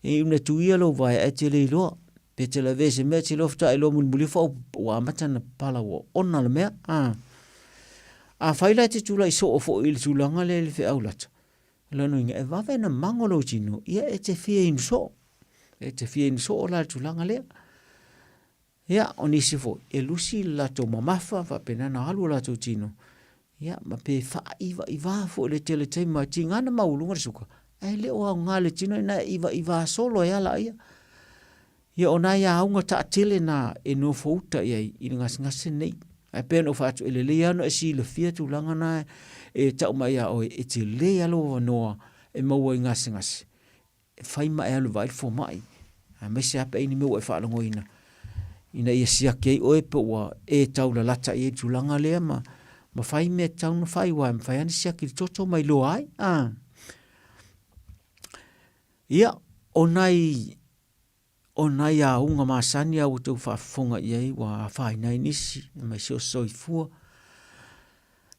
e una tuia lou vae ae te le iloa. Pe te lavea i se mea te iloa faatoa iloa mulimuli ifo ua amata ona pala ua ona le mea. A. Afai la e te tulai soo foi i le tulaga lea i le feau lata, lona uiga e vave ona mago lou tino, ia e te fia inu soo. E te fia inu soo la i le tulaga lea. Ia, o nisi foi, e lusi le latou mamafa, faapena ona alu o latou tino, ia, ma pe faaivaivā foi i le tele taimi, aua e tiga ona maualuga le suka, ae le o aoga i le tino ina e ivaivā solo ai lava laia. Ia, o nai auga taatele na e nofouta i ai i le gasegase lenei. Ae pei ona ou fai atu, e lelei lava ona e silafia tulaga na e tau mai ia oe, e tele lava lou avanoa e maua ai gasegase, e fai ma e alu e vaai le fomai, aemaise lava pe a i ai ni mea ua e faalogoina, ina ia siaki ai oe pe ua e taulalata i ai i le tulaga lea ma, ma fai mea e tatau ona fai, aua e mafai lava ona siaki i le toto ma iloa ai. A. Ia, o nai O nai auga masani a ua outou faafofoga i ai ua afaina ai nisi, aemaise o soifua.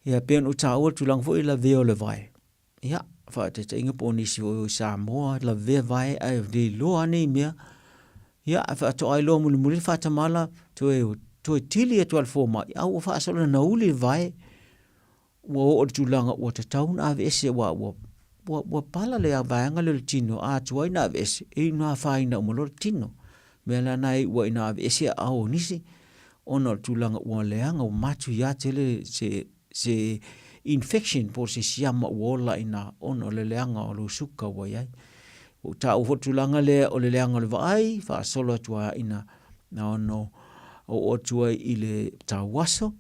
Ia pei ona ou taua le tulaga foi lavea o le vae. Ia, faataitaiga po o nisi foi o i Samoa, lavea vae ae le iloa lava nei mea. Ia, ae faatoa iloa mulimuli le faatamala, toe, toe tili atu lava i le fomai, a ua faasolo ina uli le vae. Ua oo i le tulaga ua tatau ona aveese aua ua, ua, ua pala le vaega lea o le tino, a tuai ona aveese, e iu ina afaina uma loa le tino. O le mea la lena e iu ai ina aveese aao o nisi, ona o le tulaga ua leaga, ua matuia tele se, se infection po o se siama ua ola i ina ona o le leaga o lou suka ua i ai. Ua ou taua foi le tulaga lea o le leaga o le vaai, faasolo atu lava ina ono oo atu ai i le tauaso.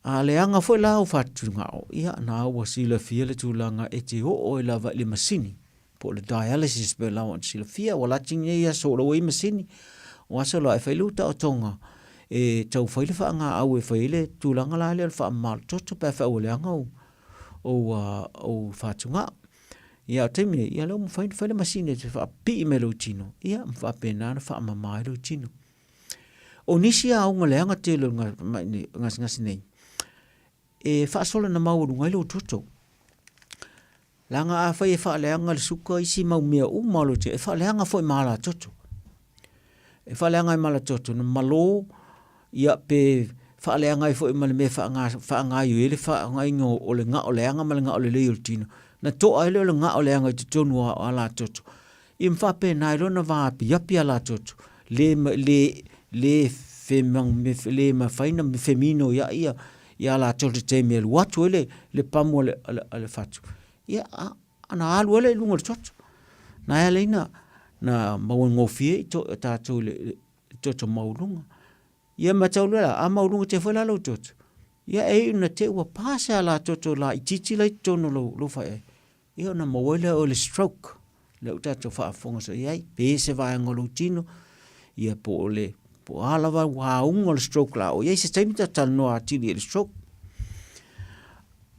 A leaga foi la au fatugao, ia na ua silafia le tulaga e te oo ai lava i le masini, po o le dialysis pei la ona silafia, ua lati nei aso o la ua i ai masini, o aso la e fai lou taotoga. E tau fai le faagaau e fai ai le tulaga la lea o le faamama o le toto pe afai ua leaga ou ou ou fatugao. Ia a o le taimi nei, ia lea ua mafai ona fai le masini e te faapipii mai i lou tino, ia ma faapena ona faamama ai lou tino. O nisi auga leaga tele o le gasegase nei, e faasolana maualuga ai lou toto. Leaga afai e faaleaga le suka isi mau mea uma o lou tino, e faaleaga foi ma alatoto. E faaleaga ai ma alatoto, na malo, ia pe faaleaga ai foi ma le mea e faagaoioi ai le faaaogaina o le gao leaga ma le gao lelei o le tino, na to'a ai lea o le gao leaga i totonu o alatoto. Ia ma faapena ai loa ona vaapiapi alatoto, le, le, le, le mafai ona feminoiai ia, ia alatoto i le taimi e alu atu ai le, le pamu a le, a le, a le fatu, ia, a, ona alu ai lea i luga o le toto. Na e ala ai na, na mauagofie ai to, tatou i le, le toto maualuga. Ia matau loa la, a maualuga tele foi la lou toto, ia e iu ina te i ua pa se alatoto laitiiti la i totonu o lou, lou faiai, ia ona maua ai lea o le stroke, lea ua tatou faafofoga soo i ai, pe se vaega o lou tino, ia po o le, po o a lava ua auga o le stroke la o i ai se taimi tatou talanoa atili i le stroke.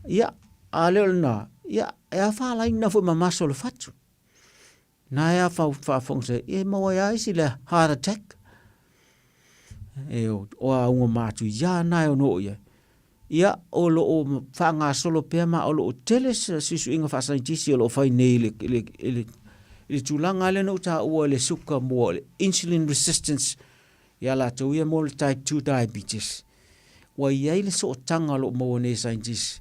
Ia, a le o lena, ia, e afaalaina foi ma maso o le fatu. Na e a faafofoga se, e maua ai lava isi le heart attack. E o, o auga matuia na e ono oo i ai. Ia, o lo o faagasolo pea ma o lo o tele suisuiga faasaienitisi o lo o fai nei i le, i le, i le, i le tulaga lea na ou taua i le suka mo le insulin resistance ia latou ia mo le type 2 diabetes. Ua i ai le sootaga o lo o maua nei e saienitisi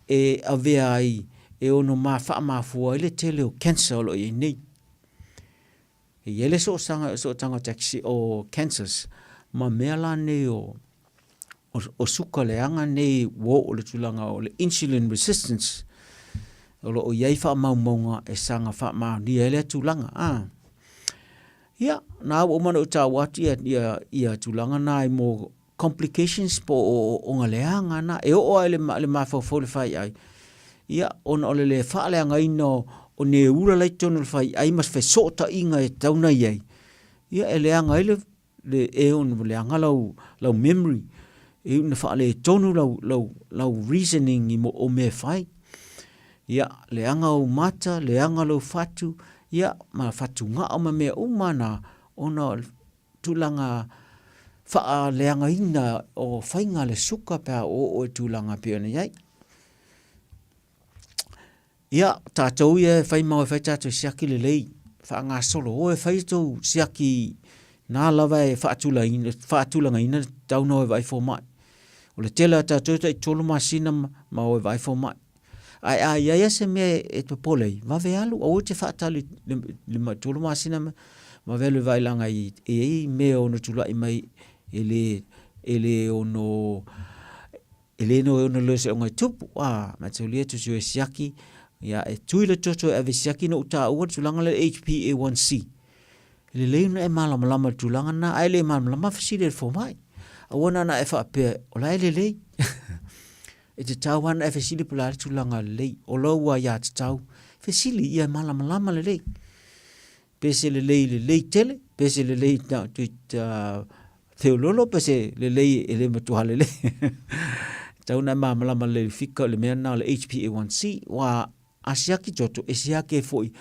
e avea ai e ono faamafua ai le tele o cancer o lo o i ai nei. E i ai le soosaga, sootaga o taxi, o cancers ma mea la nei o, o, o suka leaga nei ua oo i le tulaga o le insulin resistance o lo o i ai faamaumauga e saga faamaonia ai lea tulaga. Ah. Ia, na ua uma ona ou taua atu ia, ia, ia tulaga na i mo complications po o ooooga leaga na, e oo lava i le, le mafaufau i le faiai, ia, ona o le le faaleagaina o, o neula la i totonu o le faiai ma se fesootaiga e tatau ona i ai, ia, e leaga ai le, le, e ono leaga lau, lau memory, e iu ina faaletonu lau, lau, lau reasoning i mo, o mea e fai. Ia, leaga ou mata, leaga lou fatu, ia, ma fatugao ma mea uma na, ona o le tulaga faaleagaina o faiga a le suka pe a oo i tulaga e pei ona i ai. Ia, tatou ia e fai mau e fai tatou siaki lelei, faagasolo, o e fai tou siaki na lava e faatulaina, faatulagaina le tatau ona o e vaai fomai. O le tele o tatou e tai 3 masina ma o e vaai fomai. Ae a i ai lava se mea e popole ai, vave alu, aua e te faatali i le 3 masina, vave alu e vaai leaga e i ai mea e ono tulai mai e le, e le ono, e le ono ono se onga e tupu. A, mataulia tusi o e siaki, ia e tui le toto e ave siaki na ou taua le tulaga lea HbA1c. E lelei ona e malamalama i le tulaga lena, ae le malamalama fesili i le fomai. Aua na ona e faapea, o la e lelei. E tatau lava ona e fesili po o le a le tulaga lelei o lou aiatatau. Fesili ia malamalama lelei. Pe se lelei lelei tele, pe se lelei feololo, pe se lelei e le matua lelei. Tatau ona e malamalama lelei i le fika o le mea lena o le HbA1c. Aua a siaki toto, e siaki ai foi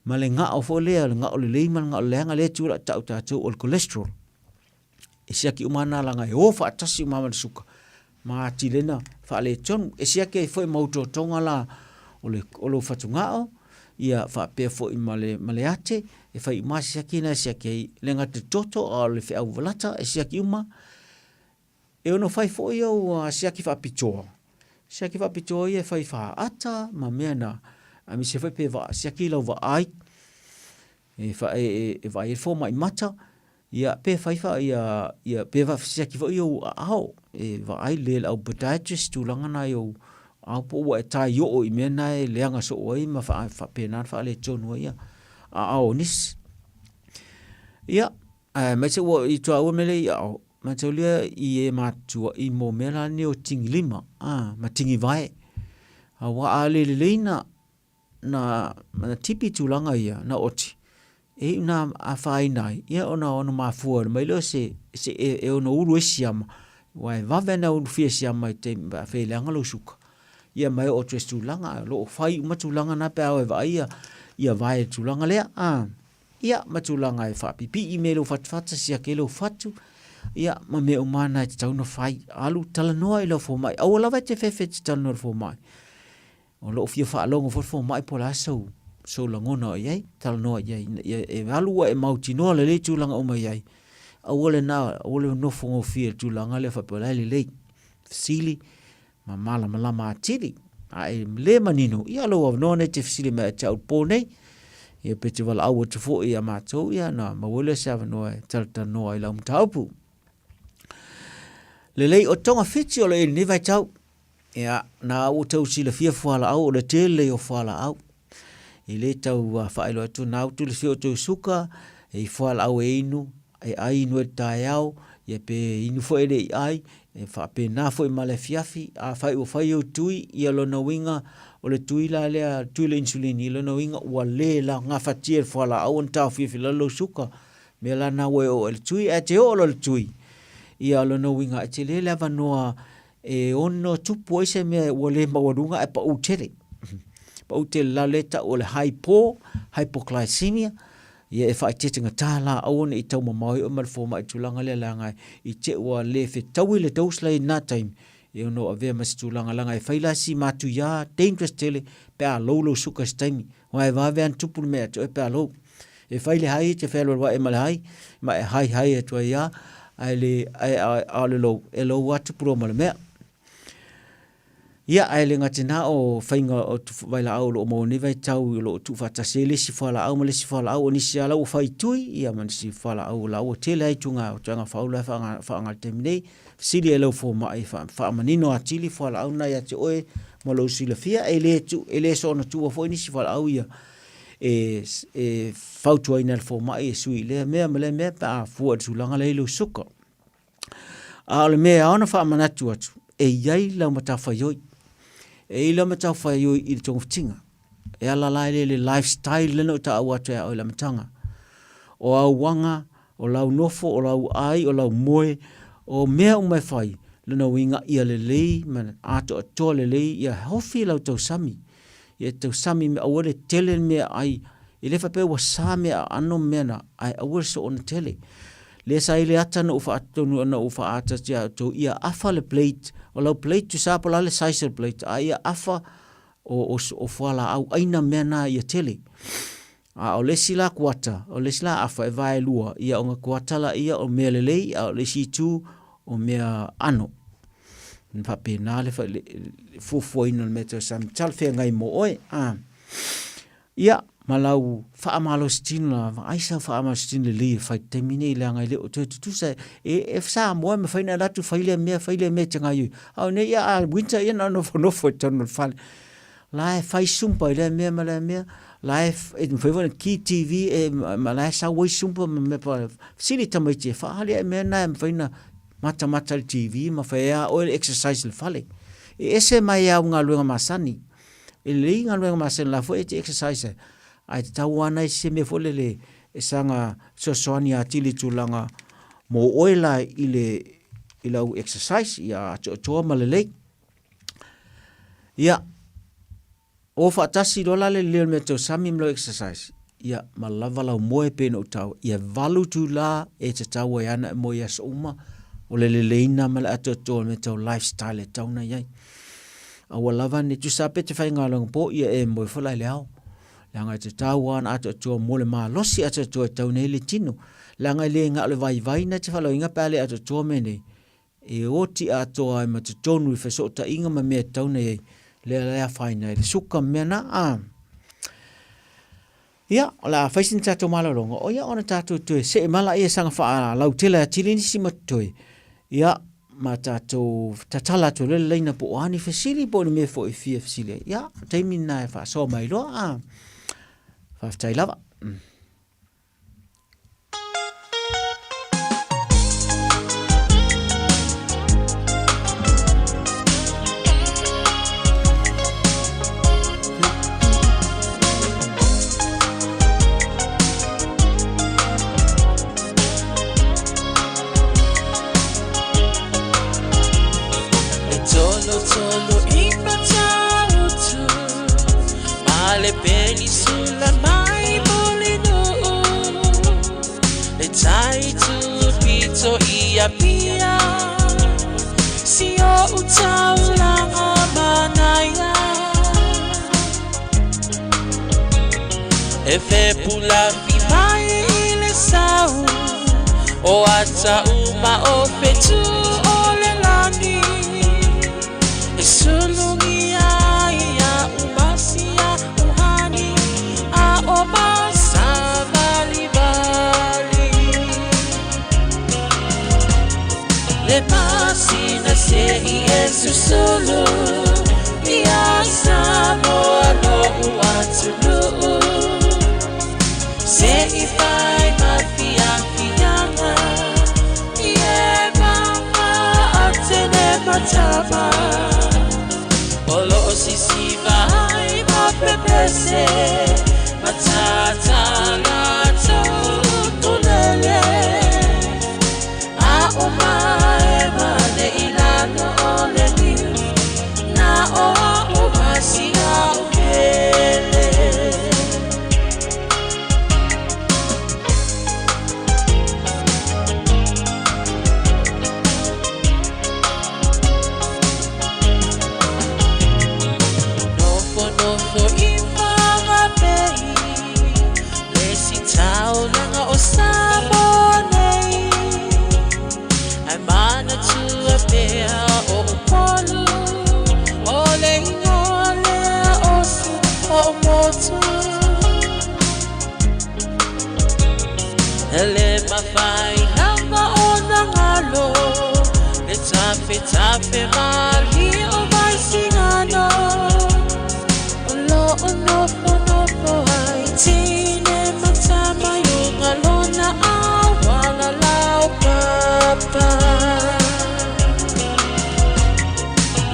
ma le gao foi lea, o le gao lelei ma le gao leaga lea e tulai tau tatou o le cholesterol. E siaki uma ana leaga e o faatasi uma ma le suka ma atili ai ona faaletonu. E siaki ai foi ma otootoga la o le o lou fatugao, ia faapea foi ma le ma le ate, e fai uma lava siaki na e siaki ai, e le gata i le toto a o le feau valata e siaki uma. E ono fai foi au siaki faapitoa, siaki faapitoa ia e fai faaata ma mea na, aemaise foi pe siaki lau vaai E vaai ai le fomai mata, ia pe fai fa ia ia pe siaki foi ou aao e vaai le le au podiatrist tulaga na i ou aao po ua e tai oo i mea na e leaga soo ai ma faapena ona faaletonu ai ia aao o nisi. Ia, aemaise ua i tuaua mea lea i aao, mataulia i e matutua i mo mea la nei o tigilima, ma tigivae. Aua a le lelei na na, na tipi tulaga ia, na oti. E iu na afaina ai, ia ona ono mafua mai lea o se, se e, e ono ulu ai siama, aua e vave ana ulufia siama i taimi pe a feileaga lou suka. Ia ma e oo atu ai i se tulaga, o lo o fai uma tulaga na pe a o e vaai ia, ia vae i le tulaga lea, a. Ia, ma tulaga e faapipii mea i lou fatufata, siaki ai lou fatu, ia, ma mea uma na e tatau ona fai. Alu talanoa i lau fomai. Aua lava e te fefe e te talanoa i le fomai. O lo o fia faalogo foi le fomai po o le a sou, sou lagona o i ai, talanoa i ai, ina ia e alu ua e mautinoa lelei tulaga uma i ai. Aua le na, aua le nofo gofie i le tulaga lea faapea o la e lelei. Fesili ma malamalama atili. A e le manino, ia lou avanoa nei e te fesili mai ia te au i le po nei. Ia pe te valaau atu foi ia matou, ia ona maua ai lea o se avanoa e talatalanoa ai i lau mataupu. Lelei, o togafiti o lo o i ai i lenei vaitau. Ia, na ua tau silafia fualaau, o le tele o fualaau. E le tau faailoa atu, na ua tulifia outou suka, e i fualaau e inu, e ai inu ai le taeao, ia pe inu foi e le i ai, e faapena foi ma le afiafi. Afai ua fai ou tui, ia lona uiga, o le tui la lea, le tui o le insulini, lona uiga ua le gafatia e le fualaau ona taofiofi i lalo lou suka. Mea la na ua e oo ai i le tui, ae te oo loa i le tui, ia lona uiga e tele le avanoa E ono tupu ai se mea ua le maualuga ae pau tele. Pau tele la lea e tau o le hypo, hypoglycemia, ia e faaeteetegata la aua ne i taumamao ai oe ma le fomai i le tulaga lea leaga i te ua le fetaui le dose la i lena taimi, e ono avea ma se tulaga leaga e fai la si matuia, dangerous tele pe a low lou suka i se taimi. Aua e vave lava ona tupu le mea ia te oe pe a low. E fai le hai, e te fealualuai ma le hai, ma e hai hai atu ai lava, ae le, ae, a o le low, e low lava tupu loa ma le mea. Ia, ae le gata i lena o faiga o vailaau o lo o maua nei vaitau o lo o tuufaatasi ai le isi fualaau ma le isi fualaau, o nisi lava la ua fai tui, ia ma nisi fualaau la ua tele lava ituaiga, ituaiga faaulu la e faaaoga i le taimi nei. Fesili ai lau fomai e faamanino atili fualaau na ia te oe ma lou silafia, e le, e le soona tuua foi nisi fualaau ia e, e fautuaina e le fomai e sui i lea mea ma lea mea pe a fua i le tulaga lea i lou suka. A o le mea e ao ona faamanatu atu, e i ai lau matafaioi. E i ai lau matafaioi i le togafitiga. E ala la i le lifestyle lea na ou taua atu ia oe i le amataga. O au aga, o lau nofo, o lau ai, o lau moe, o mea uma e fai, lona uiga ia lelei ma atoatoa lelei ia hofi lau tausami. Ia tausami me aua le tele le mea ai, e le faapea ua sa mea aano ma mea na, ae aua le soona tele. Lea sa i le ata na ou faatonu na ou faaata atu ia outou, ia afa le plate, o lau plate tusa po o le a le size o le plate, a ia afa o, o, o fualaau aina mea na ia tele. A o le isi la kuata, o le isi la afa e vaelua, ia ona kuata laia o mea lelei, a o le isi itu o mea ano. Na faapena le, le, le fuafuaina o le mea tausami talafeagai mo oe. A. Ia, ma lau faamalositino lava, ai sau faamalositino lelei e fai i le taimi nei, leaga e le o toe tutusa. E, e Samoa e mafai ona alu atu fai lea mea, fai lea mea e te gaoioi. A o nei, ia, a winter, ia na o nofonofo i totonu o le fale. La e fai sumpa i lea mea ma lea mea, la e, e mafai foi ona ki TV e, ma la e sau ai sumpa ma mea pa, fesili i tamaiti e faaali ai mea na e mafai ona matamata i le TV ma fai ai lava oe le exercise i le fale. E ese mai au galuega masani. E lelei galuega masani la foi e te exercise ai, ae tatau lava ona i se mea foi lele e saga fesoasoani atili i tulaga mo oe la i le i lau exercise ia atoatoa ma lelei. Ia, o faatasi loa la le lelei o le mea tausami ma lau exercise, ia ma lava lau moe pei ona ou taua, ia 8 itula e tatau ai ana e moe i aso uma, o le leleina ma le atoatoa o le mea tau lifestyle e tatau ona i ai. Aua lava ne i tusa pe te faigaluega po, ia e moe foi la i le ao. Leaga e tatau lava ona atoatoa mo le malosi atoatoa e tatau nei le tino. Leaga e le na o le vaivai na te faalogoina pe a le atoatoa mea nei, e oti atoa ai ma totonu i fesootaiga ma mea e tatau ona i ai, lea la e afaina ai le suka ma mea na, a. Ia, o le a fai sina tatou malologa, o ia ona tatou toe see mai laia e saga faalautele atili nisi ma totoe, ia, ma tatou tatala atu ai loa le laina po o a ni fesili po o ni mea foi e fia fesili ai. Ia, o le taimi lena e faasoa mai loa, a. Faafetai lava. Penisula mai Mulinuu Le tai tupito i Apia Si oʻu taulaga manaia E fepulafi mai i le sau O ata uma o fetu o le lagi E sulugia ai aʻu masia uhani A o masavalivali Le masina seʻi e susulu Iā Samoa loʻu atunuu Seʻi fai ma fiafiaga I e maga atene matama O loo sisiva ai ma pepese Matata latou ukulele A o mae i lalo o le niu Na o a'u masia upele. Nofonofo i Whangape Le isi taulaga o Samoa nei Ae manatua pea o Upolu O le igoa lea o si o'u motu E le mafai lava ona galo Le tafetafe malie o Vaisigano O loo nofonofo ai teine ma tama i uga lona auala laupapa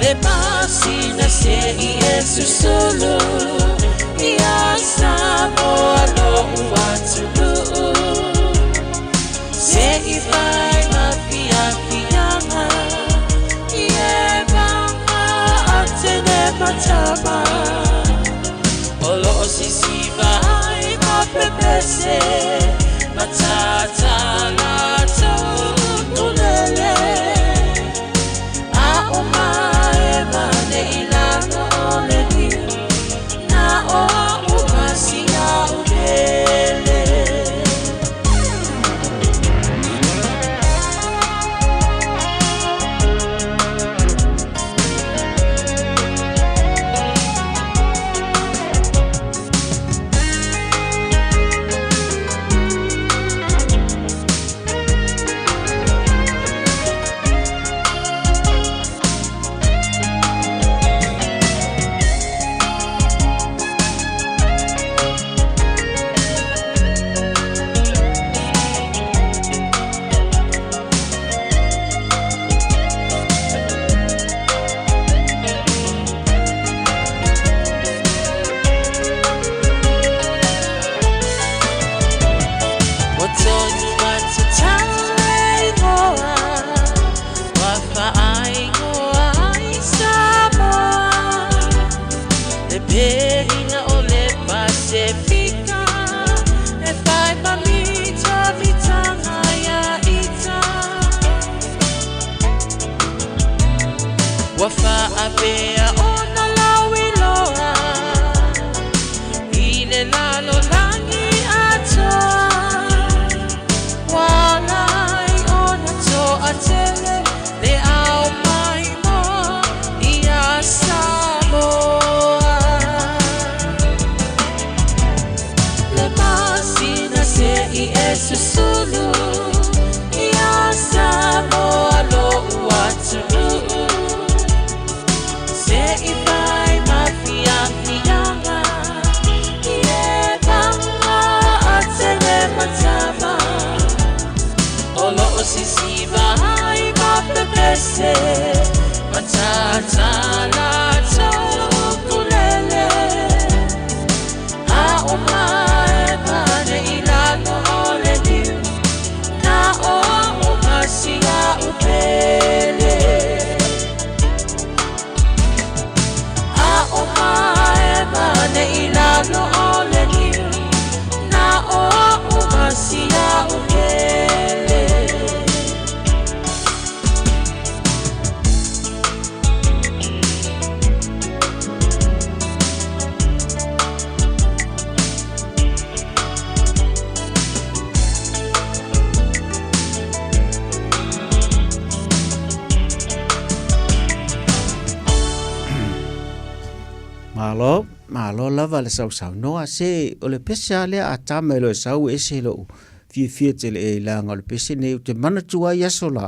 Le masina seʻi e susulu Iā Samoa loʻu atunuu Seʻi fai ma fiafiaga I e maga atene matama O loo sisiva ai ma pepese Matata latou ukulele A o mae mane i lalo o le niu Na o a'u masia upele. Ua tonu atu tau le igoa Ua faaigoa ai Samoa Le pelina o le Pasefika E whai ma mita mitanga ia ita Ua faapea ona lauiloa I le lalolagi atoa Ua ala ai ona toatele Le ao maimoa iā Samoa Le masina seʻi e susulu Iā Samoa loʻu atunuu Seʻi fai ma fiafiaga I e maga atene matama O loo sisiva ai ma pepese Matata latou ukulele. A o mae mane i lalo o le niu Na o a'u masia upele. A o mae mane i lalo o Malo, malo lava le sausaunoa. Se, o le pese lava lea a tama e le o sau e ese lou fiafia tele e leaga o le pese nei ou te manatua ai aso la,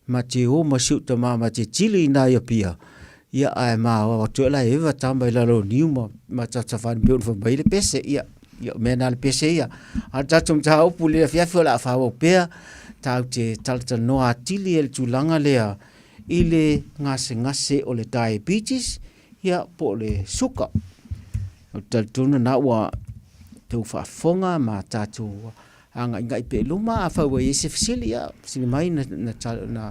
ma te o ma si ou tama ma te tili i nai Apia, ia ae ma o atu la e eva tama i lalo o niu ma, ma tatafani pei ona fai mai le pese, ia, ia o mea na le pese ia. A o le tatou mataupu i le afiafi o le a faaauau pea, tatou te talatalanoa atili i le tulaga lea i le gasegase o le diabetes, ia po o le suka. Ou te talitonu lena ua outou faafofoga ma tatou agaigai pea i luma. Afai ua i ai se fesili, ia fesili mai na, na, na,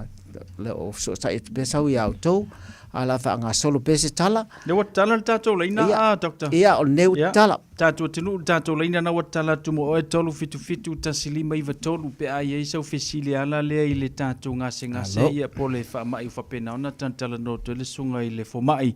na o fesootai atu pea sau ia outou, a o le a faagasolo pea se tala. Lea ua tatala le tatou laina, Ia, a Doctor. ia, o lenei ua Ia, tatala. tatou atunuu le tatou laina na ua tatala atu mo oe 377 1593 pe a i ai sau fesili e ala lea i le tatou gasegase Alo. ia po o le faamai ua faapena ona talatalanoa atu ai le susuga i le fomai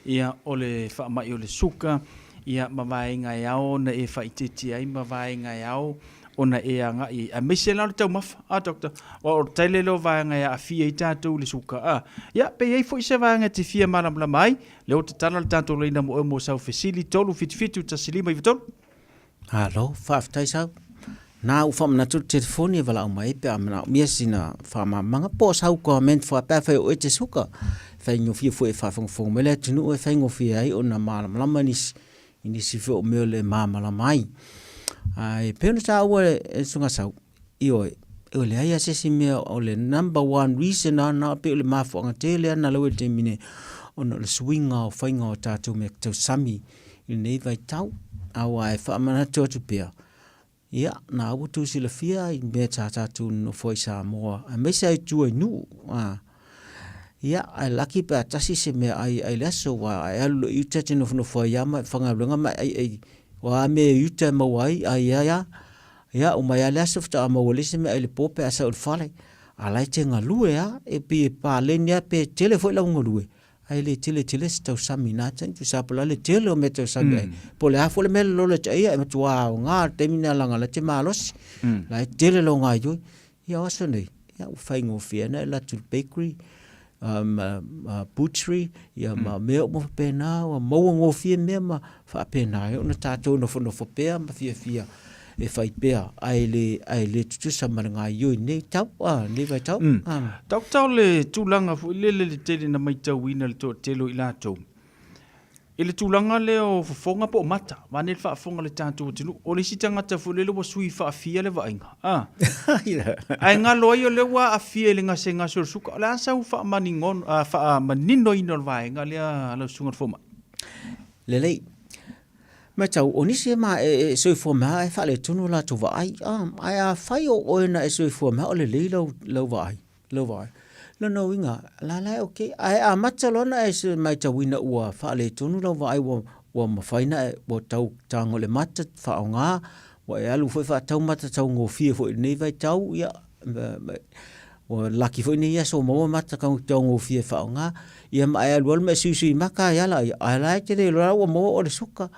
ia o le faamai o le suka ia ma vaega e ao ona e faaitiitia ai ma vaega e ao ona e agai ai, aemaise la o le taumafa, a Doctor? Aua o le tele lea o vaega e aafia ai tatou i le suka, a? Ia, pe i ai foi se vaega e te fia malamalama ai, lea ua tatala le tatou laina mo oe mo sau fesili, 377 1593. Malo, faafetai Sau. Na ua faamanatu le telefoni e valaau mai ai pe a manaomia sina faamalamalamaga po o sau comment foi pe afai o oe e te suka. E faigofie foi e faafogafoga mai le atunuu e faigofie ai ona malamalama nisi i nisi foi o mea o le malamalama ai. Ae pei ona taua e le Susuga Sau, ioe, e leai lava se isi mea o le number one reason lava lena pei o le mafuaaga tele lava lena i le taimi nei, ona o le suiga o faiga o tatou mea tausami i lenei vaitau. Aua e faamanatu atu pea, Ia, na ua tou silafia i mea sa tatou nonofo ai i Samoa, aemaise lava i tua i nuu. A. Ia, ae laki pe a tasi se mea ai ai le aso, aua a e alu loa i uta e te nofonofo ai lava ma e faigaluega ma e aiai, o a mea i uta e maua ai, ai ai lava. Ia, uma ai lava le aso faatoa maua le isi mea ai le po pe a sau i le fale. A o la e te galue lava, e pei e paleni lava pe tele foi lau galue, ae le tele tele se tausami na taimi tusa po o le a le tele o mea tausami ai po o le a foi le mea lolola e te ia e matua aoga le taimi na leaga la te malosi la e tele lou gaoioi. Ia o aso nei ia ua faigofie ona e alu atu i le bakery ma butchery ia ma mea uma faapena ua maua gofie mea ma faapena ai ona tatou nofonofo pea ma fiafia e fai pea ae le ae le tutusa ma le gaoioi i lenei tau a lenei vaitau. Doctor o le tulaga foi lele le tele na maitauina le toatele o i latou i le tulaga lea o fofoga po o mata, vaeane le faafofoga a le tatou atunuu. O le isi tagata foi lele ua sui faafia le vaaiga, a ae galo ai o lea ua aafia i le gasegase o le suka. O le a sau faamaninoina o le vaega lea lau Susuga i le Fomai? Lelei. Matau, o nisi e ma e, e soifua mai lava e faaletonu latou vaai. Ah, ae afai o oe na e soifua mai o lelei lau, lau vaai, lau vaai. Lona uiga, la la e okay. Ae amata loa ona e matauina ua faaletonu lau vaai ua, ua mafai na e, ua tau tago i le mata faaaoga, ua e alu foi faatau mata taugofie foi i lenei vaitau, ia, Ua laki foi nei aso ua maua mata taugofie e faaaoga. Ia ma e alualu ma e suisui maka ai ala ia, ae la e te le iloa la ua maua oe le suka.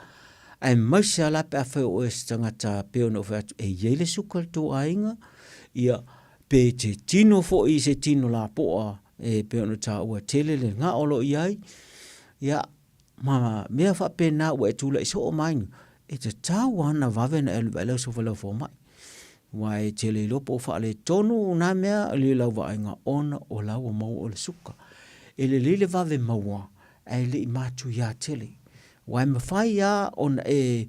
Aemaise lava la pe afai o oe o se tagata pei ona ou fai atu e i ai le suka i le tou aiga, ia pe te tino foi i se tino lapoa e pei ona taua e tele le gao o lo o i ai, ia ma mea faapena ua e tulai soo mai, e tatau lava ona vave ona e alu e vaai lau sofa i lau fomai. Aua e te le iloa po o faaletonu na mea i lau vaaiga ona o la ua maua oe le suka. E lelei le vave maua ae le i matuia tele. Aua e mafai lava ona e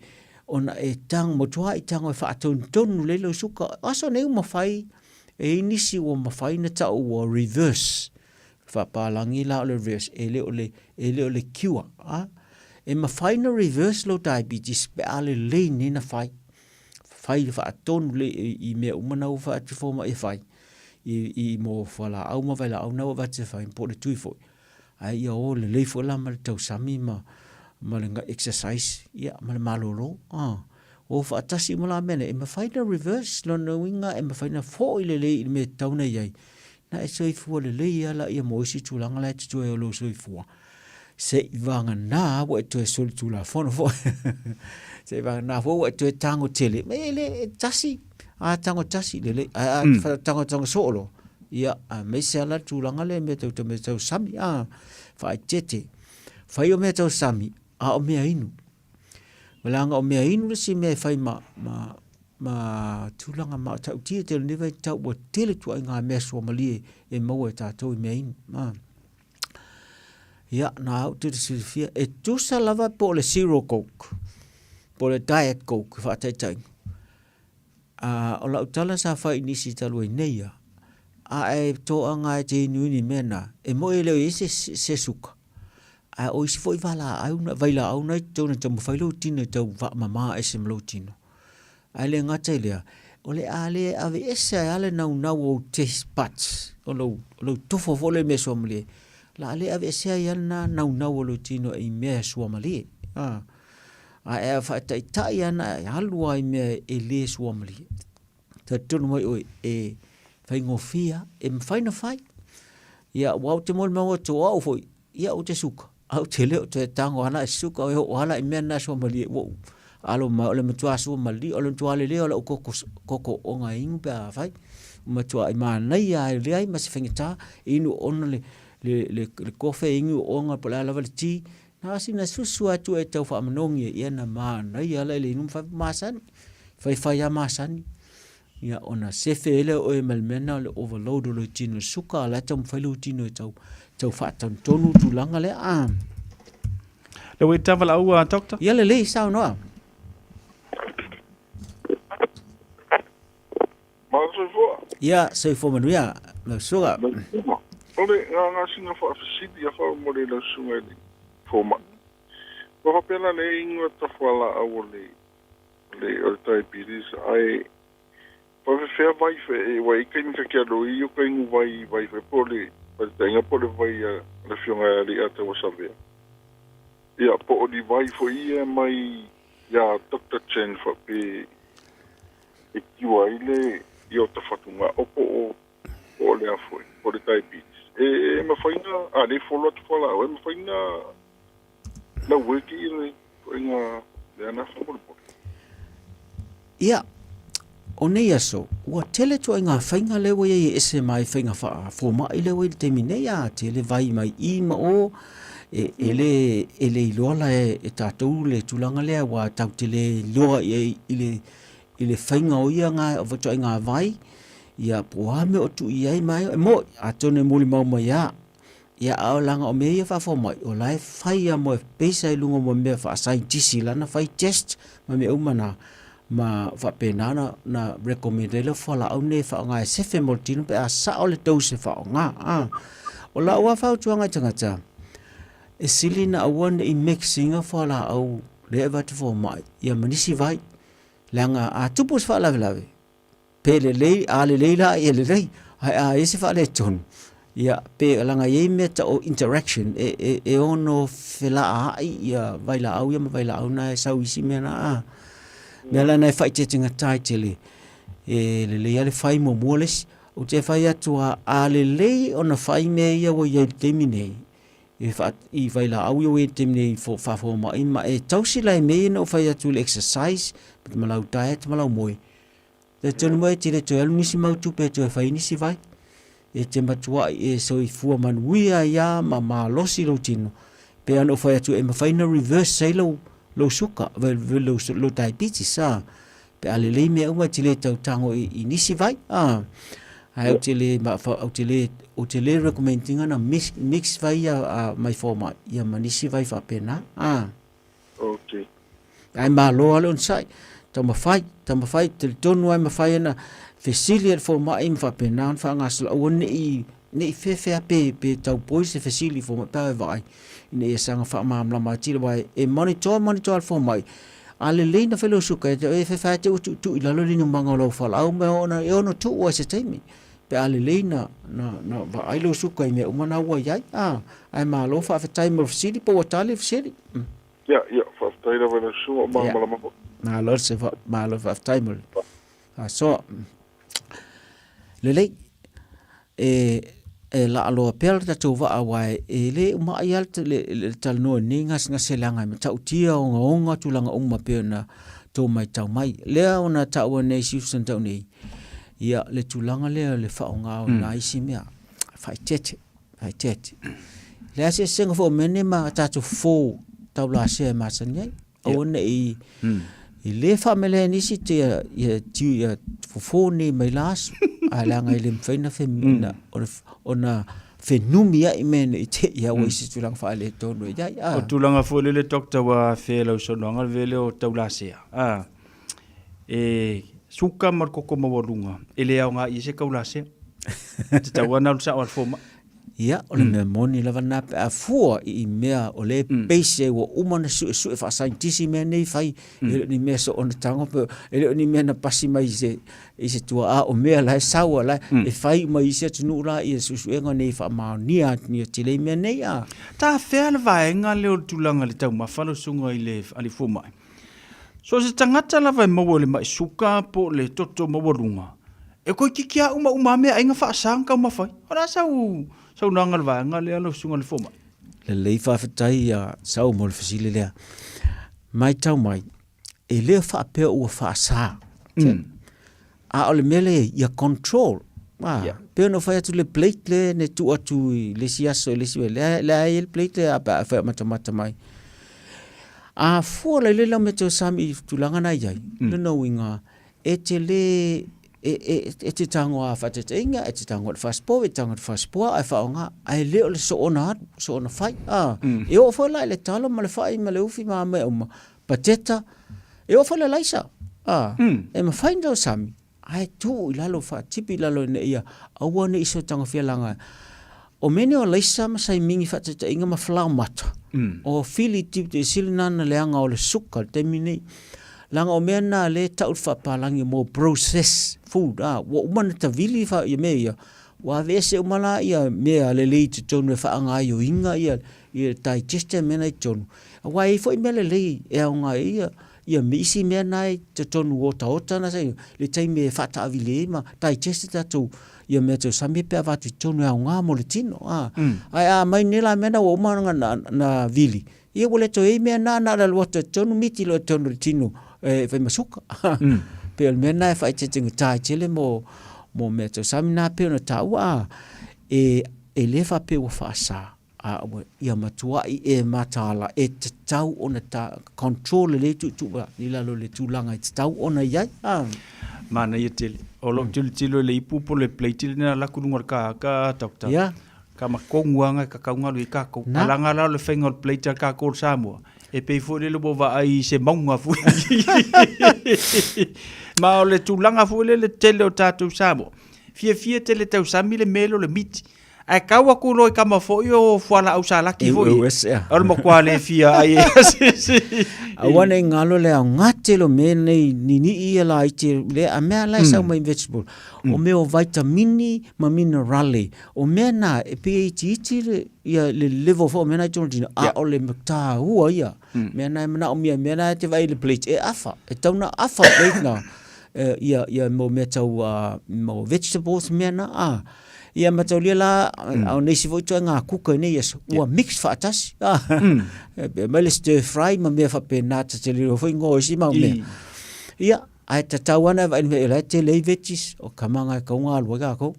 ona e tago matuai tago e faatonutonu lelei lau suka. O aso nei ua mafai, e i ai nisi ua mafai ona tau ua reverse. Faapalagi la o le reverse, e le o le, e le o le cure. A? E mafai ona reverse lou diabetes pe a lelei nei ona fai. Fai le faatonu lelei i, i mea uma na ua fai atu fomai e fai. I, i mo fualaau ma vailaau na ua avatu e fai, po o le tui foi. Ae ia o lelei foi la ma le tausami ma, ma le exercise, ia, ma le malolo. A? O faatasi uma la mea nei, e mafai ona reverse, lona uiga e mafai ona foi lelei i le mea e tatau ona i ai. Na e soifua lelei lava laia mo isi tulaga la e totoe o lou soifua. Se i vagana ua e toe solitulafono foi. Se i vagana foi ua e toe tago tele. Me e le e tasi, a tago tasi lelei, ae a tago tago soo loa, ia, aemaise lava la le tulaga lea i mea tau, mea tau sami, a, faaeteete. Fai o mea tau sami. A o mea inu. Leaga o mea inu le isi mea e fai ma, ma, ma tulaga matautia tele nei vaitau ua tele ituaiga mea suamalie e maua e tatou i mea inu. A. Ia, na au te silafia, e tusa lava po o le zero coke, po o le diet coke faataitaiga. A, o lau tala sa fai i nisi talu ai nei ia, a e toaga e te inuinu i mea na, e moi e le o i ai se, se suka, ae o isi foi valaau na, vailaau na i totonu e taumafai lou tino e tau faamama ese ma lou tino. Ae le gata i lea, o le a le aveese ai lava le naunau o ou taste buds, o lou, o lou tofo foi lea i mea suamalie, o le a le aveesea ai lava lena naunau o lou tino i mea suamalie. A, ae a faataitai lava ona e alu lava i mea e le suamalie, talitonu mai oe, e faigofie lava, e mafai ona fai. Ia, aua ou te molimau atu o au foi, Ia ou te suka, ae ou te le o toe tago ana e suka, e oo ala i mea na suamalie ua ou alo mai, o le matua suamalie, o le matua lelei o lau koko, koko oga e inu pe a fai. O matua i manaia e leai ma se faigata, e inu ona le, le, le, le kofe, e inu ona po o le a lava le ti, na sina susu atu e tau faamanogi e ia na manaia ala i le inu ma fai masani, faifai lava masani. Ia, ona sefe ai lea o oe ma le mea lena o le overload o lou tino i le suka, a o la e taumafai lou tino e tau, tau faatonutonu le tulaga lea. A. Le ua tava lau, Doctor? Ia lelei, saunoa. Malo soifua. Ia, soifua manuia, lau susuga. O le gasina faafesili a faamolemole i lau susuga i le fomai. Ua faapea la le ingoa tafualaau o le le o le diabetes ae faafefea vai fe ua i kaimi ka ke alo i o ka ingu vai vai fe po le faitainga po le vai a le afioga ia Aliata ua savea. Ia po o ni vai foi ia mai ia Doctor Chen faapea e kiwa ai le i o ta fatugao po o po o le a foi po o le diabetes. E e mafai na a le follow atu fualaau e mafai na Lau wiki i le ituaiga mea na faamolemole. Ia, o nei aso, ua tele ituaiga faiga lea ua i ai e ese mai faiga faafomai lea ua i le taimi nei, a tele vai mai i ma o, e, e le, e le iloa la e, e tatou le tulaga lea, ua tatou te le iloa i ai i le, i le faiga o ia ngā, o ituaiga vai, ia po o a mea o tuu i ai ma e mo'i, atonu e molimau mai lava, Ia, a o leaga o mea ia faafomai, o la e fai lava mo e peisa i luga mo mea faasaienitisi la na fai test ma mea uma na, ma faapena ona na recommend ai le fualaau nei e faaaoga e sefe mo le tino pe a sao le dose e faaaoga. A. O lau lava fautuaga i tagata, e sili ona aua ne i mix ina fualaau lea e avatu fomai ia ma nisi vai, leaga a tupu se faalavelave, Pe lelei, a lelei la ia lelei, ae a i ai se faaletonu, ia, pe leaga e i ai mea tau o interaction e, e, e ono felaaai ia vailaau ia ma vailaau na e sau i isi mea na, a. Mea la na e faaeteetegata ai tele, e lelei lava le fai muamua le isi. Ou te fai atu a, a lelei ona fai mea ia ua i ai i le taimi nei, e wha, i vailaau ia ua i ai i le taimi nei fo, faafomai ma e tausi la i mea ia na ou fai atu i le exercise, ma lau diet ma lau moe, E tonu mai e te le toe alu nisi mau tupe e toe fai nisi vai. E te matuai e soifua manuia ai a ma malosi lou tino. Pe ana ou fai atu e mafai na reverse ai lou, lou suka, lou, lou diabetes, a. Pe a lelei mea uma e te le tau tago i, i nisi vai, a. Ae ou te le, ou te le, ou te le recommend ina na mix, mix vai ia a, mai fomai, ia ma nisi vai faapena, a. Ok. Ae malo lava le onosai. Taumafai, taumafai, talitonu lava e mafai ona fesili e le fomai ma faapena ona faagasolo aua ne i, ne i feafea pe, pe taupoi se fesili i fomai pe a e vaai ina ia saga faamalamalama atili aua e monitor, monitor e le fomai. A lelei ona fai lau suka, e fefe lava te i ua tuutuu i lalo le inumaga o lau fualaau ma e ono tuu lava i se taimi. Pe a lelei na, na, na vaai lou suka i mea uma na ua i ai. A, ae malo faafetai mo le fesili po ua tali le fesili. Mm. Ia, ia, faafetai lava i lau susuga, o malamalama foi. Malo le sefa, malo faafetai mo le faasoa. Lelei, e, e laaloa pea le tatou vaa aua e, e le umaai lava le, le, le talanoa i lenei gasegase leaga e matautia ogaoga tulaga uma pei ona tou matau mai. Lea ona taua nei Susan tau nei, Ia, le tulaga lea o le faaaoga o nai isi mea, faaeteete, faaeteete. Le a eseesega foi o mea nei ma tatou fofo taulasea e masani ai. Aua ne i i le faamelea e nisi te ia, ia tiu ia fofo nei mai la aso, ae leaga e le mafai ona fe, na, ona, ona fenumi ai mea nei te i ua i se tulaga faaletonu e i ai. Ah. O tulaga foi lele Doctor ua afea i lau saunoaga le vele o taulasea. Ah. E suka ma le koko maualuga, e le aoga i ai se taulasea. E tatau lava ona alu sao a le fomai. Ia, o le mea moni lava lena pe a fua i mea o lea e base ai ua uma ona suesue faasaienitisi mea nei fai, e le o ni mea soona tago pe e le o ni mea na pasi mai i se, i se tuaa, o mea la e sau a la e fai uma i isi atunuu la ia suesuega nei e faamaonia atu tele ai mea nei a. Tafea le vaega lea o le tulaga i le taumafa lau susuga i le alii fomai. So o se tagata lava e maua i le mai suka po o le toto maualuga, e toeitiiti lava umauma lava meaaiga faasa na taumafa ai. O le a sau saunoaga i le vaega lea lau susuga i le fomai? Lelei faafetai ia Sau mo le fesili lea. Matau mai, e le faapea ua faasa. A o le mea lea ia control. Ah, yeah. Pei ona fai atu le plate le ne tuu atu i le isi aso i le isi lea lea ai le plate le a pe a fai matamata mai. A fua la le lau me te sami i tulaga na iai. Lona uiga e te le e, e, e te tango a whateteinga, e te tango le whaspo, e te tango le whaspoa, ai whaonga, ai le o le soona atu, soona whai. Ah, E o foi la i le talo ma le whai ma le ufi ma mea uma. Pateta, e oo foi le laisa, a, e mafai ona tausami, ae tuu i lalo, faatipi i lalo ina ia aua ne i sootagofia laga. O mea nei o laisa ma saimingi faataitaiga ma falaomata, o fili tiute sili na na leaga o le suka i le taimi nei. Leaga o mea na lea e tau le faapalagi mo process food, a, ua uma ona tavili fa, ia mea ia, ua aveese uma la ia mea lelei i totonu e faagaoioiga ia, ia digester mea na i totonu. Aua e i ai foi mea lelei e aoga ai ia, ia me isi mea na i totonu otaota na sa le taimi e faataavili ai ma digest tatou ia mea tausami pe avatu i totonu e aoga mo le tino. A, ae a aumai nei la mea na ua uma ona na, na vili, ia ua le toe i ai mea na, na o le alu atu i totonu miti loa i totonu o le tino e fai ma suka. Pei o le mea na e faaeteetega ai tele mo, mo mea tausami na pei ona taua, a, e, e le faapea ua faasa. A ua ia matuai e mataala e tatau ona ta control lelei tuutuu i lalo i le tulaga e tatau ona i ai. A. Manaia tele. O lou tilotilo i le ipu po o le plate lena la atu i luga o le kaaka, Doctor. Yeah. Ka ma kogu anga e kakau galu i kakou. Na. Alaga la o le faiga o le plate a kakou o le Samoa. E pei foi lele ua vaai i se mauga foi. Ma o le tulaga foi lele tele o tatou Samoa. Fiafia tele tausami le mea lea o le miti. Ae kau atu loa i kama foi o fualaau salaki foi. Eu ese a. O le matua le fia ai e sisi. Aua nei ngalo le aoga tele o mea nei ninii ia la iti le a mea la e sau mai vegetable. O mea o vitamini ma minerale. O mea na e pei e itiiti le ia le level foi o mea na i totonu o le tino a o le taua ia. Mea na e manaomia mea na e te vaai i le plate e afa. E tatau ona afa plate na ia ia mo mea tau mo vegetables mea na a. Ia mataulia la, a o nisi foi ituaiga kuka i nei aso, ua mix faatasi. E mai le stir fry ma mea faapena, ta te lilo foi ingoa o isi mau mea. Ia, ae tatau lava ona e vaai i le mea, o la e tele ai veggies, o kamaga e tatau ona alu ai tatou.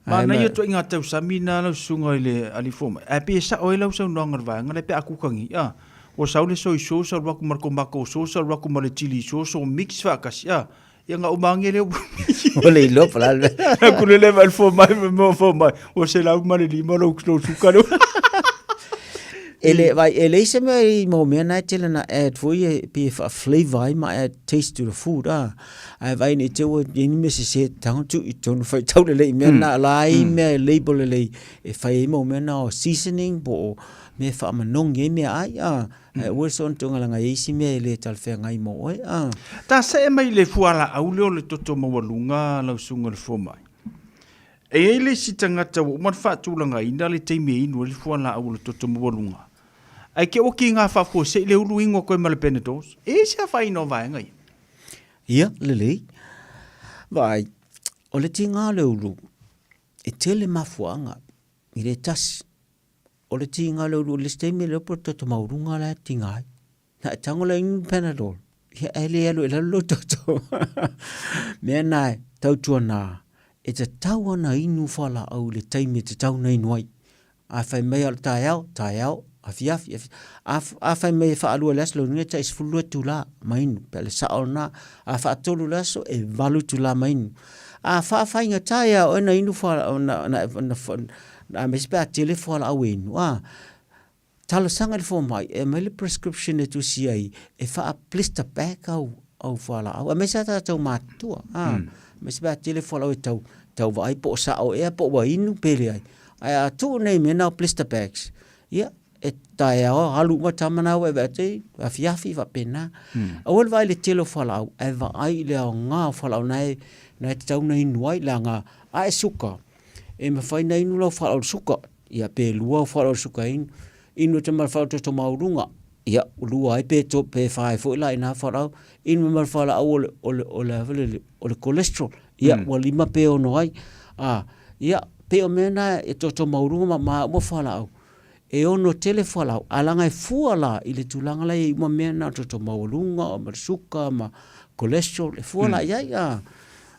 Manaia ituaiga tausami na lau susuga i le alii fomai, ae pei e sao ai lau saunoaga i le vaega lea pe a kukagi, a, ua sau le soy sauce alu atu ma le tomato sauce alu atu ma le chili sauce o mix faatasi, a, Ia nga umange le Ua le iloa po o le a le mea. Aku le leva le fomai ma mo fomai. Ua 105 lou lou suka leo. E le, vai, e leai se mea i mau mea na e tele na add foi e pei e faa-flavour ai ma add taste to the food, a. Ae vaai nei te ua i ai ni mea sese e tago tuu i totonu faitau lelei i mea na, la ai mea e label lelei e fai ai mau mea na o seasoning po o mea e faamanogi ai meaai, a. Ae aua le soona togalaga i isi mea e le talafeagai mo oe, a. Ta see mai i le fualaau lea o le toto maualuga lau susuga i le fomai. E i ai le isi tagata ua uma ona faatulagaina le taimi e inu ai le fualaau o le toto maualuga, ae ke oki ngā faafuasei le ulu inu atu ai ma le Panadols. E i ai se afaina o vaega ia? Ia, lelei. Vaai, o le tiga o le ulu, e tele mafuaaga, i le tasi. O le tiga o le ulu, o le isi taimi e le iloa po o le toto maualuga la e tiga ai. Na e tago la inu Panadol, ia ae le alu i lalo lou toto. Mea na e tautuana, e tatau ona inu fualaau i le taimi e tatau ona inu ai. A fai mai o le taeao, taeao. afiafi, afiafi. A, a fai mai e faalua i le aso, lona uiga e tai 12 itula ma inu, pe a le sao lena. A faatolu i le aso, e 8 itula ma inu. A faafaigata ia oe na inu fualaau, na, na, na, na, aemaise pe a tele fualaau e inu, a, Talosaga i le fomai e aumai le prescription e tusi ai e faa blister pack au au fualaau aemaise a tatou matutua a aemaise pe a tele fualaau e tau tau vaai po o sao ea po o ua inu pe leai ae a tuu nei mea na o blister packs ia e taeao alu uma tama na ua e vaai atu ai afiafi faapena. Aua le vaai i le tele o fualaau ae vaai i le aoga o fualaau na e na e tatau ona inu ai leaga a e suka e mafai ona inu lau fualaau i le suka Ia pe lua au fualaau suka inu, inu atu ma le fualaau toto maualuga, ia lua ai pe to, pe fa ai foi la ina fualaau, inu mai ma le fualaau o le, o le, o le a foi lele, o le cholesterol, ia ua lima pe ono ai. A, ia pei o mea na e toto maualuga ma ma uma fualaau. E ono tele fualaau, ae leaga e fua la i le tulaga la e i ai uma mea na o le toto maualuga ma le suka ma cholesterol, e fua la i ai, a.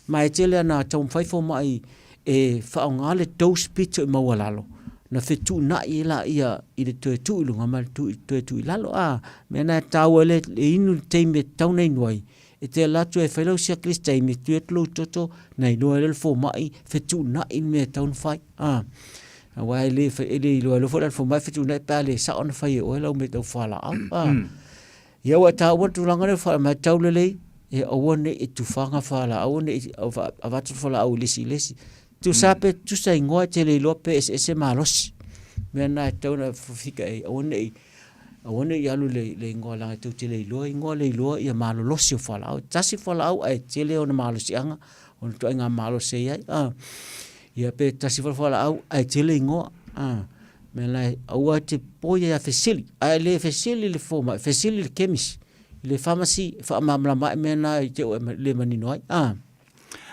Ma e tele ana taumafai fomai e faaaoga le dose pito i maualalo, na fetuunai ai laia i le toe tuu i luga ma le toe tuu i lalo. A mea na e taua ai le inu i le taimi e tatau ona inu ai, e te alu atu e fai lau siaki i le isi taimi, tui atu lou toto ona iloa ai lea o le fomai fetuunai le mea e tatau ona fai. A, aua e le, e le iloa iloa foi la e le fomai fetuunai pe a le sao ona fai e oe lau mea tau fualaau. A. Ia ua e taua le tulaga lea ua matau lelei, e aua ne i tufaga fualaau, aua ne i avatu le fualaau i le isi i le isi. Tusa pe tusa igoa e te le iloa pe eseese malosi. Mea na e tatau ona fika i ai, aua ne i aua ne i alu i le, le igoa leaga tou te le iloa igoa le iloa ia malolosi o fualaau. E tasi fualaau ae tele ona malosiaga, ona ituaiga malosi e i ai. Ah. Ia pe tasi foi le fualaau ae tele igoa. Ah. Mea la e aua e te poia ia fesili, ae le fesili le fomai, fesili le chemist, le pharmacy e faamalamalama ae mea na i te ua e le manino ai. Ah.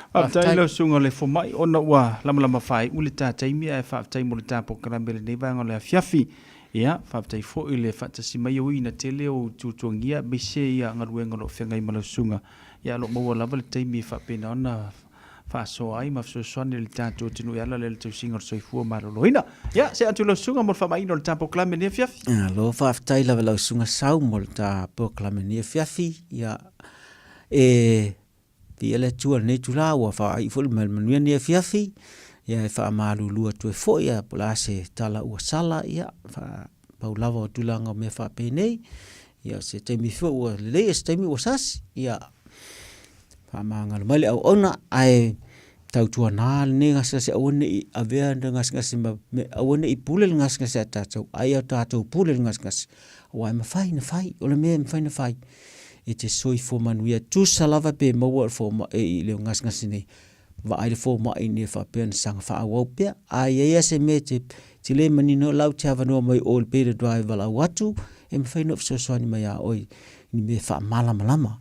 Faafetai lau susuga le fomai ona ua lamalama faaiu le ta taimi ae faafetai mo le ta polokalame i lenei vaega o le afiafi. Ia, faafetai foi le faatasi mai e ui ina tele ou tuatuagia aemaise ia galuega o lo o feagai ma lau susuga. Ia o lo o maua lava le taimi e faapena ona faasoa ai ma fesoasoani i le tatou atunuu e ala lea i le tausiga o le soifua maloloina. Ia, see atu i lau susuga mo le faamaina o le ta polokalame i lenei afiafi. Malo faafetai lava lau susuga Sau mo le ta polokalame i lenei afiafi. Ia, e viia le Atua i lenei itula ua faaiu foi le manuia lenei afiafi. Ia, e faamalulu atu ai foi, ia, po o le a se tala ua sala, ia, pau lava o tulaga o mea faapenei. Ia, o se taimi foi ua lelei, o se taimi ua sasi, ia, Faamagalo mai le auauna, ae tautuana lenei gasegase aua ne i avea le gasegase ma me aua ne i pule le gasegase a tatou, a ia tatou pule le gasegase. Aua e mafai ona fai, o le mea e mafai ona fai, e te soifua manuia tusa lava pe maua le fomai i le gasegase nei, vaai le fomai ina ia faapea ona saga faaauau pea. A i ai lava se mea e te, te le manino lau te avanoa mai o i le Beta Drive valaau atu, e mafai ona ou fesoasoani mai ia oe i ni mea faamalamalama.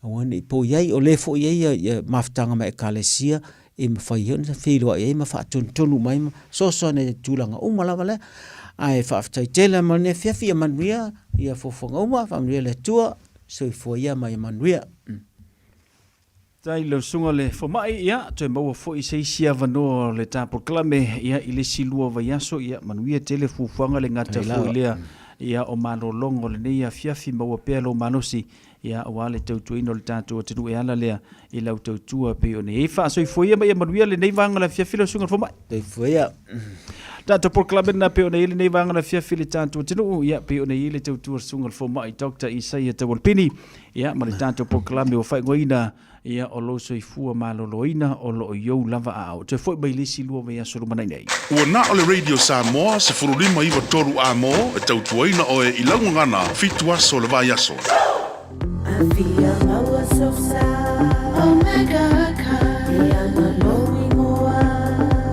Aua ne i pou i ai, o lea foi e i ai ia mafutaga ma Ekalesia e mafai ai ona feiloai ai ma faatonutonu mai ma fesoasoani ai i tulaga uma lava lea. Ae faafetai tele mo lenei afiafi, ia manuia ia fuafuaga uma, faamanuia le Atua, soifua ia ma ia manuia. Faafetai i lau susuga le fomai, ia toe maua foi se isi avanoa o le ta polokalame ia i le isi lua vaiaso, ia manuia tele fuafuaga le gata foi lea ia o malologa o lenei afiafi, maua pea lou malosi Ia, aua le tautuaina o le tatou atunuu e ala lea i lau tautua pei ona i ai. Faasoifua ia ma ia manuia lenei vaega o le afiafi lau Susuga i le Fomai. Soifua ia. Tatou polokalame lena pei ona i ai lenei vaega o le afiafi i le tatou atunuu, ia, pei ona i ai le tautua a le Susuga i le Fomai Doctor Isaia Taualpini, ia, ma le tatou polokalame ua faaigoaina, ia, o lou soifua maloloina o lo o i ou lava aao. Toe foi mai i le isi lua vaiaso lumanai nei. Ua na o le Radio Samoa 15 93 A mo e tautuaina oe i lau gagana fitu aso o le vaiaso. Afia maua sosa Omega ka Iana lou ingoa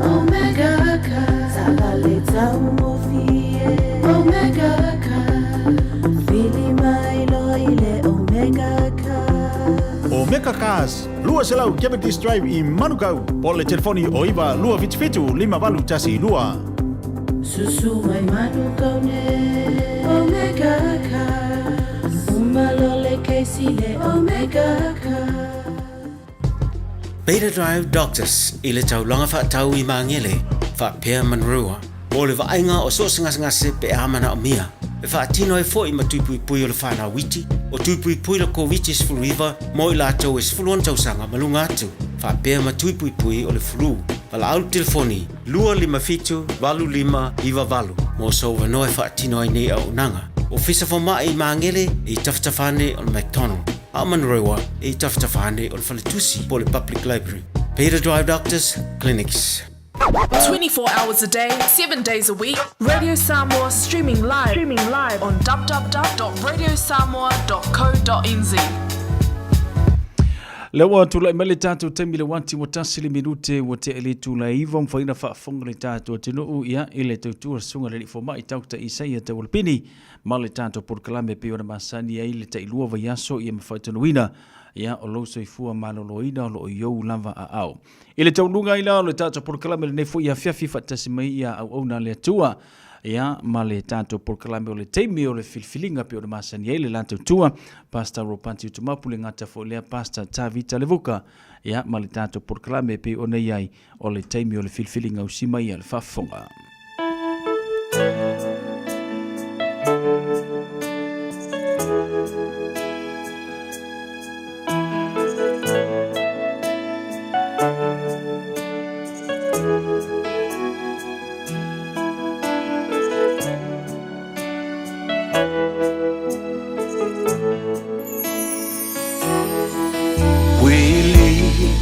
Omega ka Taavale taugofie Omega ka Vili mai loa i le Omega ka. Omega Cars, 200 Cavendish Drive i Manukau, po o le telefoni o 9 277 5812. Susu mai Manukau nei Omega Cars, uma loa le kesi le Omega Cars. Beta Drive Doctors i le taulaga faatau i Magele, faapea Manrua. mo le vaaiga o so o se gasegase pe a manaomia. E faatino ai foi ma tui puipui o le fanau iti, o tui puipui le Koviti-19 mo i latou e 16 tausaga ma luga atu, faapea ma tui puipui o le flu. Valaau le telefoni 257 8598 mo sou avanoa e faatino ai nei auaunaga. Ofisa Fomai i Magele e i tafatafa ane o le McDonald, a o Manurewa e i tafatafa ane o le Faletusi po o le Public Library. Beta Drive Doctors Clinics. 24 hours a day, 7 days a week, Radio Samoa streaming live, streaming live on www.radiosamoa.co.nz. Lea ua tulai mai le tatou taimi le uati ua tasi le minute ua tea le itula e iva mafai ona faafofoga le tatou atunuu ia i le tautua susuga le alii fomai Dr. Isaia Taualapini ma le tatou polokalame pei ona masani ai le tailua vaiaso ia ma faatonuina ia o lou soifua maloloina o lo o i ou lava aao. I le taunuuga ai la o le tatou polokalame lenei foi afiafi faatasi mai ia auauna a le Atua ia ma le tatou polokalame o le taimi o le filifiliga pei ona masani ai le latou tua Pastor Ropati Utumapu le gata foi lea Pastor Tavita Levuka ia ma le tatou polokalame pei ona i ai o le taimi o le filifiliga usi mai ia le faafofoga. We lead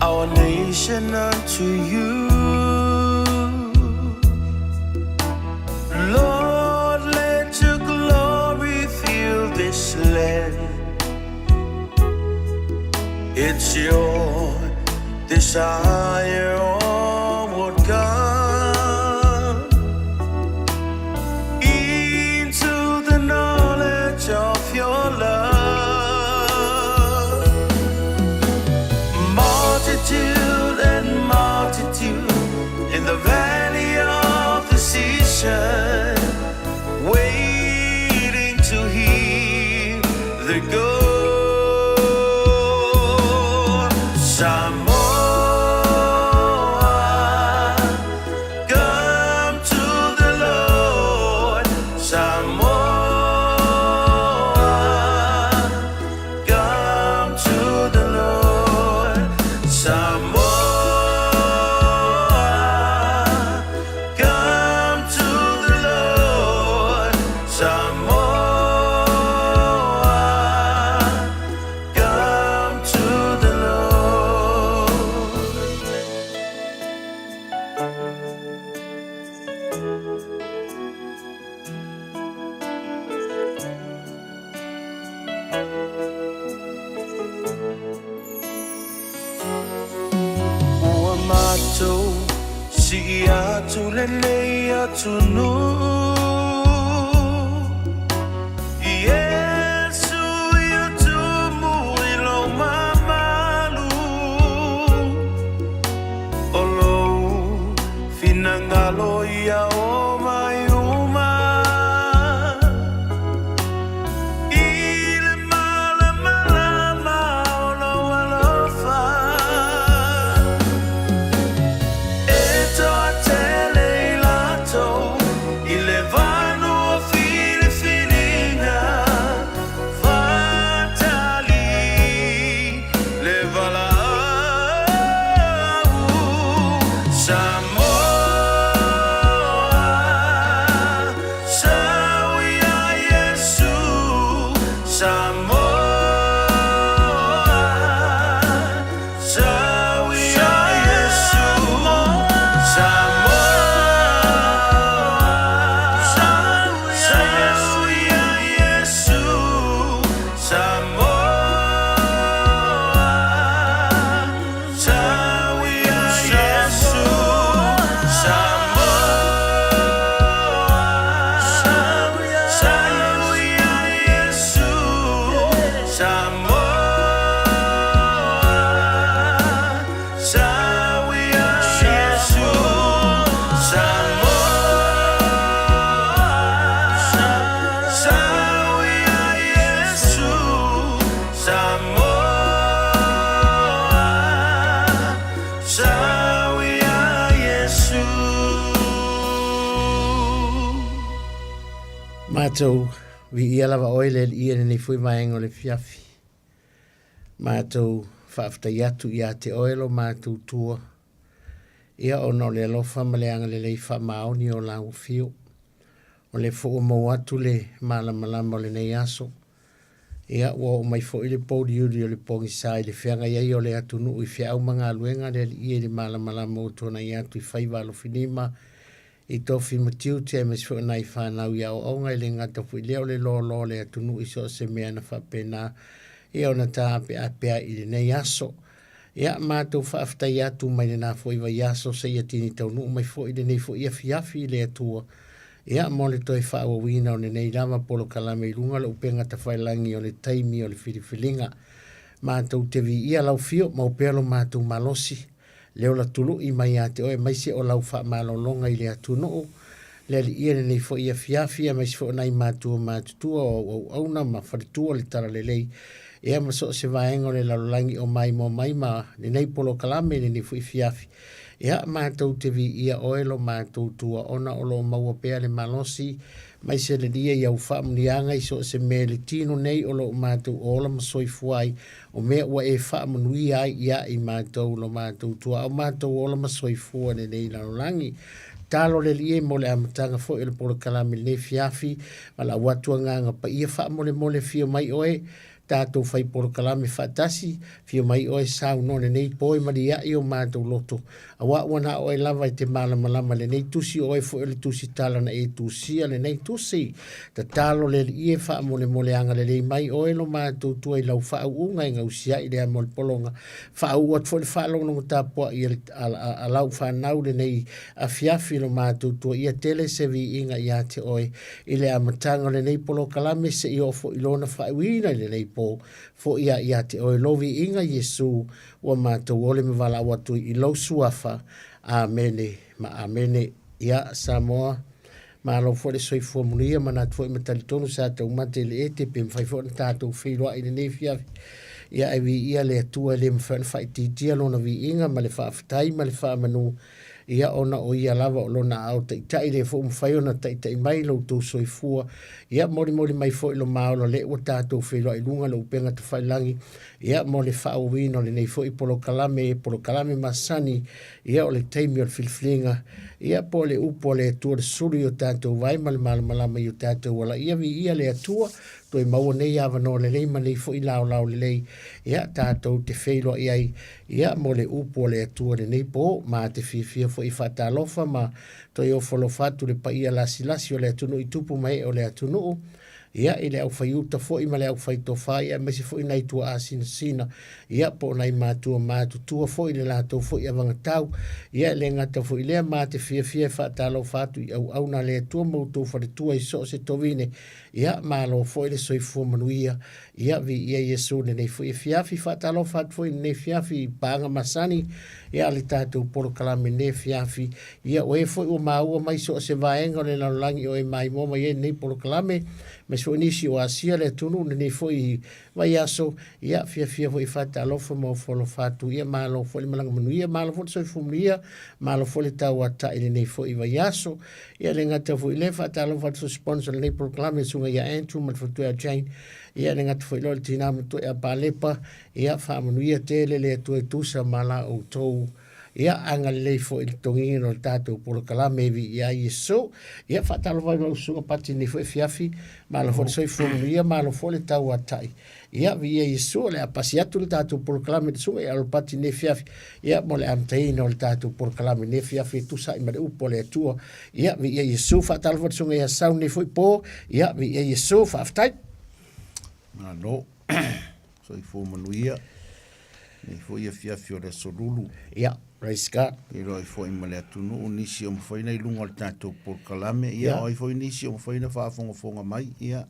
our nation unto you. Lord, let your glory fill this land. It's your desire, oh God, into the knowledge of your love. Multitude and multitude in the valley of decision, waiting to hear the go. Samoa, come to the Lord. Samoa, come to the Lord. Samoa, come to the Lord. Samoa, come to the Lord. Ua matou sii atu lenei atunuu Iesu i o tumu i lou mamalu O lou finagalo ia o mai uma I le malamalama o lou alofa E toatele i latou i le vanua filifiliga Faatali le valaau Samoa Sau ia Iesu Samoa Sau ia Iesu Samoa Sau ia Iesu Samoa Sau ia Iesu Matou viia lava oe le Alii i lenei foi vaega o le afiafi. Matou faafetai atu ia te oe lo matou tua, ia ona o le alofa ma le agalelei faamaoni o lau afio. O lea foi ua maua atu le malamalama o lenei aso. Ia, ua oo mai foi le pouliuli o le pogisa i le feagai ai o le atunuu i feau ma galuega a le Alii i le malamalama ua tuanai atu i faiva alofilima i tofi ma tiute aemaise foi o nai fanau i aoaoga. E le gata foi i lea o le loaloa o le atunuu i so o se mea na faapena ia ona taapeape ai i lenei aso. Ia, matou faafetai atu mai lena foi vaiaso seia tini taunuu mai foi lenei foi afiafi i le Atua, ia, mo le toe faaauauina o lenei lava polokalame i luga o le upega tafailagi o le taimi o le filifiliga. Matou te viia lau fio, mau pea lo matou malosi, le ola tului mai ia te oe aemaise o lau faamalologa i le atunuu, le Alii lenei foi afiafi aemaise foi o nai matua matutua o auauauna ma faletua o le Talalelei, ia ma so o se vaega o le lalolagi o maimoa mai ma lenei polokalame i lenei foi afiafi. Ia, matou te viia oe lo matou tua ona o lo o maua pea le malosi mai se lelia i au faamanuiaga i so o se mea i le tino nei o lo o matou ola ma soifua ai, o mea ua e faamanuia ai ia i matou lo matou tua o matou ola ma soifua i lenei lalolagi. Talo le Alii e mo le amataga foi o le polokalame i lenei afiafi, valaau atu agaga paia faamolemole afio mai oe, tatou fai polokalame faatasi, afio mai oe saunoa lenei po e malia'i o matou loto, auā ua na oe lava e te malamalama lenei tusi, o oe foi o le tusi tala na e tusia lenei tusi. Tatalo le Alii e faamolemole agalelei mai oe lo matou tua i lau faauuga e gausia'i le amo o le pologa. Faauu atu foi le faalogologo tapua'i a lau fanau lenei afiafi lo matou tua ia tele se viiga ia te oe i le amataga o lenei polokalame seia oo foi i lona faaiuina i lenei po. Foi a ia te oe lou viiga Iesu ua matou ole ma valaau atu i lou suafa. Amene ma amene. Ia, Samoa, malo foi le soifua manuia, manatu foi ma talitonu sa taumate i le ete pe mafai foi ona tatou feiloai i lenei afiafi. Ia, ae viia le Atua e le mafai ona faaitiitia lona viiga ma le faafetai ma le faamanu, ia ona o ia lava o lona aao taitai lea foi ua mafai ona taitai mai lo outou soifua. Ia, molimoli mai foi lo maola lea ua tatou feiloai i luga o le upega tafailagi, ia mo le faaauauina o lenei foi polokalame, polokalame masani, ia o le taimi o le filifiliga, ia po o le upu a le Atua le sulu i o tatou vai ma le malamalama i o tatou ala. Ia viia le Atua, toe maua nei avanoa lelei ma nei foi laolao lelei, ia tatou te feiloai ai, ia mo le upu a le Atua i lenei po. Ma te fiafia foi e faatalofa ma toe ofo alofa atu le paia lasilasi o le atunuu i tupu ma ee o le atunuu, ia i le aufaiuta foi ma le aufaitofa, ia aemaise foi nai tuaa sinasina, ia po o nai matua matutua foi i le latou foi avagatau. Ia e le gata foi i lea, ma te fiafia e faatalofa atu i auauna a le Atua ma outou faletua i so o se tovine, ia malo foi le soifua manuia, ia viia Iesu i lenei foi afiafi. Faatalofa atu foi i lenei afiafi i paaga masani, ia le tatou polokalame i lenei afiafi, Ia, o e foi ua maua mai so o se vaega o le lalolagi o e maimoa mai ai lenei polokalame, aemaise foi nisi o asia le atunuu i lenei foi vaiaso, ia, fiafia foi e faatalofa ma ofo alofa atu. Ia, malo foi le malaga manuia, malo foi le soifua manuia, malo foi le tauatai i lenei foi vaiaso. Ia, e le gata foi i lea, faatalofa atu i sponsor o lenei polokalame, le susuga ia Andrew ma le faletua ia Jane, ia, e le gata foi i lea o le tina matua ia Palepa, ia, faamanuia tele le Atua e tusa ma la outou Ia, agalelei foi i le togiina o le tatou polokalame e viia ai Iesu. Ia, faatalofa i lau susuga Pati i lenei foi afiafi. Malo foi le soifua manuia, malo foi le tauatai. Ia, viia Iesu, o le a pasi atu le tatou polokalame i le susuga ia Alo Pati i lenei afiafi. Ia, mo le amataina o le tatou polokalame i lenei afiafi e tusa ai ma le upu a le Atua. Ia, viia Iesu, faatalofa i le susuga ia Sau i lenei foi po. Ia, viia Iesu, faafetai. Malo. Soifua manuia. Nei foi afiafi o le Aso Lulu. Ia, praise God. Feiloai foi ma le atunuu nisi o mafai na i luga o le tatou polokalame. Ia, o ai foi nisi o mafai na faafogafoga mai. Ia,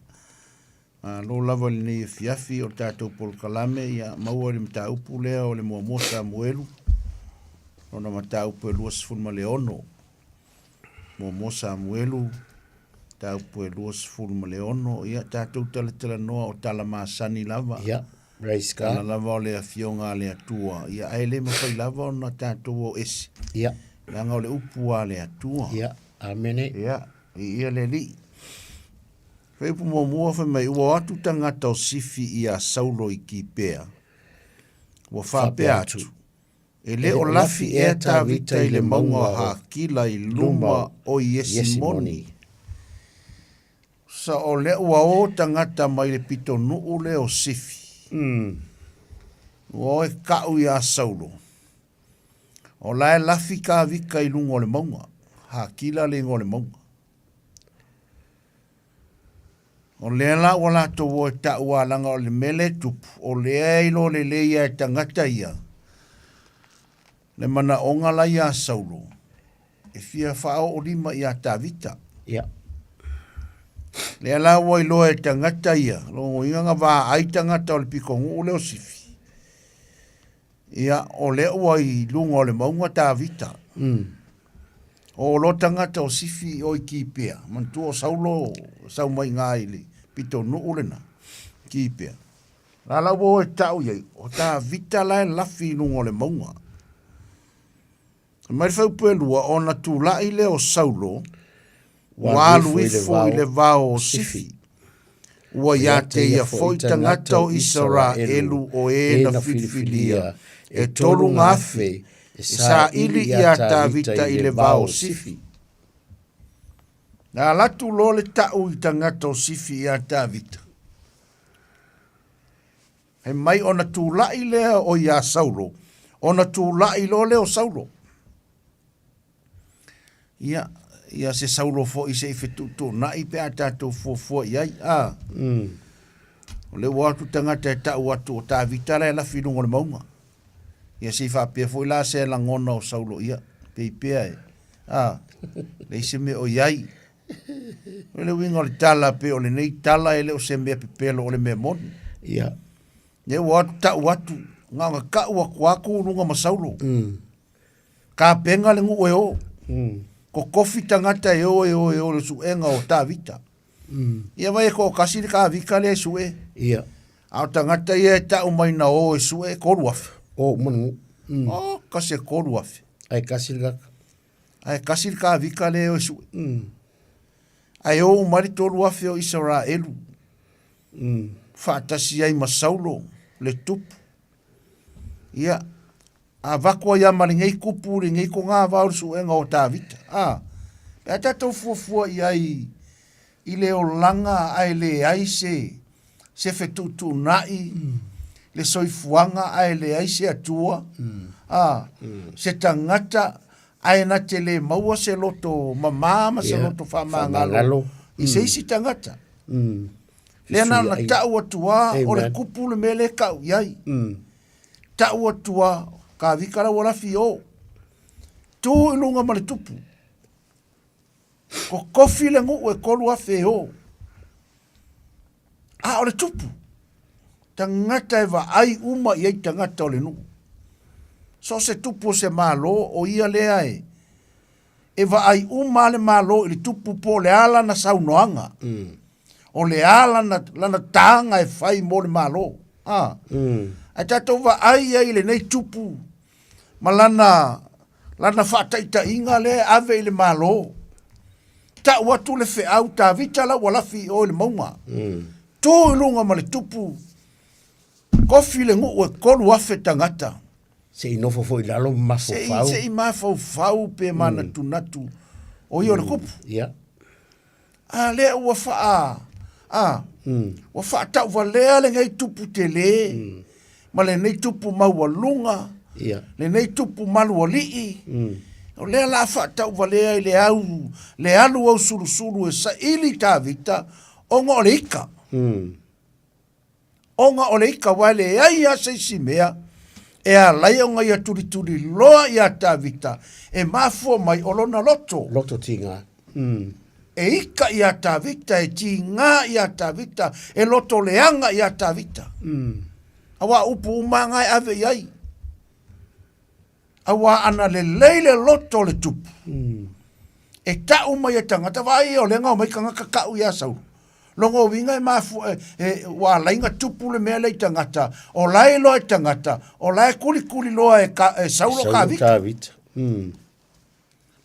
malo lava i lenei afiafi o le tatou polokalame. Ia, maua i le mataupu lea o le muamua Samuelu, lona mataupu e 26. Muamua Samuelu, mataupu e 26. Ia, tatou talatalanoa o tala masani lava. Ia, praise God. Tala lava o le Afioga a le Atua. Ia, ae le mafai lava ona tatou o ese. Ia. Leaga o le upu a le Atua. Ia, amene. Ia, viia le Alii. Fuaiupu muamua fai mai, Ua o atu tagata o Sifi iā Saulo i Kipea, ua faapea atu, E le o lafi ea Tavita i le mauga o Hakila i luma o Iesimoni? Sa o lea ua o tagata mai le pitonuu lea o Sifi. Ua o e ka'u iā Saulo. O la e lafi Tavita i luga o le mauga, Hakila le igoa o le mauga. O lea la ua latou o e ta'u a leaga o le mea lea e tupu, o lea e iloa lelei lava e tagata ia le manaoga la iā Saulo e fia faaoo lima iā Tavita. Ia. Lea la ua iloa e tagata ia, lona uiga na vaai tagata o le pitonuu lea o Sifi, Ia, o lea ua i luga o le mauga Tavita. O lo tagata o Sifi o i Kipea, manatua o Saulo sau mai iga i le pitonuu lena, Kipea. La la ua o e tau i ai, o Tavita la e lafi i luga o le mauga. Mai le fuaiupu e 2, ona tulai lea o Saulo, ua alu ifo i le vao o Sifi. Ua ia te ia foi tagata o Isaraelu o e na filifilia, e 3,000, e saili iā Tavita i le vao o Sifi. Na alu atu loa le tau i tagata o Sifi iā Tavita. Fai mai ona tulai lea o iā Saulo, ona tulai loa lea o Saulo. Ia, ia se Saulo foi se i fetuutuunai pe a tatou fuafua i ai, a. O lea ua o atu tagata e tau atu o Tavita la e lafi i luga o le mauga. Ia se i faapea foi la se lagona o Saulo, ia, pei pea e, a, leai se mea o i ai. O le uiga o le tala, pei o lenei tala e le o se mea pepelo o le mea moni. Ia. Lea ua o atu tau atu, na ona tau atu lava tu i luga ma Saulo. Tapena le nuu e o. Totofi tagata e o e o e o i le suega o Tavita. Ia vaai e toatasi le Tavita lea e sue. Ia. A o tagata ia e tau mai na o e sue e 3,000. O uma le nuu. O, kasi e 3,000. Ae kasi le tagata. Ae kasi le Tavita lea e o e sue. Ae o uma ai le 3,000 o Isaraelu. Faatasi ai ma Saulo le tupu. Ia, avatu ai lava ma lenei tupu lenei togavao i le suega o Tavita. A, pe a tatou fuafua i ai i le olaga ae leai se se fetuutuunai le soifuaga ae leai se Atua, a, se tagata ae na te le maua se loto mama ma se loto faamagalo i se isi tagata. Lea na ona tau atu lava o le kupu le mea lea e tau i ai. Tau atu lava, Tavita la ua lafi i o. Tu i luga ma le tupu. Kokofi le nuu e 3,000 e o. A o le tupu, tagata e vaai uma i ai tagata o le nuu. So o se tupu o se Malo, o ia lea e, e vaai uma lava le Malo i le tupu po o le a lana saunoaga. O le a lana, lana taga e fai mo le Malo. A. Ae tatou vaai ai i lenei tupu ma lana, lana faataitaiga lea e ave i le Malo. Tau atu le feau, Tavita la ua lafi i o i le mauga. Tu i luga ma le tupu, kofi le nuu e 3,000 tagata. Se i nofo foi i lalo ma mafaufau. Se i mafaufau pe manatunatu o ia o le kupu. Ia. A lea ua faa, a, ua faatauvalea lenei tupu tele ma lenei tupu maualuga, Ia. lenei tupu malualii. O lea la faatauvalea i le au, le alu au sulusulu e saili Tavita ona o le ika. Ona o le ika, aua e leai lava se isi mea e ala ai ona ia tulituliloa iā Tavita e mafua mai o lona loto. Loto tigā. E ika iā Tavita, e tigā iā Tavita, e loto leaga iā Tavita. Aua o upu uma lava na e ave i ai. Aua ana lelei le loto o le tupu, e tau mai e tagata, vaai ia o lea na omai tagata tau iā Saulo. Lona uiga e mafua, e, ua ala ai na tupu le mea lea i tagata, o la e iloa e tagata, o la e kulikuli loa e, ka, e Saulo Tavita. Tavita.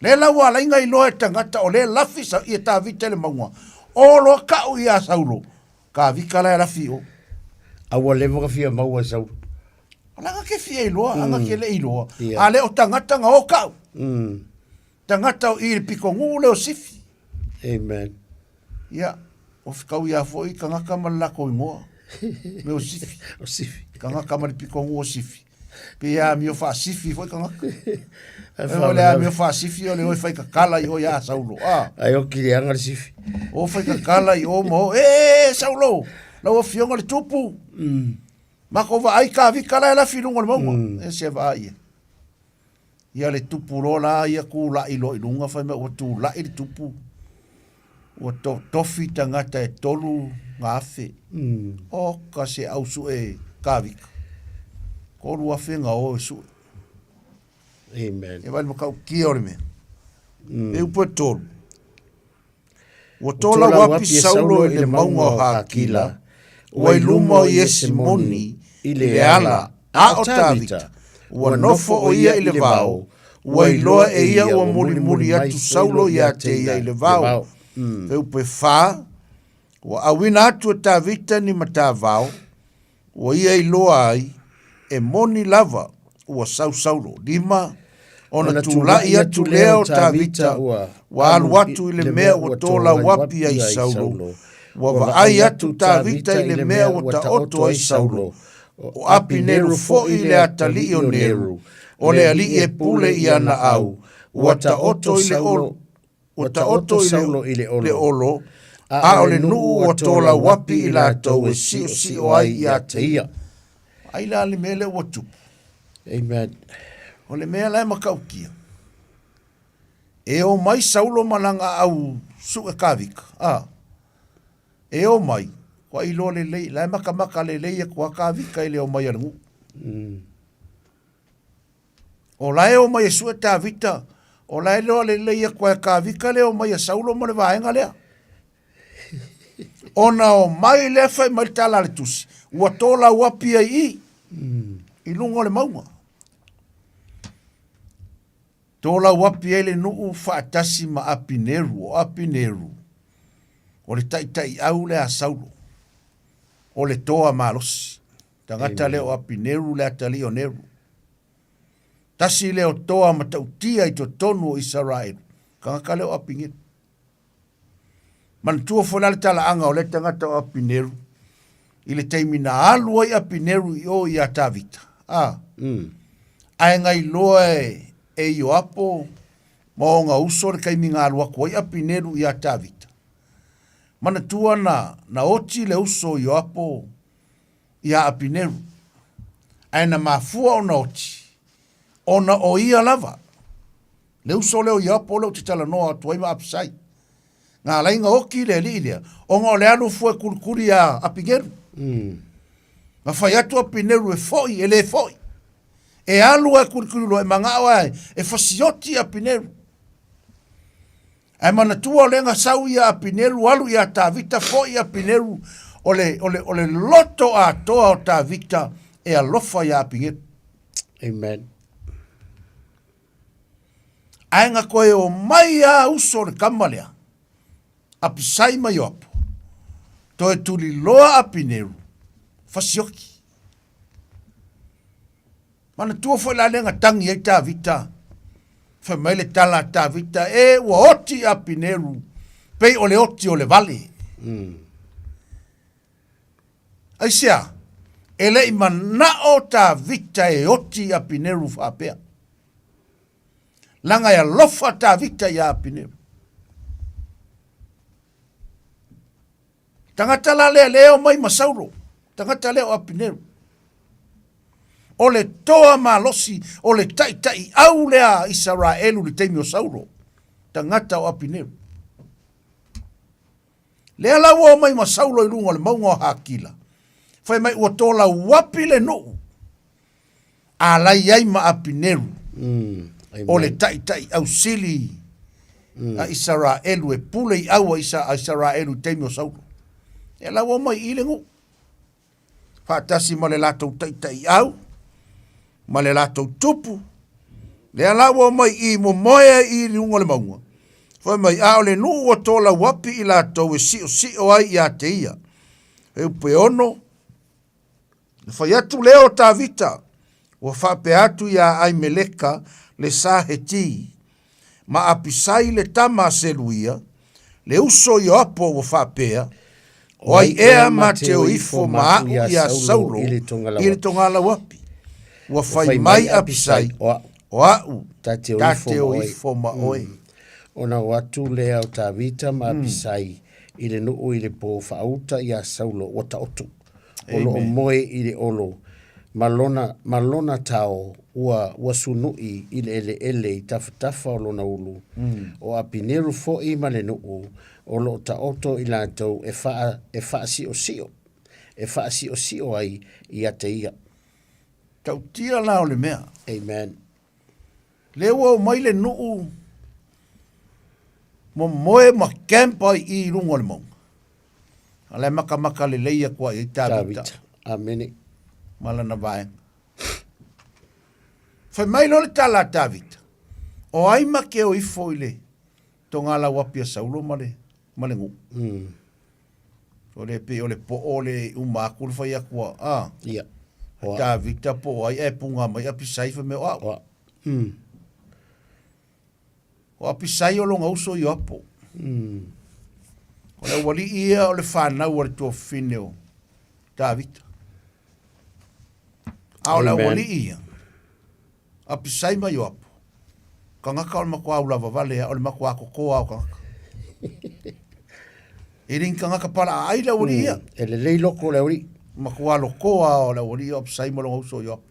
Lea la ua ala ai na iloa e tagata o lea e lafi sa, ia Tavita i le mauga. O loa ka'u iā Saulo, Tavita la e lafi i o. A ua leva ona fia maua e Saulo. Leaga ke fia iloa, aga ke le iloa. A le o tagata na o ka'u. Tagata o i le pitonuu lea o Sifi. Amen. Ia, o fekau ia foi tagata ma le latou igoa. Me o Sifi. O Sifi. Tagata ma le pitonuu o Sifi. Pe ia amio faasifi foi tagata. Ai o le amio faasifi o le oi faikakala i o ia Saulo. Ah. Ai o kilianga le Sifi. O faikakala i o ma o, e, Saulo, lau afioga le tupu. Makou vaai Tavita la e lafi i luga o le mauga. E se vaai ia. Ia le tupu loa la ia tula'i loa i luga fai mai ua tula'i le tupu ua totofi tagata e 3,000. Oka se au su'e Tavita. 3,000 na o e su'e. Amen. E vaai le matautia o le mea. E upu e tolu. Ua tolauapi Saulo i le mauga o Hakila, ua i luma o Iesimoni i le ala, a o Tavita, ua nofo ʻo ia i le vao, ua iloa e ia ua mulimuli atu Saulo iā te ia i le vao. Feupe 4, Ua ʻauina atu e Tavita ni matavao, Ua ia iloa ai, e moni lava ua sau Saulo. Lima, ona tulaʻi atu lea o Tavita, ua alu atu i le mea ua tolauapi ai Saulo. Ua vaai atu Tavita i le mea ua taoto ai Saulo. O Apineru foi le atalii o Neru, o le alii e pule i ana au, ua taoto i le olo. Ua taoto i le olo, a o le nuu ua tolauapi i latou e siosio ai ia te ia. Ai la le mea lea ua tupu. Amen. O le mea la e matautia, e o mai Saulo ma lana au sue Tavita, a, e o mai, kua iloa lelei, la e matamata lelei atu a Tavita i le o mai a le nuu. O la e o mai e sue Tavita, o la e loa lelei atu e Tavita le o mai a Saulo ma le vaega lea. Ona o mai lea fai mai le tala a le tusi, ua tō lauapi ai i, i luga o le mauga. Tō lauapi ai le nuu faatasi ma Apineru, o Apineru, o le taitaiau lea a Saulo, o le toa malosi. Tagata lea o Apineru le atalii o Neru. Tasi lea o toa matautia i totonu o Isaraelu, tagata lea o Apineru. Manatua foi la le talaaga o lea tagata o Apineru i le taimi na alu ai Apineru i o iā Tavita. A. Ae na iloa e, e Ioapo ma ona uso le taimi na alu atu ai Apineru iā Tavita. Manatua na, na oti le uso o Ioapo iā Apineru, ae na mafua ona oti, ona o ia lava, le uso lea o Ioapo lea ou te talanoa atu ai ma Apisai. Na ala ai na oti le alii lea, ona o le alu fua e kulikuli iā Apineru. Na fai atu Apineru e foi, e le foi. E alu a e kulikuli loa, e manao a e fasioti Apineru. Ae manatua o lea na sau ia Apineru alu ia Tavita foi Apineru o le, o le, o le loto atoa o Tavita e alofa ia Apineru. Amen. Ae na toe o mai a uso le kama lea, Apisai ma Ioapo, toe tuliloa Apineru, fasioki. Manatua foi la lea na tagi ai Tavita, fai mai le tala a Tavita, e ua oti Apineru, pei o le oti o le vale. Aisea, e le i manao Tavita e oti Apineru faapea. Leaga e alofa Tavita iā Apineru. Tagata la lea lea o mai ma Saulo, tagata lea o Apineru. O le toa malosi, o le taʻitaʻi au lea a Isaraelu i le taimi o Saulo, tagata o Apineru. Lea la ua omai ma Saulo i luga o le mauga o Hakila, fai mai ua tolauapi le nuu, a la i ai ma Apineru, o le taʻitaʻi au sili a Isaraelu e pule i au a Isaraelu i taimi o Saulo. Lea la ua omai i i le nuu. faatasi ma le latou taitaiau, ma le latou tupu, lea la ua omai i i momoe ai i i luga o le mauga. Fai mai, a o le nuu ua tolauapi i latou e siosio ai ia te ia. Fuaiupu e 6, Na fai atu lea o Tavita, ua faapea atu iā Aimeleka le Saheti, ma Apisai le tama a Seluia, le uso o Ioapo ua faapea, O ai ea ma te o ifo ma a'u iā Saulo i le togalauapi? Ua fai mai Apisai, O a'u, ta te o ifo ma oe. Ona o atu lea o Tavita ma Apisai i le nuu i le po faauta iā Saulo ua taoto. O lo o moe i le olo ma lona, ma lona tao ua, ua sunuʻi i le eleele i tafatafa o lona ulu. O Apineru foi ma le nuu o lo o taoto i latou e faa, e faasiosio, e faasiosio ai ia te ia. Tautia la o le mea. Amen. Lea ua omai le nuu momoe ma camp ai i luga o le mauga. A la e makamaka lelei atu ai i Tavita. Tavita. Amene. Ma lana vaega. Fai mai loa le tala a Tavita, o ai ma ke o ifo i le togalauapi a Saulo ma le, ma le nuu. O le pei o le po'o le uma atu le fai atu a, a. Ia. A Tavita po o ai ae puga mai Apisai fai mai o a'u. O a'u. Mm. O Apisai o lona uso Ioapo. Mm. O le auali'i ia o le fanau a le tuafafine o Tavita. A o le auali'i ia, Apisai ma Ioapo, tagata o le matua aulava vale a, o le matua totoa o tagata. E le ni tagata palaaai le aualii ia. E lelei loko le aualii. Matua lokoa o le aualii o Apisai ma lona uso o Ioapo.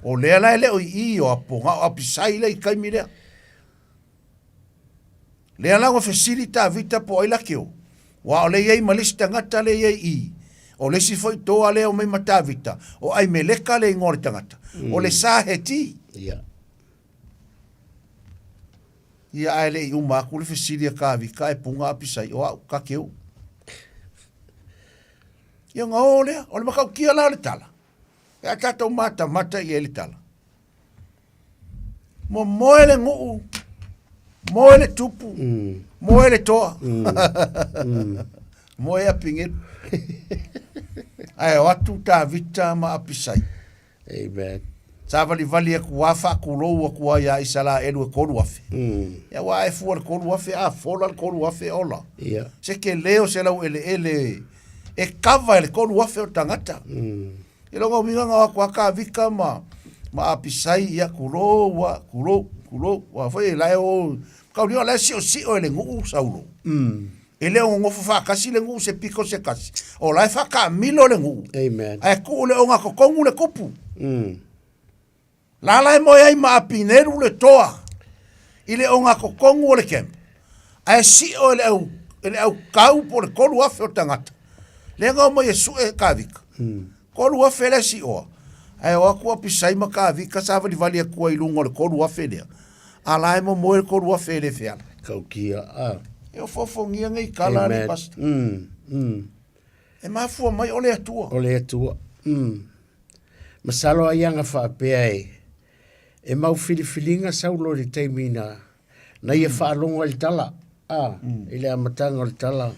O lea la e le o i i Ioapo, na o Apisai lea i taimi lea. Lea la ua fesili Tavita po o ai Lakeo, aua o lea e i ai ma le isi tagata lea e i ai i i. O le isi foi toa lea e omai ma Tavita, o Aimeleka le igoa o le tagata, o le Saheti. Ia. Ia, ae le i uma atu le fesili a Tavita, ae puga Apisai, o au, Kakeo. Ia ona o lea, o le matautia la o le tala, pe a tatou matamata i ai le tala. Momoe le nuu, moe le tupu, moe le toa. Moe Apigelu. Ae o atu Tavita ma Apisai. Amen. Savalivali atu a faakulou atu a ia Isaraelu e 3,000. Ia aua a e fua i le 3,000 a fola le 3,000 ola. Ia. Se tele o se laueleele e kava e le 3,000 o tagata. I lona uiga na o atu a Tavita ma, ma Apisai, ia, tulou a, tulou, tulou. Aua foi la e o, taulia o la e siosio e le nuu Saulo. E le o nonofo faatasi le nuu se pito se tasi. O la e faataamilo le nuu. Amen. Ae tuu le ogatotonu le tupu. La la e moe ai ma Apineru le toa i le ogatotonu o le camp, ae sio e le au, e le au kau po o le 3,000 o tagata. Lea na omai e sue Tavita. 3,000 lea sioa. Ae o atu Apisai ma Tavita savalivali atu ai i luga o le 3,000 lea. A la e momoe le 3,000 e le feala. Kaukia, a. E ofoofogia nei tala a le pastor. E mafua mai o le Atua. O le Atua. Masalo ai aga faapea e e mau filifiliga Saulo i le taimi na na ia faalogo ai le tala, a, i le amataga o le tala.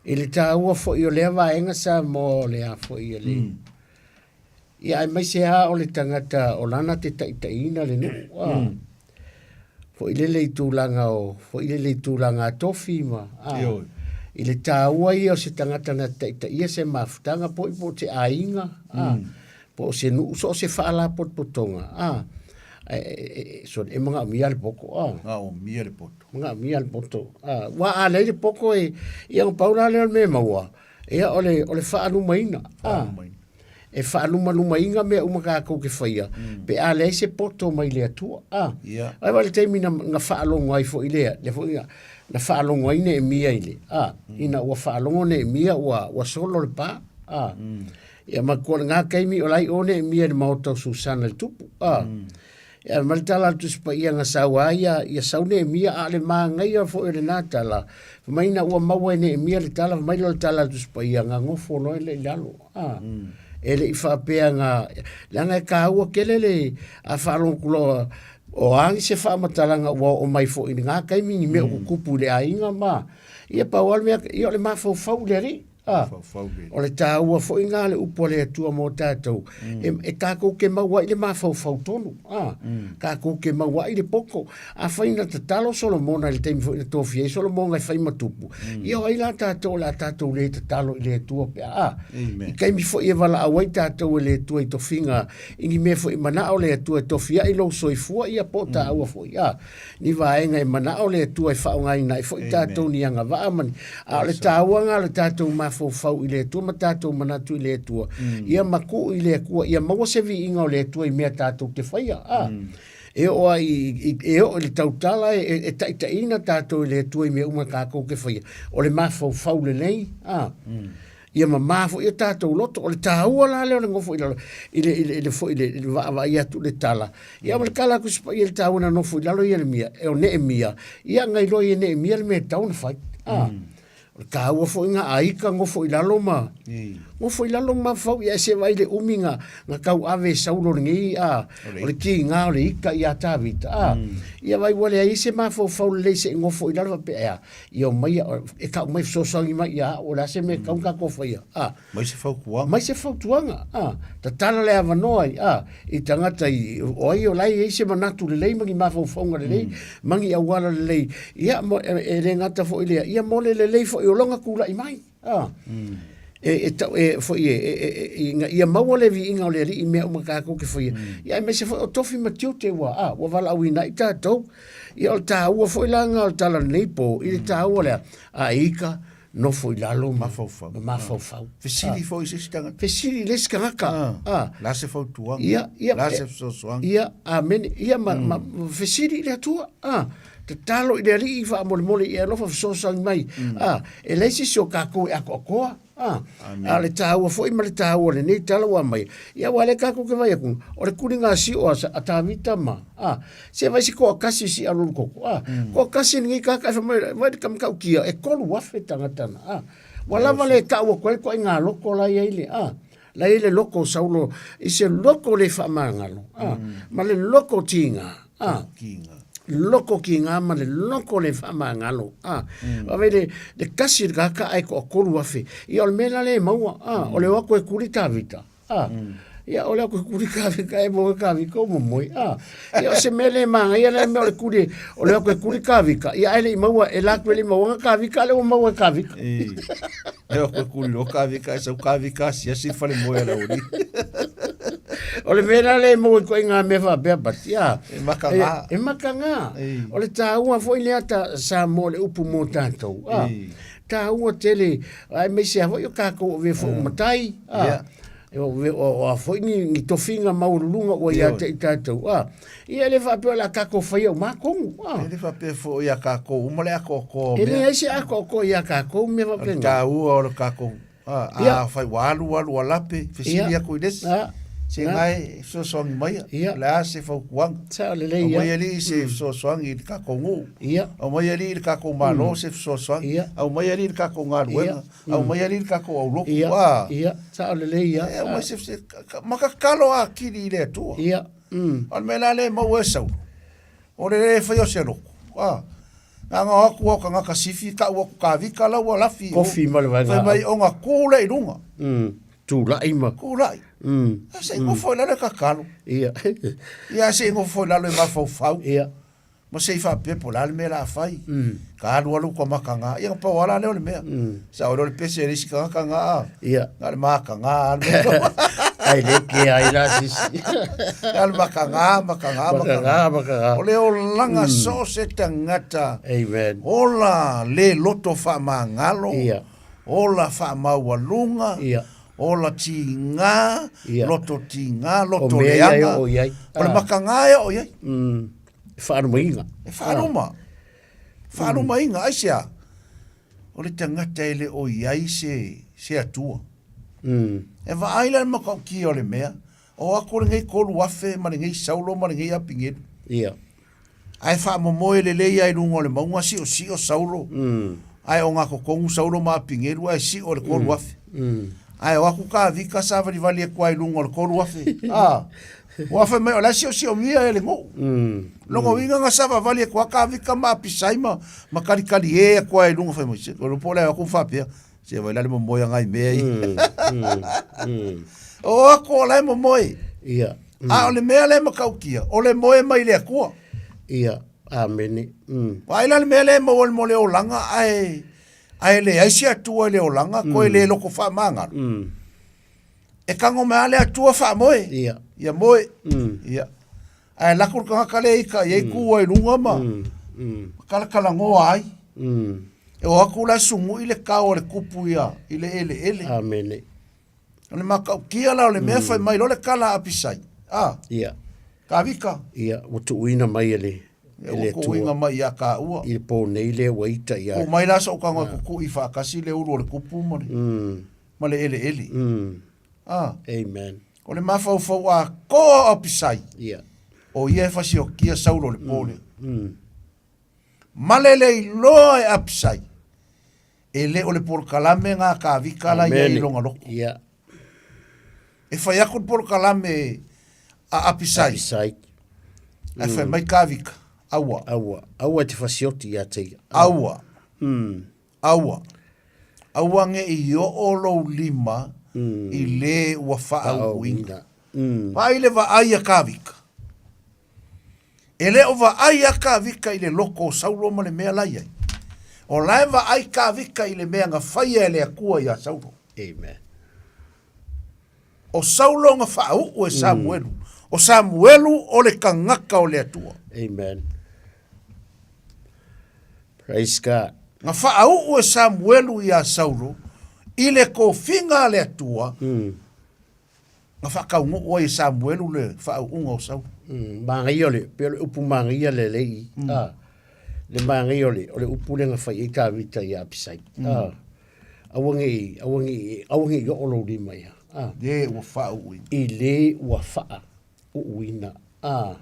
I le taua foi o lea vaega Samoa o le a foi e le Ia aemaise lava o le tagata o lana te taitaiina le nuu, a. Foi lele i tulaga o, foi lele i tulaga a tofi ma, a, i le taua ia o se tagata na taitaia se mafutaga po po o se aiga, a, po o se nuu, so o se faalapotopotoga, a, e, e, e, sorry, e manaomia le poto, a. Manaomia le poto. Manaomia le poto, a. Aua a leai le poto e, ia ona pau la lea o le mea e maua, ia o le, o le faalumaina, a. Faalumaina. E faalumalumaina mea uma tatou te faia, pe a leai se poto mai le Atua. A. Ia. Ai wa le taimi na, na faalogo ai foi lea, lea foi na, na faalogo ai Neemia i le, a, ina ua faalogo Neemia ua, ua solo le pa, a. Ia ma kua lena taimi o la i o Neemia i le maota o Susana i le tupu, a. Ia ma le tala a le Tusi Paia na sau ai ia, ia sau Neemia, a o le manaia foi o lena tala, fai mai ina ua maua e Neemia le tala, fai mai lea o le tala a le Tusi Paia, na nofo loa e le i lalo. A, e le i faapea na, leaga e taua tele le, a faalogo atu loa, O a ni se faamatalaga ua oo mai foi i lena taimi ni mea o tutupu i le aiga ma, ia pau lava le mea, ia o le mafaufau i le Alii. A, o le taua foi lena o le upu a le Atua mo tatou, e, e tatou te maua ai le mafaufau tonu, a, tatou te maua ai le poto. Afai na tatalo Solomona i le taimi foi na tofia ai Solomona e fai ma tupu, ia o ai la tatou o le a tatou le tatalo i le Atua pe a, a, i taimi foi e valaau ai tatou e le Atua i tofiga, i ni mea foi e manao le Atua e tofi ai lou soifua, ia po o taua foi, a. ni vaega e manao le Atua e faaaogaina ai foi tatou ni agavaa ma ni, a o le taua lena o le tatou mafaufau i le Atua ma tatou manatu i le Atua, ia matuu i le Atua, ia maua se viiga o le Atua i mea tatou te faia, a. E oo lava i, e oo i le tautala e taitaiina tatou e le Atua i mea uma tatou te faia, o le mafaufau lelei, a. Ia mama foi o tatou loto. O le taua la lea o le nofo i lalo i le, i le, i le, foi, i le, i le vaavaai atu i le tala. Ia ma le tala a Tusi Paia i le taua na nofo i lalo Ieremia, e o Neemia, ia na iloa e Neemia le mea e tatau ona fai. Ah. O le taua foi na a ika nofo i lalo ma nofo i lalo ma mafau ia se vai le umi na na tau ave e Saulo lenei a o le tiga o le ika ia Tavita. A ia vai ua leai se mafaufau lelei se i nofo i lalo faapea ea. Ia omai, e tau mai fesoasoani mai ia au, o le a se mea e tatau ona tatou faia, a. Mai se fautuaga. Mai se fautuaga, a. Tatala le avanoa i, a, i tagata i, o ai o la e i ai se manatu lelei ma ni mafaufauga lelei, ma ni auala lelei, ia, mo, e, e le gata foi i lea, ia mo le lelei foi o lona tulai mai, a. E, e, tau, e, foi e, e, e, e, ina ia maua le viiga o le Alii i mea uma tatou te faia. Ia aemaise foi o tofi ma tiute ua, a, ua valaauina ai tatou. Ia o le taua foi la lena o le tala o lenei po, i le taua lea, a ika, nofo i lalo ma mafaufau. Ma mafaufau. Fesili foi i se isi tagata. Fesili i le isi tagata. A. La se fautuaga. Ia, ia. La se fesoasoani. Ia, amene. Ia, ma, ma, fesili i le Atua. A. Tatalo i le Alii faamolemole ia e alofa fesoasoani mai. A, e leai se isi o tatou e atoatoa. A, a o le taua foi ma le taua o lenei tala ua aumai, ia aua o lea tatou te vaai atu, o le tuliga sio a, a Tavita ma, a, se vaai se toatasi si alualu koko, a, toatasi lenei tagata ae fai mai, vaai le matautia, e 3,000 tagata na, a, ua lava le tau atu ai le ituaiga loko la e i ai le, a, la e i ai le loko o Saulo i se loko le faamagalo, a, ma le loko tiga, a, loko kiga ma le loko le faamagalo, a, vaai le, le tasi le tagata ae toatolu afe, ia o le mea la lea e maua, a, o le o atu e tuli Tavita, a, ia o le o atu e tuli Tavita e maua e Tavita o momoe, a, ia o se mea le manaia lea mea o le tuli, o le o atu e tuli Tavita, ia ae le i maua, e la atu e le i maua ana Tavita, a lea ua maua e Tavita. E o koe kuli o ka vika e sau ka vika asiasi i fale moe a le aualii. O le mea la lea e maua i ituaiga mea faapea Pati, a. E makaga. E, e makaga. O le taua foi lea ta Samoa le upu mo tatou, a. Taua tele, aemaise lava foi o tatou avea foi o matai, a. Ia. O a foi ni, ni tofiga maualuluga ua ia te i tatou, a. Ia e le faapea o le a tatou faia uma atonu, a. E le faapea foi ia tatou uma le atoatoa o mea. E leai se atoatoa ia tatou mea faapena. O le taua o le tatou, a, a fai ua alu alu ua lape, fesili atu i le isi. Se na e fesoasoani maia, o le a se fautuaga. Sao lelei ia. Aumai alii se fesoasoani i le tatou nuu. Aumai alii i le tatou Malo se fesoasoani. Aumai alii i le tatou galuega. Aumai alii i le tatou aulotu. Ia, ia, sao lelei ia. E aumai se, ma tatalo atili i le Atua. Ia. O le mea la lea e maua e Saulo, o le le faia o se lotu, a, na ona o atu lava o tagata sifi tau atu Tavita la ua lafi i o. Kofi ma le vaega. Fai mai ona tu lea i luga. Tulai ma. Tulai. A se i nofo i lalo e tatalo. Ia. Ia a se i nofo i lalo e mafaufau. Ia. Ma se i faapea po o le a le mea o le a fai. Ka alu alu ua makaga. Ia na pau lava la lea o le mea. Sao loa le pese a le isi tagata na a. Ia. Na o le makaga lava le mea. Ai le ke ai la sisi. Na o le makaga, makaga, makaga. Makaga, O le olaga so o se tagata. Amen. Ola le loto faamagalo. Ia. Ola faamaualuga. Ia. Ola tiga, Ia. loto tiga, loto O mea ia e leaga. oo i ai. O le makaga e oo i ai. E faalumaina. E faaluma. Faalumaina. Aisea? O le tagata e le o i ai se, se Atua. E vaai la i le matautia o le mea, o atu lenei 3,000 ma lenei Saulo ma lenei Apinelu. Ia. Ae faamomoe lelei lava i luga o le mauga siosio Saulo, ae ogatotonu Saulo ma Apinelu ae sio le 3,000. Ae o aku Kavika savalivali atu ai luga o le 3000. A. Ua fai mai o la siosiomia e le nuu. Lona uiga na savavali atu a Kavika ma apisai ma, ma kalikali e atu ai i luga fai mai. Se, o le po le aku faapea. Se vai la le momoe a ngai mea i. O aku o la e momoe. Ia. A o le mea lea e matautia, o le moe mai le Atua. Ia. Amene. Vaai la le mea lea e maua mo le olaga ae ae leai se Atua i le olaga, koe le loko faamagalo. E tago mai lava le Atua faamoe. Ia. Ia moe. Ia. Ae lako le tagata lea ita i ai tu ai i luga ma ma talatalanoa ai. E o atu la sugui le kao a le kupu ia i le eleele. Amene. O le matautia la o le mea fai mai loa le tala a Apisai, a. Ia. Kavika. Ia, ua tuuina mai e le, e le Atua. Ua tuuina mai ia kāua. I le pō nei lea ua ita ia. Tuu mai la so'u tago e kuku'i faatasi le ulu o le kupu ma le, ma le eleele. A. Amen. O le mafaufau atoa o Apisai. Ia. O ia e fasiokia Saulo i le pō lea. Ma le le iloa e Apisai, e le o le polokalame ngā Kavika la ia i lona loko. Ia. E fai atu le polokalame a Apisai. Apisai. Ae fai mai Kavika, aua. Aua. Aua e te fasioti ia te ia. Aua. Aua. Aua ne i oo lou lima i le ua faauuina. Vaai le vaai a Kavika. E le o vaai a Kavika i le loko o Saulo ma le mea la i ai. O la e vaai Kavika i le mea na faia e le Atua iā Saulo. Amen. O Saulo na faauu e Samuelu. O Samuelu o le tagata o le Atua. Amen. Praise God. Na faauu e Samuelu iā Saulo i le tofiga a le Atua. Na faataunuu ai e Samuelu le faauuga o Saulo. Manaia o le, pei o le upu manaia le lei, a, le manaia o le, o le upu lea na fai ai Tavita ia Apisai, a, aua ne i, aua ne i, aua ne i oo lou lima ia, a. Le ua faauuina. I le ua faauuina, a.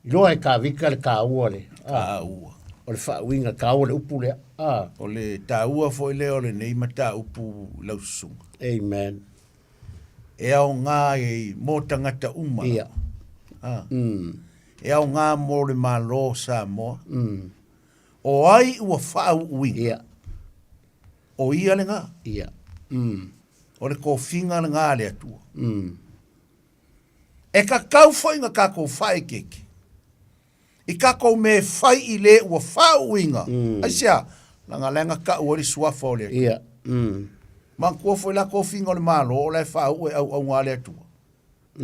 Iloa e Tavita le taua o le, a. Taua. O le faauuina, taua le upu lea, a. O le taua foi lea o lenei mataupu i lau susuga. Amen. E aoga ai mo tagata uma. Ia. A. E aoga mo le Malo o Samoa. O ai ua faauuina? Ia. O ia lena. Ia. O le tofiga lena a le Atua. E kakau foi na tatou faaekeeke i tatou mea e fai i le ua faauuina. Aisea? Leaga la e gata'u ai le suafa o le Atua. Ia. Manatua foi la tofiga o le Malo o la e faauu e auauna a le Atua.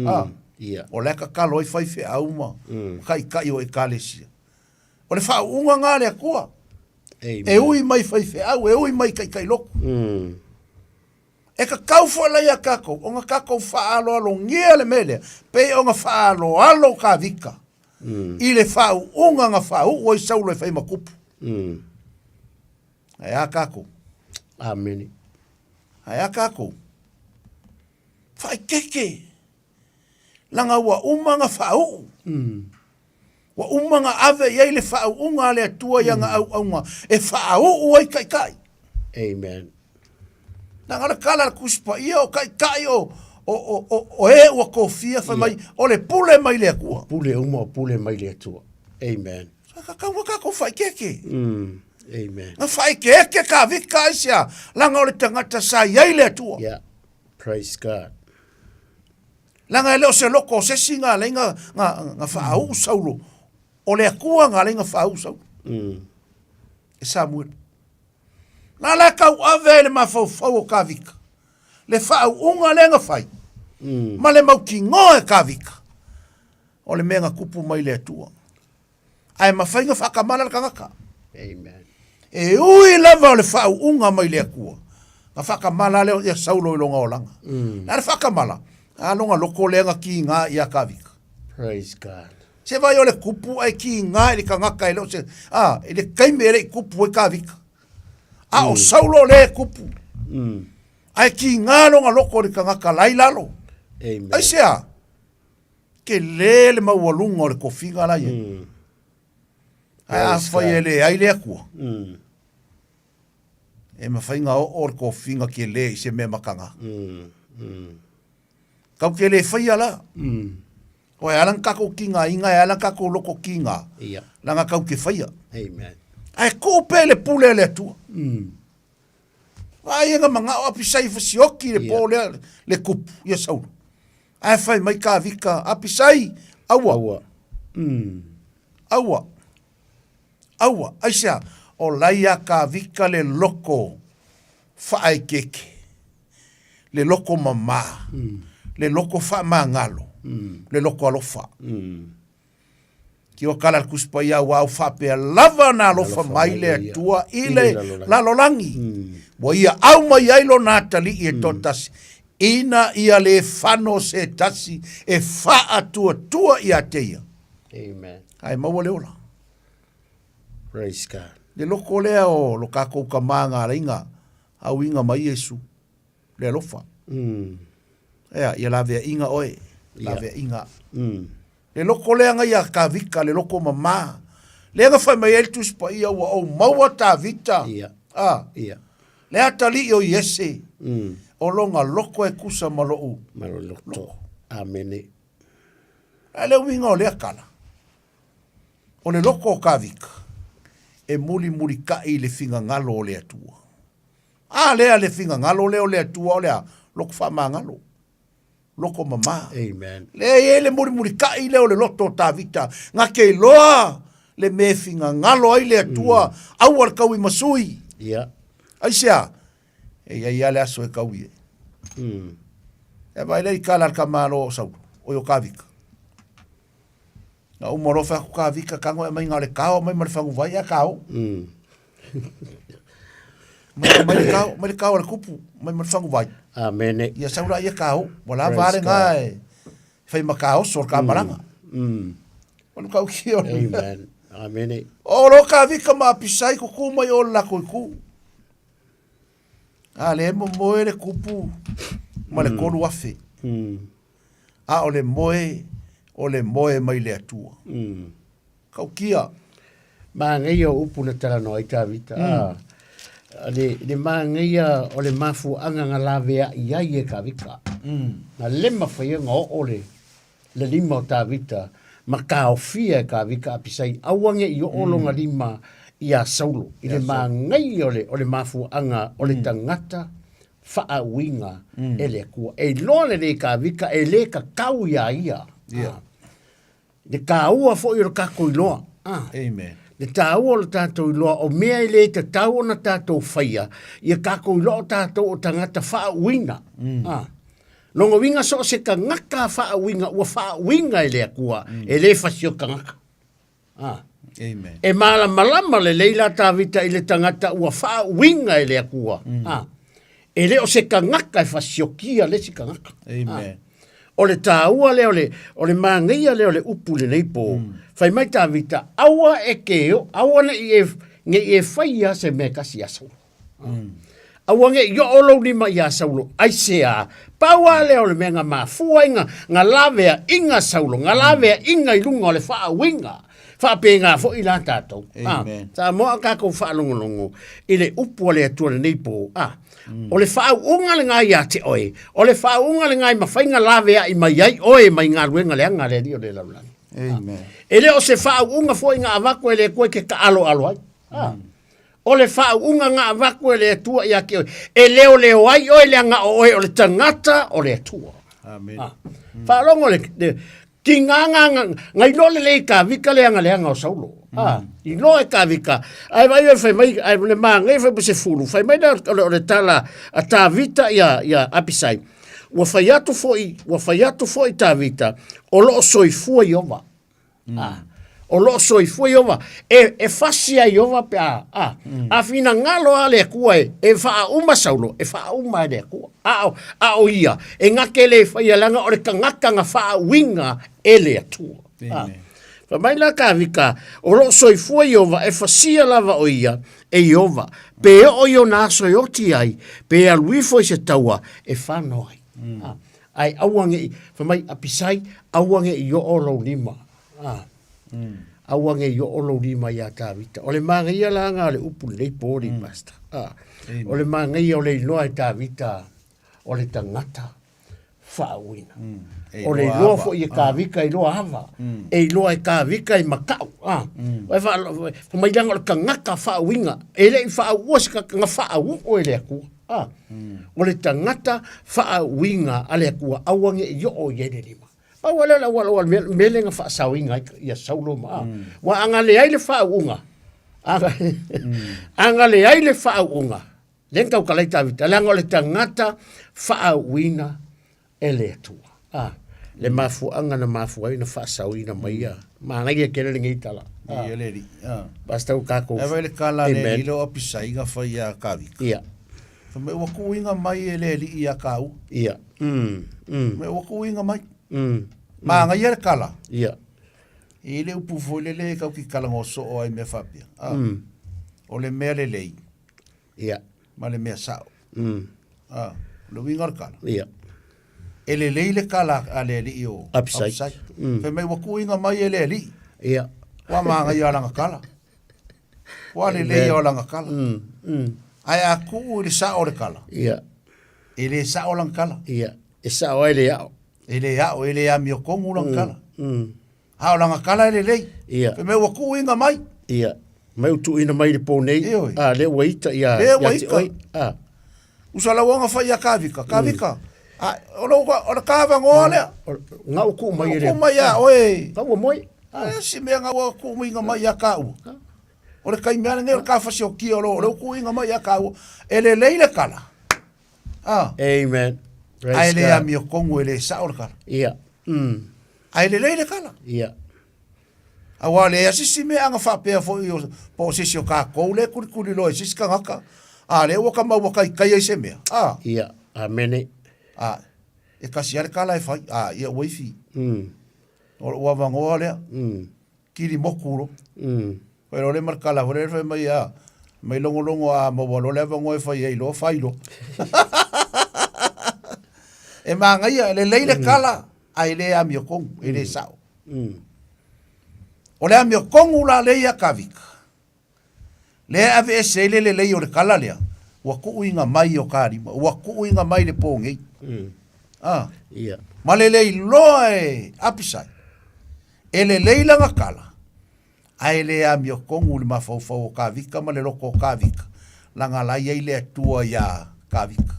A? Ia. O la e tatalo ai faifeau ma taitai o Ekalesia. O le faauuga lena a le Atua. Amen. E ui mai faifeau, e ui mai taitai lotu. E kakau foi la ia tatou, ona tatou faaaloalogia le mea lea, pei ona faaaloalo Kavika i le faauuga na faauu ai Saulo e fai ma kupu. Ae a tatou? Amene. Ae a tatou? Faaeteete, leaga ua uma ona faauu. Ua uma ona ave i ai le faauuga a le Atua i ana auauna e faauu ai taitai. Amen. Leaga o le tala a le Tusi Paia o taitai o, o, o, o, o e ua tofia fai mai o le pule mai le Atua. O pule uma o pule mai le Atua. Amen. Tatau ona tatou faaeteete. Amen. Na faaeteete Kavika aisea? Leaga o le tagata sa i ai le Atua. Yeah. Praise God. Leaga e le o se loko o se isi na alai na, na, na faauu Saulo. O le Atua na alai na faauu Saulo. E Samuelu. Na la tauave ai le mafaufau o Kavika. Le faauuga lea na fai. Ma le mautinoa e Kavika. O le mea na tupu mai le Atua. Ae mafai na faatamala le tagata. Amen. E ui lava o le faauuga mai le Atua, na faatamala lea ia Saulo i lona olaga. Na le faatamala, a lona loko lea na kiga ia Kavika. Praise God. Se vai o le kupu ae kiga i le tagata e le o se, a, i le taimi e le i kupu ai Kavika. A o Saulo lea e kupu. Ae kiga lona loko i le tagata la i lalo. Amen. Aisea? Tele le maualuga o le tofiga la i ai. Ae afai e leai le Atua, e mafai ona oo le tofiga tele i se mea mataga. Kau ke le whaia la. O e ala na kakou ki ngā inga, e ala kakou loko ki ngā. Ia. Langa kau ke whaia. Amen. Ae kuu pe le pule le atua. Ai nga manga o apisai fasioki le po lea le kupu ia Saulo. Ae fai mai ka vika apisai aua. Aua. Aua. Aua. Aisea o laia ka vika le loko whaaekeke. Le loko mama. Le loko whaamangalo. Le loko alofa. Ki o kala le Tusi Paia ua au faapea lava na alofa mai le Atua i le lalolagi, ua ia au mai ai lona atalii e toatasi, ina ia le fano se tasi e faatuatua ia te ia. Amen. Ae maua le ola. Praise God. Le loko lea o lo kakou kama nga alaiga auiga mai Iesu, le alofa. Ea, ia laveaiga oe, laveaiga. Le loko lea nga ia Tavita, le loko mama. Lea na fai mai ai le Tusi Paia, ua ou maua Tavita. Ia. A. Ia. Le atalii o Iese. O lona loko e kusa ma lou. Ma lou loto. Amene. A le uiga o lea tala, o le loko o Tavita, e mulimulitai i le finagalo o le Atua. A lea le finagalo lea o le Atua o le a? Loko faamagalo. Loko mama. Amen. Lea e i ai le mulimulitai lea o le loto o Tavita, na te iloa le mea e finagalo ai le Atua, aua le tau i masui. Ia. Aisea? E i ai lava le aso e tau i ai. E vaai lea i kala a le tamaloa o Saulo, o i o Tavita. Na uma loa fai atu Tavita, tago e aumai na o le kao, aumai ma le faguvai, a kao. Mai, mai le kao, mai le kao a le kupu, mai ma le faguvai. Amene. Ia sau la ia kao, ua lava a le ngā e whai ma ka oso o ka maranga. O luka uki o le. Amen. Amene. O lo ka vika ma apisai ko ku mai o la ko ku. A le mo moe le kupu ma le 3000. A o le moe, o le moe mai le Atua. Kaukia. Māngaia o upu na talanoa ai Tavita. A, le, le māngaia o le mafuaaga na laveai ai e Tavita. Na le mafai ona oo le, le lima o Tavita ma taofia e Tavita Apisai aua ne i oo lona lima iā Saulo i le māngaia o le, o le mafuaaga o le tagata faauiga e le Atua. E iloa lelei e Tavita e le tatau iā ia. Yeah. Le tāua foi o le tatou iloa. Ah. Amen. Le tāua o le tatou iloa, o mea e le tatau ona tatou faia, ia tatou iloa o tatou o tagata faauiga. Ah. Lona uiga so o se tagata faauiga ua faauiga e le Atua, e le fasio tagata. Ah. Amen. E malamalama lelei la Tavita i le tagata ua faauiga e le Atua. Ah. E le o se tagata e fasiokia le isi tagata. Amen. Ah. O le tāua lea o le, o le māngaia lea o le upu lenei pō. Fai mai Tavita, aua e ke o, aua ne i e, ne i e whaia se mea kasi iā Saulo. Aua ne i oo lou lima iā Saulo, aisea, pau lava lea o le mea nga mafua ai nga, nga laveaiga Saulo, nga laveaiga i luga o le faauiga. Faapena foi la tatou. Ah, Amen. Samoa a tatou faalogologo i le upu a le Atua lenei pō. Ah, O le faauuga lena ia te oe, o le faauuga lena e mafai ona laveai mai ai oe mai galuega leaga a le Alii o le lalolagi. Amen. E le o se faauuga foi na avatu e le Atua e te taaloalo ai. Ah. O le faauuga na avatu e le Atua ia te oe, e leoleo ai oe leaga o oe o le tagata o le Atua. Amen. Ah. Faalogo le, le tiga nga, nga, nga iloa lelei Tavita leaga leaga o Saulo. Ah, iloa e Tavita. Ae vaai oe fai mai, ae le manaia fai mai se fulu, fai mai lea o le, o le tala a Tavita ia, ia Apisai. Ua fai atu foi, ua fai atu foi Tavita, o lo o soifua Ieova. Ah, o lo o soifua Ieova. E, e fasi ai Ieova pe a, a, a finagalo lava le Atua e, e faauma Saulo, e faauma e le Atua. A o, a o ia, e gate le faia leaga o le tagata na faauiga e le Atua. A, fai mai la Tavita, o lo o soifua Ieova, e fasia lava o ia e Ieova, pe oo i ona aso e oti ai, pe alu ifo i se taua, e fano ai. A, ae aua ne i, fai mai, Apisai, aua ne i oo lou lima. A, aua ne i oo lou lima iā Tavita. O le manaia la lena o le upu lenei po, mm. Pastor. A, o le manaia o le iloa e Tavita o le tagata. Faauuina. E O le iloa iloa ava. foi e Kavika e iloa ava. E iloa e Kavika e makau. A. Vai fa fa mai langa o le tagata faauiga. E le i faauua se tagata na faau'u e le Atua. A. O le tagata faauiga a le Atua aua ne i oo i ai le lima. Pau lava lea o le auala o le mea, mea lea na faasaoina ai ia Saulo ma a. Ua a na leai le faauuga, a a na leai le faauuga, lea na tautala ai Tavita, leaga o le tagata faauuina e le Atua. A, le mafuaaga na mafua ai ona faasaoina mai ia. Manaia tele lenei tala. A, Ia le alii. A. Pastor o tatou. Ae vaai le kala a le Amen. alii lea o Apisai na fai ia Kavika. Ia. Fai mai ua tuuina mai e le alii ia kāua. Ia. Mai ua tuuina mai. Manaia le kala. Ia. E i le upu foi lele e tau ki talanoa soo ai mea faapea. A. O le mea lelei. Ia. Ma le mea sao. A, o le uiga o le kala. Ia. E lelei le kala a le alii o Apisai. Apisai. Fai mai ua tuuina mai e le alii. Ia. Ua manaia lana kala. Ua lelei o lana kala. Ae a tuu i le sao o le kala. Ia. E le sao lana kala. Ia. E sao ai le ao. E le ao, e le amiotonu lana kala. A o lana kala e lelei. Ia. Fai mai ua tuuina mai. Ia. Mai ua tuuina mai i le po nei. Ioe. A, lea ua ita ia, Lea ua ia te ita. oe. A. Usa lau ona fai ia Kavika. Kavika. A, o lou, o le kavagoa lea. Nga u kuu mai e Kuu mai ia oe. Nga ua moe. E si mea nga ua kuuinga mai ia kāua. O le taimi lava lenei o le kafasiokia o lo o lea ua kuuinga mai ia kāua. E lelei le kala. A. Amen. Praise Ae le God. amiotonu e le sao le kala. Ia. Ae lelei le kala. Ia. Aua le a sisi mea aga faapea foi o po o sisi o kākou le kulikuli loa i sisi tagata. A lea ua ka maua kaikai ai se mea. A. Ia. Amene. A. E kasi lava le kala e fai. A, ia ua ifi. O lou avanoa lea. Kili moku loa. Fai loa le ma le kala foi lea fai mai a mai logologo a maua loa le avanoa e fai ai loa, fai loa. E manaia, e lelei le kala, ae le amiotonu, e le sao. O le amiotonu la lea ia Kavika, lea e aveese ai le lelei o le kala lea, ua tuuina mai i o ta lima, ua tuuina mai le po nei. A. Ia. Ma lelei loa e Apisai, e lelei lana kala, ae le amiotonu i le mafaufau o Kavika ma le loto o Kavika, leaga la i ai le Atua iā Kavika.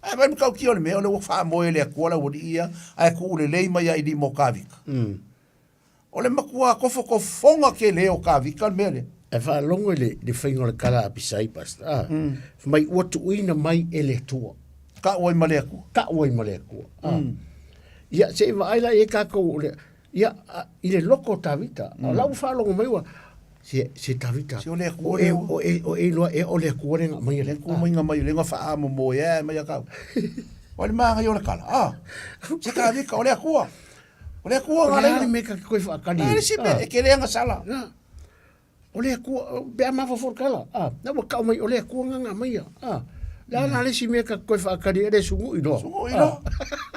Ae vaai matautia o le mea, o lea ua faamoe e le Atua le aualii ia, ae tuu lelei mai lava i lima o Kavika. O le matua tofotofoga tele o Kavika le mea lea. Ae faalogo i le, le faiga o le kala a Apisai, Pastor. Ah, Fai mai ua tuuina mai e le Atua. Kau ai ma le Atua. Kau ai ma le Atua. Ah. Ia, se i vaai la i ai tatou o le, ia, a, i le loko o Tavita. Mm. O la ua faalogo mai ua, se, se Tavita. Se o le Atua o e, o e, o e iloa ea o le Atua le nga mai Le Atua mai nga mai, le nga faamomoe ae mai a kau. O le maga i o le kala. Ah, se Kavika, o le Atua. O le Atua nga leina. O le a le mea ka koe whaakali. A le si mea, e ke le sala. O le Atua, pe a mafaufau le kala. Ah, na ua kau mai, o le Atua nga nga mai ia. Ah, le a la le si mea ka koe whaakali, e le sungui loa. Sungui loa.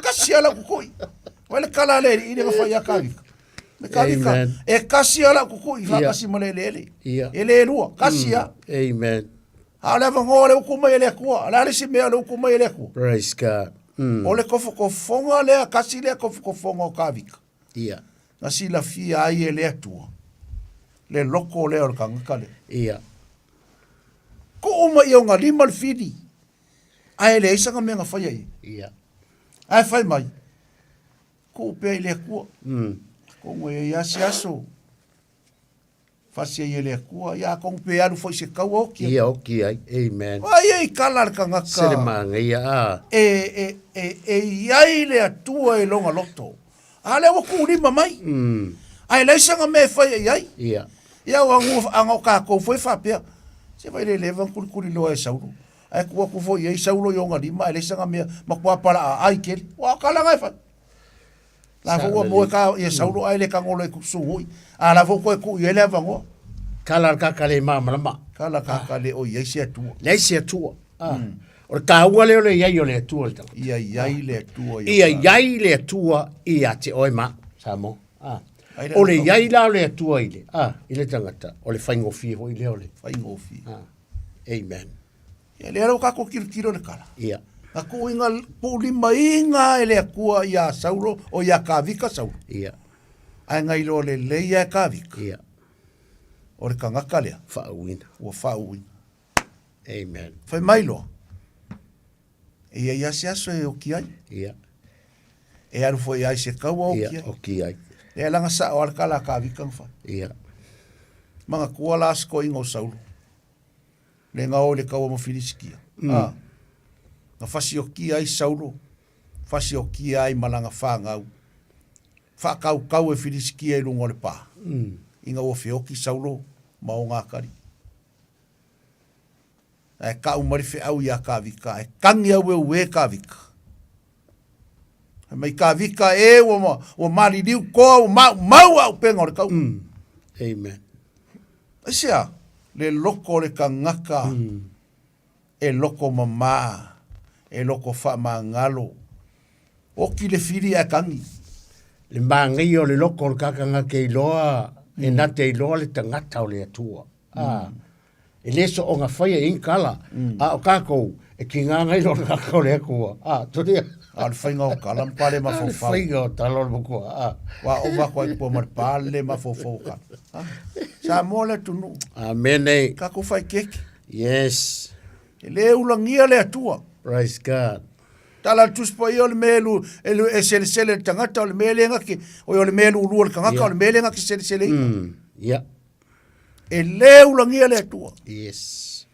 Kasi ala kukui. O le kala le i le whai a Kavika. Me Kavika, e kasi ala kukui, whakasi ma le le. Ia. E le lua, kasi a. Amen. A o le avanoa le uku mai e le Atua, o le a le isi mea o le uku mai e le Atua? Praise God. O le kofokofoga lea, kasi lea kofokofoga o Kavika. Ia. Na silafia ai e le Atua le loko lea o le tagata lea. Ia. Kuu mai i ona lima le fili, ae leai sana mea na faia i ai. Ia. Ae fai mai, kuu pea i le Atua. Atonu e i ai lava se aso. Fasi ai e le Atua, ia atonu pe alu foi se kaua oki ai. Ia oki ai, amen. Ai e i kala le tagata. Se le manaia, a. E, e, e, e i ai le Atua i lona loto. A lea ua kūlima mai. Ae leai sana mea e fai i ai. Ia. Ia ua anu, ana o kākou foi faapea, se vai le leva na kulikuli loa e Saulo. Ae tuu atu foi i ai Saulo i ona lima, ae leai sana mea, matua pala'a ai tele. Ua kala na e fai. La foi ua moe ka ia Saulo ae le tagolo e sugui. A la foi koe tuu i ai le avanoa. Kala le kaka le malamalama. Kala kaka le o i ai se Atua. Leai se Atua. Ah. O le taua lea o le i ai o le Atua i le tagata. Ia i ai le Atua i Ia i ai le Atua ia te oe ma Samoa. Ah. O le i ai la o le Atua i le, ah, i le tagata, o le faigofie foi lea o le. Faigofie. Ah. Amen. Ia lea ua tatou tilotilo i le kala. Ia. Na kuuinga puulimaina e le Atua iā Saulo, o iā Kavika Saulo. Ia. Ae na iloa lelei lava e Kavika. Ia. O le tagata lea. Faauuina. Ua faauuina. Amen. Fai mai loa, e i ai lava se aso e oki ai. Ia. E alu foi ai se kaua oki ai. Ia, oki ai. Lea laga sao lava le tala a Kavika na fai. Ia. Manatua la sikoiga o Saulo. Le na o i le kaua ma Filisitia. A, na fasiokia ai Saulo, fasiokia ai ma lana fanau. Faakaukau e Filisitia i luga o le pa. Ina ua feoki Saulo ma ona atalii. Ae kau mai le feau iā Kavika, ae tagi aueuē Kavika. Fai mai Kavika e ua, ua maliliu koa, ua maumau auupega o le kaua. Amen. Aisea? Le loko o le tagata e loko mamā, e loko faamagalo. Oki le fili ae tagi. Le manaia o le loko o le tagata e iloa, e na te iloa le tagata o le Atua. A, e le soonga faia i kala, a o kākou, e tiga ngai lo le tagata o le Atua. A, tolia. A o le faiga o tala ma pale mafaufau. A le faiga o tala o le matua. A. Ua ova atu ai pua ma le pale mafaufau o tala. A, Samoa le atunuu. Amene. Tatou faikeke. Yes. E le ulagia le Atua. Praise God. Tala a le Tusi Paia o le mea e lu, e, lu, e selesele le tagata, o le mea le gake, o le mea e lulua le tagata, o le mea le gake selesele ina. Yeah. E le ulagia le Atua. Yes.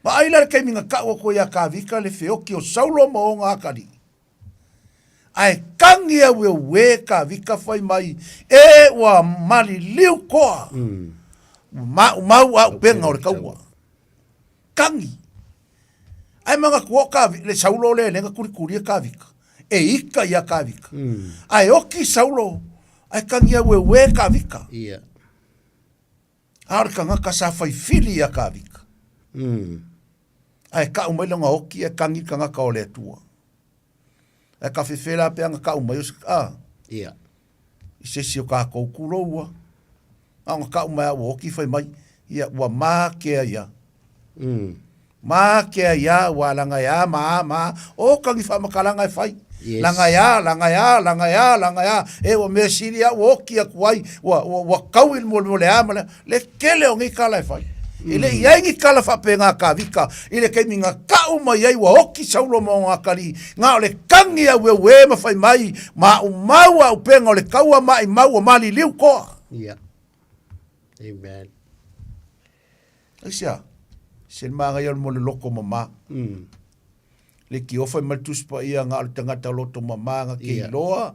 Vaai la le taimi na kau atu ai ia Kavika le feoki o Saulo ma ona atalii. Ae tagi aueuē Kavika fai mai, e ua maliliu koa. Ua maumau auupega o le taua. Tagi. Ae manatua o Kavi, le Saulo lea lea na kulikulia Kavika. E ika ia Kavika. Ae oki Saulo, ae tagi aueuē Kavika. Yeah. A o le tagata sa fai fili ia Kavika. Ae kau mai lona oki ae tagi le tagata o le Atua. Ae ka fefe la pe ana kau mai o se, a. Yeah. I se isi o kākou kuloua. A ona kau mai a ua oki fai mai, ia ua makea ia. Makea ia ua langa ia ma a ma a. O kagi whamakalanga e whai. Yes. Langa ia, langa ia, langa ia, langa ia. E ua mea sili a ua oki aku ai, ua, ua, ua kau i le molemole a ma le, le kele o nei kala e whai. E le i ai ni kala whaapenga a Kavika, i le taimi nga kau mai ai ua oki Saulo ma ona atalii, nga o le tangi aueuē ma fai mai, maumau auupega o le taua maimau ua maliliu koa. Yeah. Amen. Aisea, se le magaia o le mo le loko mamā. Le tiofa i ma le Tusi Paia nga o le tagata loto mamā nga ke Yeah. iloa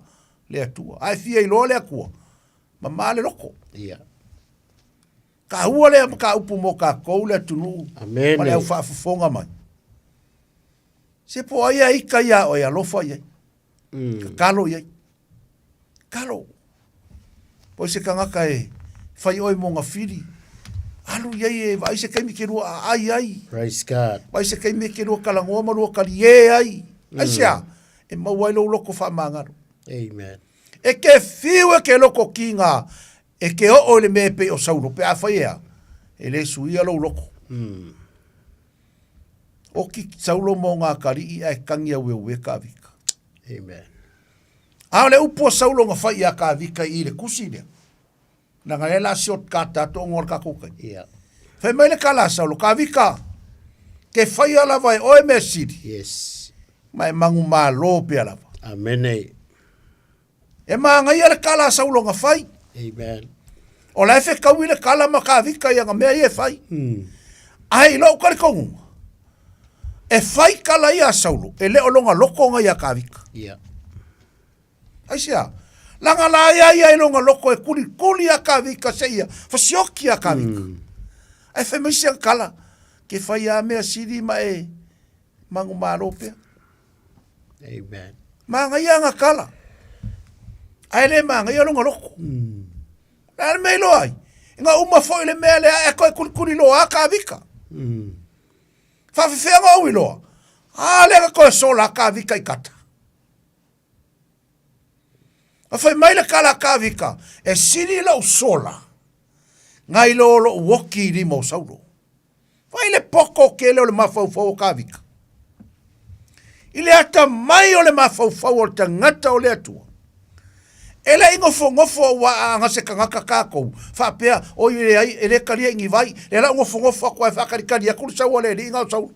le Atua. Ae fia iloa le Atua, mamā le loko. Yeah. Kahua lea ma ka upu mo kākou le atunuu Amene. ma le au faafofoga mai. Se po ai a ika iā oe alofa i ai. Kakalo i ai. Kalo. Po se tagata e fai oe mo ngafili. Alu i ai e vaai se taimi ke lua aai ai. Praise God. Vaai se taimi ke lua kalagoa ma lua kalie ai. Aisea, e maua ai lou loko faamagalo. Amen. E ke fiu e ke loko ki ngā, e ke oo i le mea e pei o Saulo, pe afai e a, e le suia lou loko. Oki Saulo mo ngā kari'i ae tangi aueue Kavika. Amen. A o le upu a Saulo nga fai ia Kavika i le kusi lea. Nanga lea la sio ka tatou ngoa le kakou kai. Yeah. Fai mai le kala a Saulo, Kavika, ke whaia lava e oe mea sili. Yes. Ma e mangu malo pea lava. Amene. E māngaia le kala a Saulo nga fai. Amen. O la e whekaui le kala ma Kavika ia nga mea ia e fai. Ae i lou talitonunga, e fai kala ia a Saulo, e le o longa loko nga ia Kavika. Yeah. Aisea, langa la ia ia i longa loko e kuli kuli a Kavika se ia, fasioki a Kavika. Ae fai mai sia kala, ke fai a mea sili ma e mangu malo pea. Amen. Māngaia nga kala. Ae le māngaia longa loko. La le mea iloa ai. Nga uma foi le mea lea e koe kulikuli loa a Kavika. Whaawhewhea nga ui loa. A lea ka koe sola a Kavika i kata. A fai mai le kala a Kavika, e sili lau sola. Ngai lo lou oki i lima o Saulo. Fai le poko kele o le mafaufau o Kavika. I le atamai o le mafaufau o le tagata o le Atua, e le i nofonofo aua a na se tagata tatou, faapea, oi e leai, e le talia i ni vai, lea la ua nofonofo atu lava e faatalitali atu le sau a le alii na o Saulo.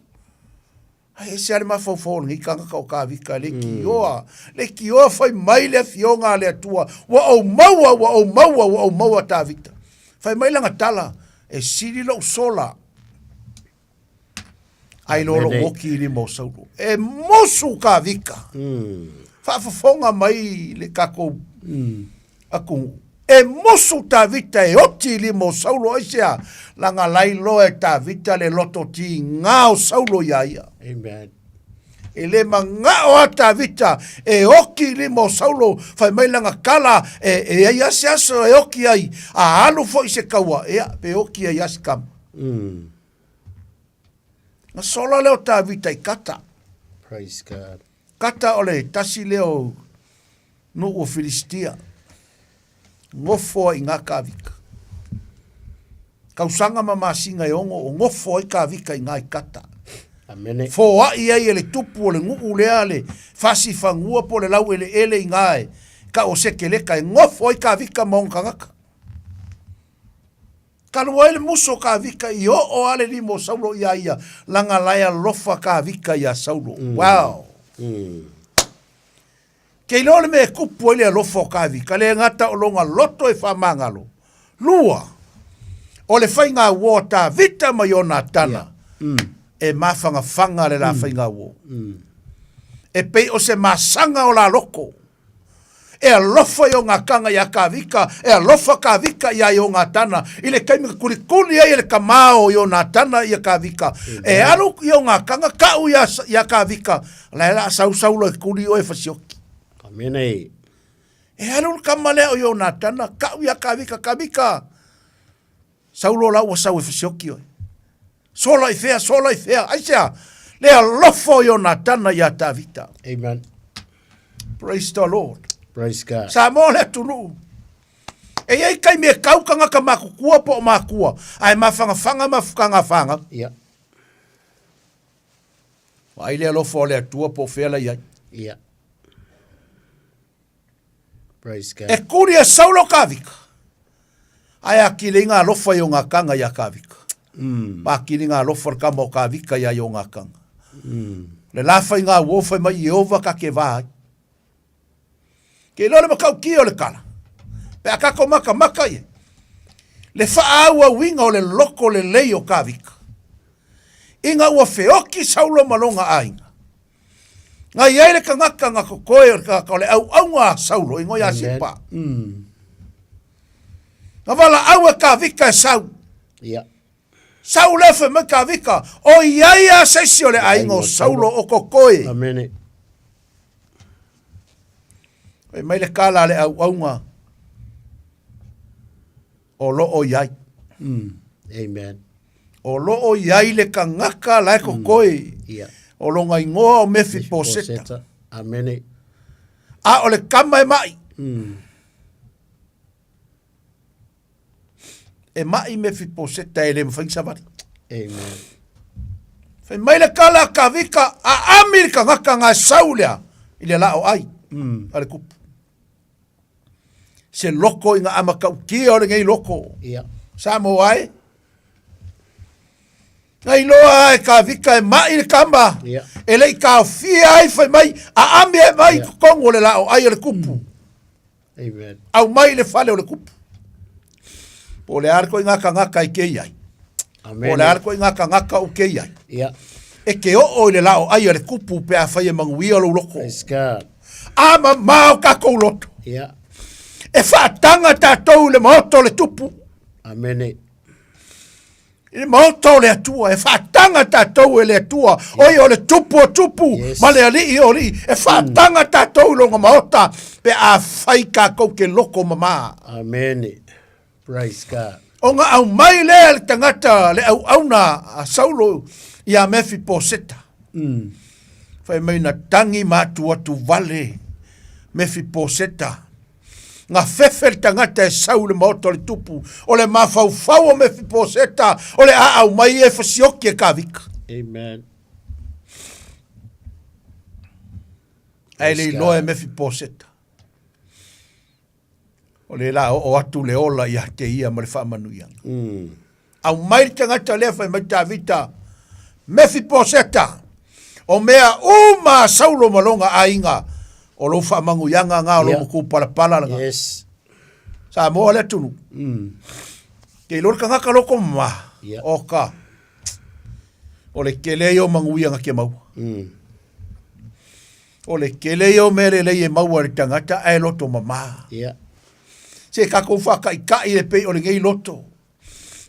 Ae ese lava le mafaufau o lenei tagata o Tavita, leitioa, leitioa fai mai le Afioga a le Atua, ua ou maua, ua ou maua, ua ou maua Tavita. Fai mai lana tala, e sili lou sola ai lo lou oki i lima o Saulo. E musu Tavita. Faafofoga mai le tatou atunuu. E musu Tavita e oti i lima o Saulo, aisea? Leaga la iloa e Tavita le loto tiga o Saulo iā ia. Amen. E le manao a Tavita e oti i lima o Saulo, fai mai lana tala, e, e ai a se aso e oti ai, a alu foi se kaua, ea, pe oti ai a se kama. Na sola lea o Tavita i Kata. Praise God. Kata o le tasi lea o nuu o Filistia. Nofo ai i ngā Tavita. Tausaga ma masina e ono o nofo ai Tavita i ngā i Kata. Amene. Foai ai e le tupu o le nuu lea le fasi fanua po o le laueleele i ngā e kau o Sekeleka e nofo ai Tavita ma ona tagata. Talu ai le muso o Kavika i oo a le lima o Saulo iā ia, laga la e alofa Kavika iā Saulo. Wow! Ke iloa le mea e kupu ai le alofa o Kavika, le gata o lona loto e faamagalo. Lua, o le faiga uo a Tavita ma Ionatana, e mafangafaga le la faiga uo. E pei o se masaga o la loko. E alofa Ionatana iā Kavika, e alofa Kavika iā Ionatana, i le taimi na kulikuli ai e le kamā o Ionatana ia Kavika. E alu Ionatana ka'u iā, iā Kavika, la e la sau Saulo e kuli oe e fasioki. Amene. E alu le kama lea o Ionatana ka'u iā Kavika, Kavika, Saulo la ua sau e fasioki oe. Sola i fea, sola i fea. Aisea, le alofa o Ionatana iā Tavita. Amen. Praise the Lord. Praise God. Samoa le atunuu. E i ai taimi e kau tagata makukua po o makua, ae mafagafaga mafukaga whāngau. Yeah. Vaai le alofa o le Atua po o fea la i ai. Yeah. Praise God. E kuri e Saulo Kavika. Ae a kile i ngā alofa i o ngā kanga i a Kavika. Pa kile i ngā alofa le kama o Kavika i a i o ngā kanga. Le la whai ngā uo whai mai Iehova ka ke vā ai. Ke iloa le matautia o le kala. Pe a kako maka maka ia. Le whaauauinga o le loko lelei o Kavika. Inga ua feoki Saulo ma longa aiga. Nga i ai le tagata nga kokoe o le tagata o le auaunga a Saulo, ingoa ia Sipa. Nga valaau e Kavika e Sau. Yeah. Sau lea fai mai Kavika, o i ai a seisi o le aiga o Saulo o kokoe. Amene. Fai mai le kala a le auaunga o lo o i ai. Amen. O lo o i ai le tagata la e kokoe. Yeah. O lona igoa o Mefiposeta. Amene. A o le kama e mai. E mai Mefiposeta e le mawhai savali. Amen. Fai mai le kala a Kavika a ami le tagata ngā sau lea i le la o ai a le kupu. Se loko i ngā amakautia o le ngei loko. Yeah. Samoa ai. Ngai loa ai ka vika e mai le kama. Yeah. E lei ka fia ai fai mai a ami e mai yeah. kongo le la o ai o le kupu. Amen. Au mai le fale o le kupu. Po le are ko i ngā kangaka i ke iai. Amen. Po le are ko i ngā kangaka o ke iai. Yeah. E ke oo i le la o ai o le kupu pe a whai e manguia lo loko. Praise God. A mamao kākou loto. Yeah. E whaatanga tātou i le maoto o le tupu. Amene. I le maota o le Atua, e whaatanga tātou e le Atua. Yeah. Oi o le tupu o tupu, Yes. ma le alii o alii. E whaatanga tātou i longa maota, pe a whai kākou ke loko mamā. Amene. Praise God. O ngā au mai lea le tangata, le auauna a Saulo i a Mefiposeta. Whai mai na tangi mātu atu vale Mefiposeta. Ngā whewhe le tangata e sau le maota o le tupu, o le mafaufau o Mefiposeta, o le aau mai e whasioki e Kavika. Amen. Ae le iloa e Mefiposeta. O le la oo atu le ola ia te ia ma le faamanuiaga. Aumai le tagata lea fai mai Tavita, Mefiposeta, o mea uma a Saulo ma lona aiga, o lou faamanuiaga na o lou matupalapala lena. Yes. Samoa le atunuu. Ke iloa le tagata loko mama, oka, o le tele ia o manuia na te maua. O le tele ia o mea lelei e maua e le tagata ae loto mama. Se tatou faataitai e pei o lenei loto.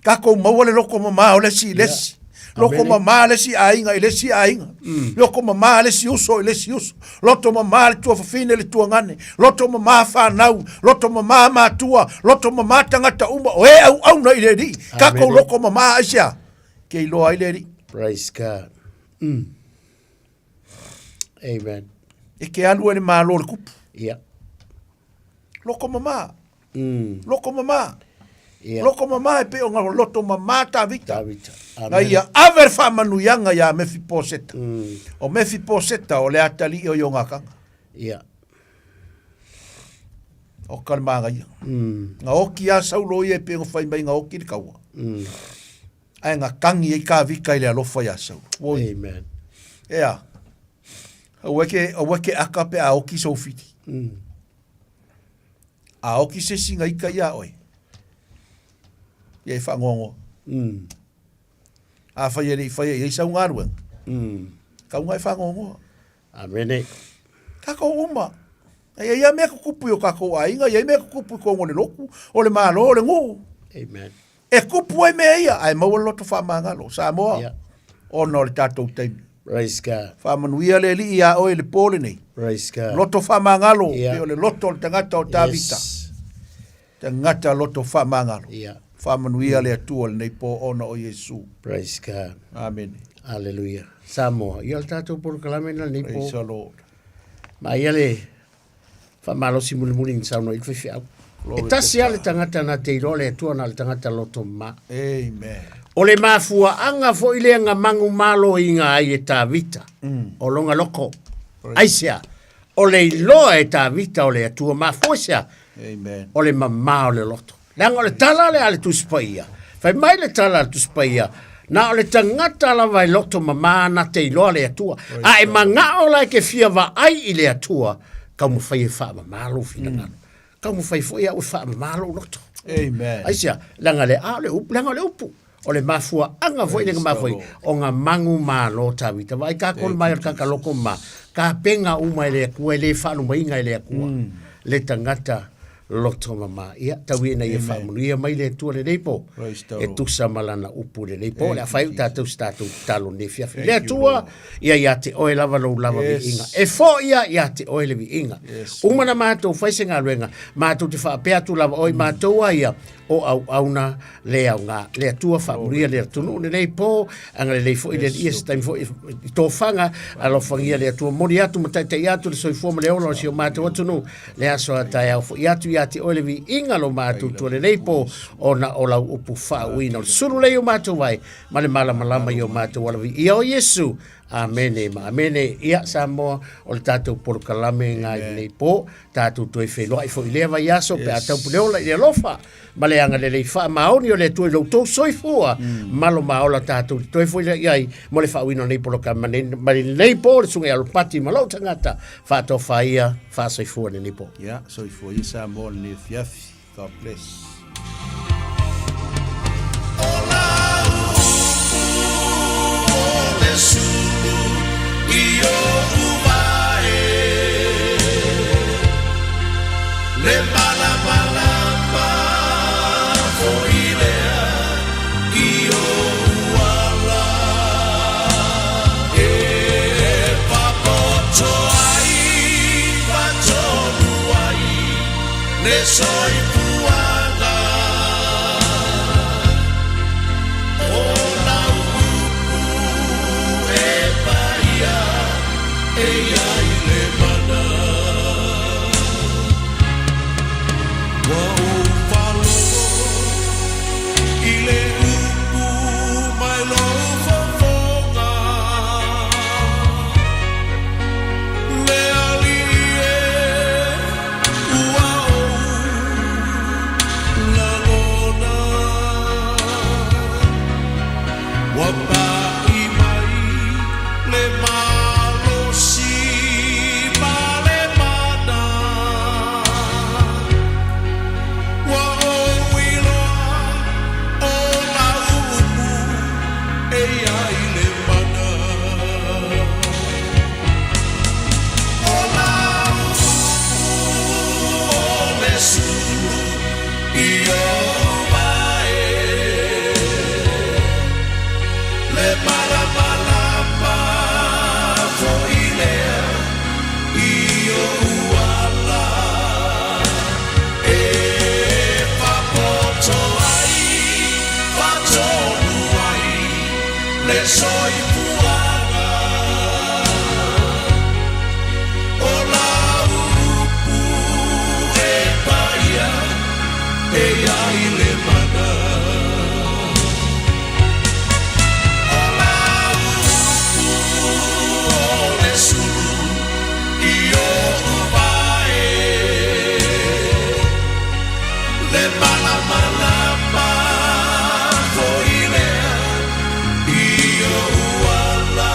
Tatou maua le loto mama o le isi i le isi. Loto mama le isi aiga i le isi aiga. Loto mama le isi uso i le isi uso. Loto mama le tuafafine i le tuagane. Loto mama fanau. Loto mama matua. Loto mama tagata uma o e auauna i le Alii. Tatou loto mama aisea? Ke iloa ai le Alii. Praise God. Amen. E ke alu ai le malo o le kupu. Yeah. Loko mama. Loko mama. Yeah. Loko mama e pei o nga loto mama Tavita. Tavita. Na ia ave le faamanuiaga iā Mefiposeta. O Mefiposeta o le atalii o Ionakana. Yeah. O ka le magaia. Nga oki a Saulo ia e pei ona fai mai nga oki le kaua. Ae nga tangi ai Tavita i le alofa iā Saulo. Oi. Amen. Ea. Aua ke, aua ke aka pe a oki sou fili. A oki se isi nga ika iā oe. Ia e whaangoangoa. A whai e le i whai e i sau galuega. Kau nga e whaangoangoa. Amene. Takou uma. E ia ia mea kukupu i o kakou aiga, ia ia mea kukupu i kongo le loku, o le malo, o le nuu. Amen. E kupu ai mea ia, ae maua le loto faamagalo. Samoa, Yeah. ona o le tatou taimi. Praise God. Faamanuia le Alii iā oe i le po lenei. Praise God. Loto faamagalo, Yeah. pei o le loto o le tagata o Tavita. Yes. Tagata loto faamagalo. Yeah. Faamanuia le Atua lenei po ona o Iesu. Praise God. Amene. Hallelujah. Samoa, ia o le tatou polokalame na lenei po. Praise the Lord. Ma ia le faamalosi mulimuli na saunoa i le faifeau. E tasi lava le tagata na te iloa le Atua na o le tagata loto mama. Amen. O le mafuaaga foi lea na manumaloina ai e Tavita, o lona loko. Aisea? O le iloa e Tavita o le Atua mafua aisea? Amen. O le mama o le loto. Leaga o le tala lea a le Tusi Paia. Fai mai le tala a le Tusi Paia, na o le tagata lava e loto mama na te iloa le Atua. A e manao la e te fia vaai i le Atua, taumafai e faamama lou finagalo. Taumafai foi au e faamama lou loto. Amen. Aisea? Leaga le a o le upu, leaga o le upu. O le mafuaaga foi lea na mafua ai, o nga magu malo Tavita. Vaai tatou le mai o le tagata loko ma tapena uma e le Atua, e le faalumaina e le Atua le tagata loto mama. Ia, tau ia ina ia faamanuia mai le Atua lenei po, e tusa ma lana upu lenei po. O le a fai ai tatou se tatou tatalo lenei afiafi. Le Atua, ia ia te oe lava lou lava viiga. E foia ia te oe le viiga. Uma na matou fai se galuega, matou te faapea atu lava, oi matou a ia, o auauna le aoga. Le Atua faamanuia le atunuu lenei po, agalelei foi le Alii se taimi foi i tofaga, alofagia le Atua moni atu ma taitai atu le soifua ma le ola o si o matou atunuu, le aso a taeao foi atu ia te oe le viiga lo matou tua lenei po, ona o lau upu faauuina o le sulu lea i o matou vae, ma le malamalama i o matou ala viia o Iesu. Amene ma amene. Ia, Samoa, o le tatou polokalame nga i lenei po, tatou toe feiloai foi i lea vaiaso pe a taupuleola i le alofa ma le agalelei faamaoni o le Atua i lo outou soifua ma lo maola tatou te toe foi lea i ai mo le faauuina o lenei polokalame ma lenei po le Susuga ia Alopati ma lou tagata faatofa ia faasoifua i lenei po. Ia, soifua ia Samoa i lenei afiafi. God bless. Le malamalama foi lea i ou ala E papoto ai ma tonu ai le soifuaga. Ua pa'i mai le malosi ma le mana. Ua ou iloa o lau upu e i ai le mana. O lau upu o le sulu i ou vae. Le malamalama foi lea i ou ala. E faapoto ai, faatonu ai le soifuaga. O lau upu e paia e i ai le mana. O lau upu o le sulu i ou vae. Le malamalama foi lea i ou ala.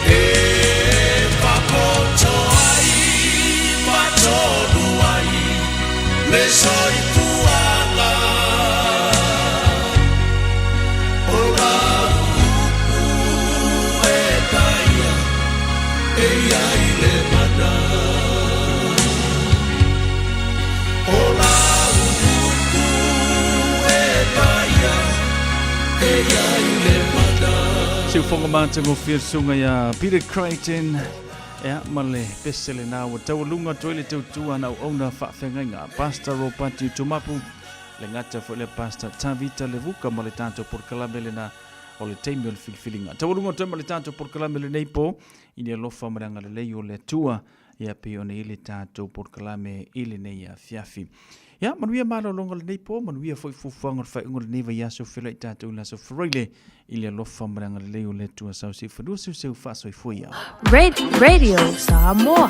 E faapoto ai, faatonu ai le soifuaga. O lau upu e paia e i ai le mana. O lau upu e paia e i ai le mana. Siufoga matagofie le susuga ia Peter Crichton ea ma le pese lena ua taualuga atu ai le tautua na auauna faafeagaiga Pastor Ropati Tumapu le gata foi lea Pastor Tavita Levuka ma le tatou polokalame lena o le taimi o le filifiliga. Taualuga atu ai ma le tatou polokalame lenei po i le alofa ma le agalelei o le Atua ia pei ona i le tatou polokalame i lenei afiafi. Ia, manuia malologa lenei po, manuia foi fuafuaga o le faaiuga o lenei vaiaso, feiloai tatou i le aso Faraile i le alofa ma le agalelei o le Atua sausi fanua seuseu faasoifua ia. Radio Samoa.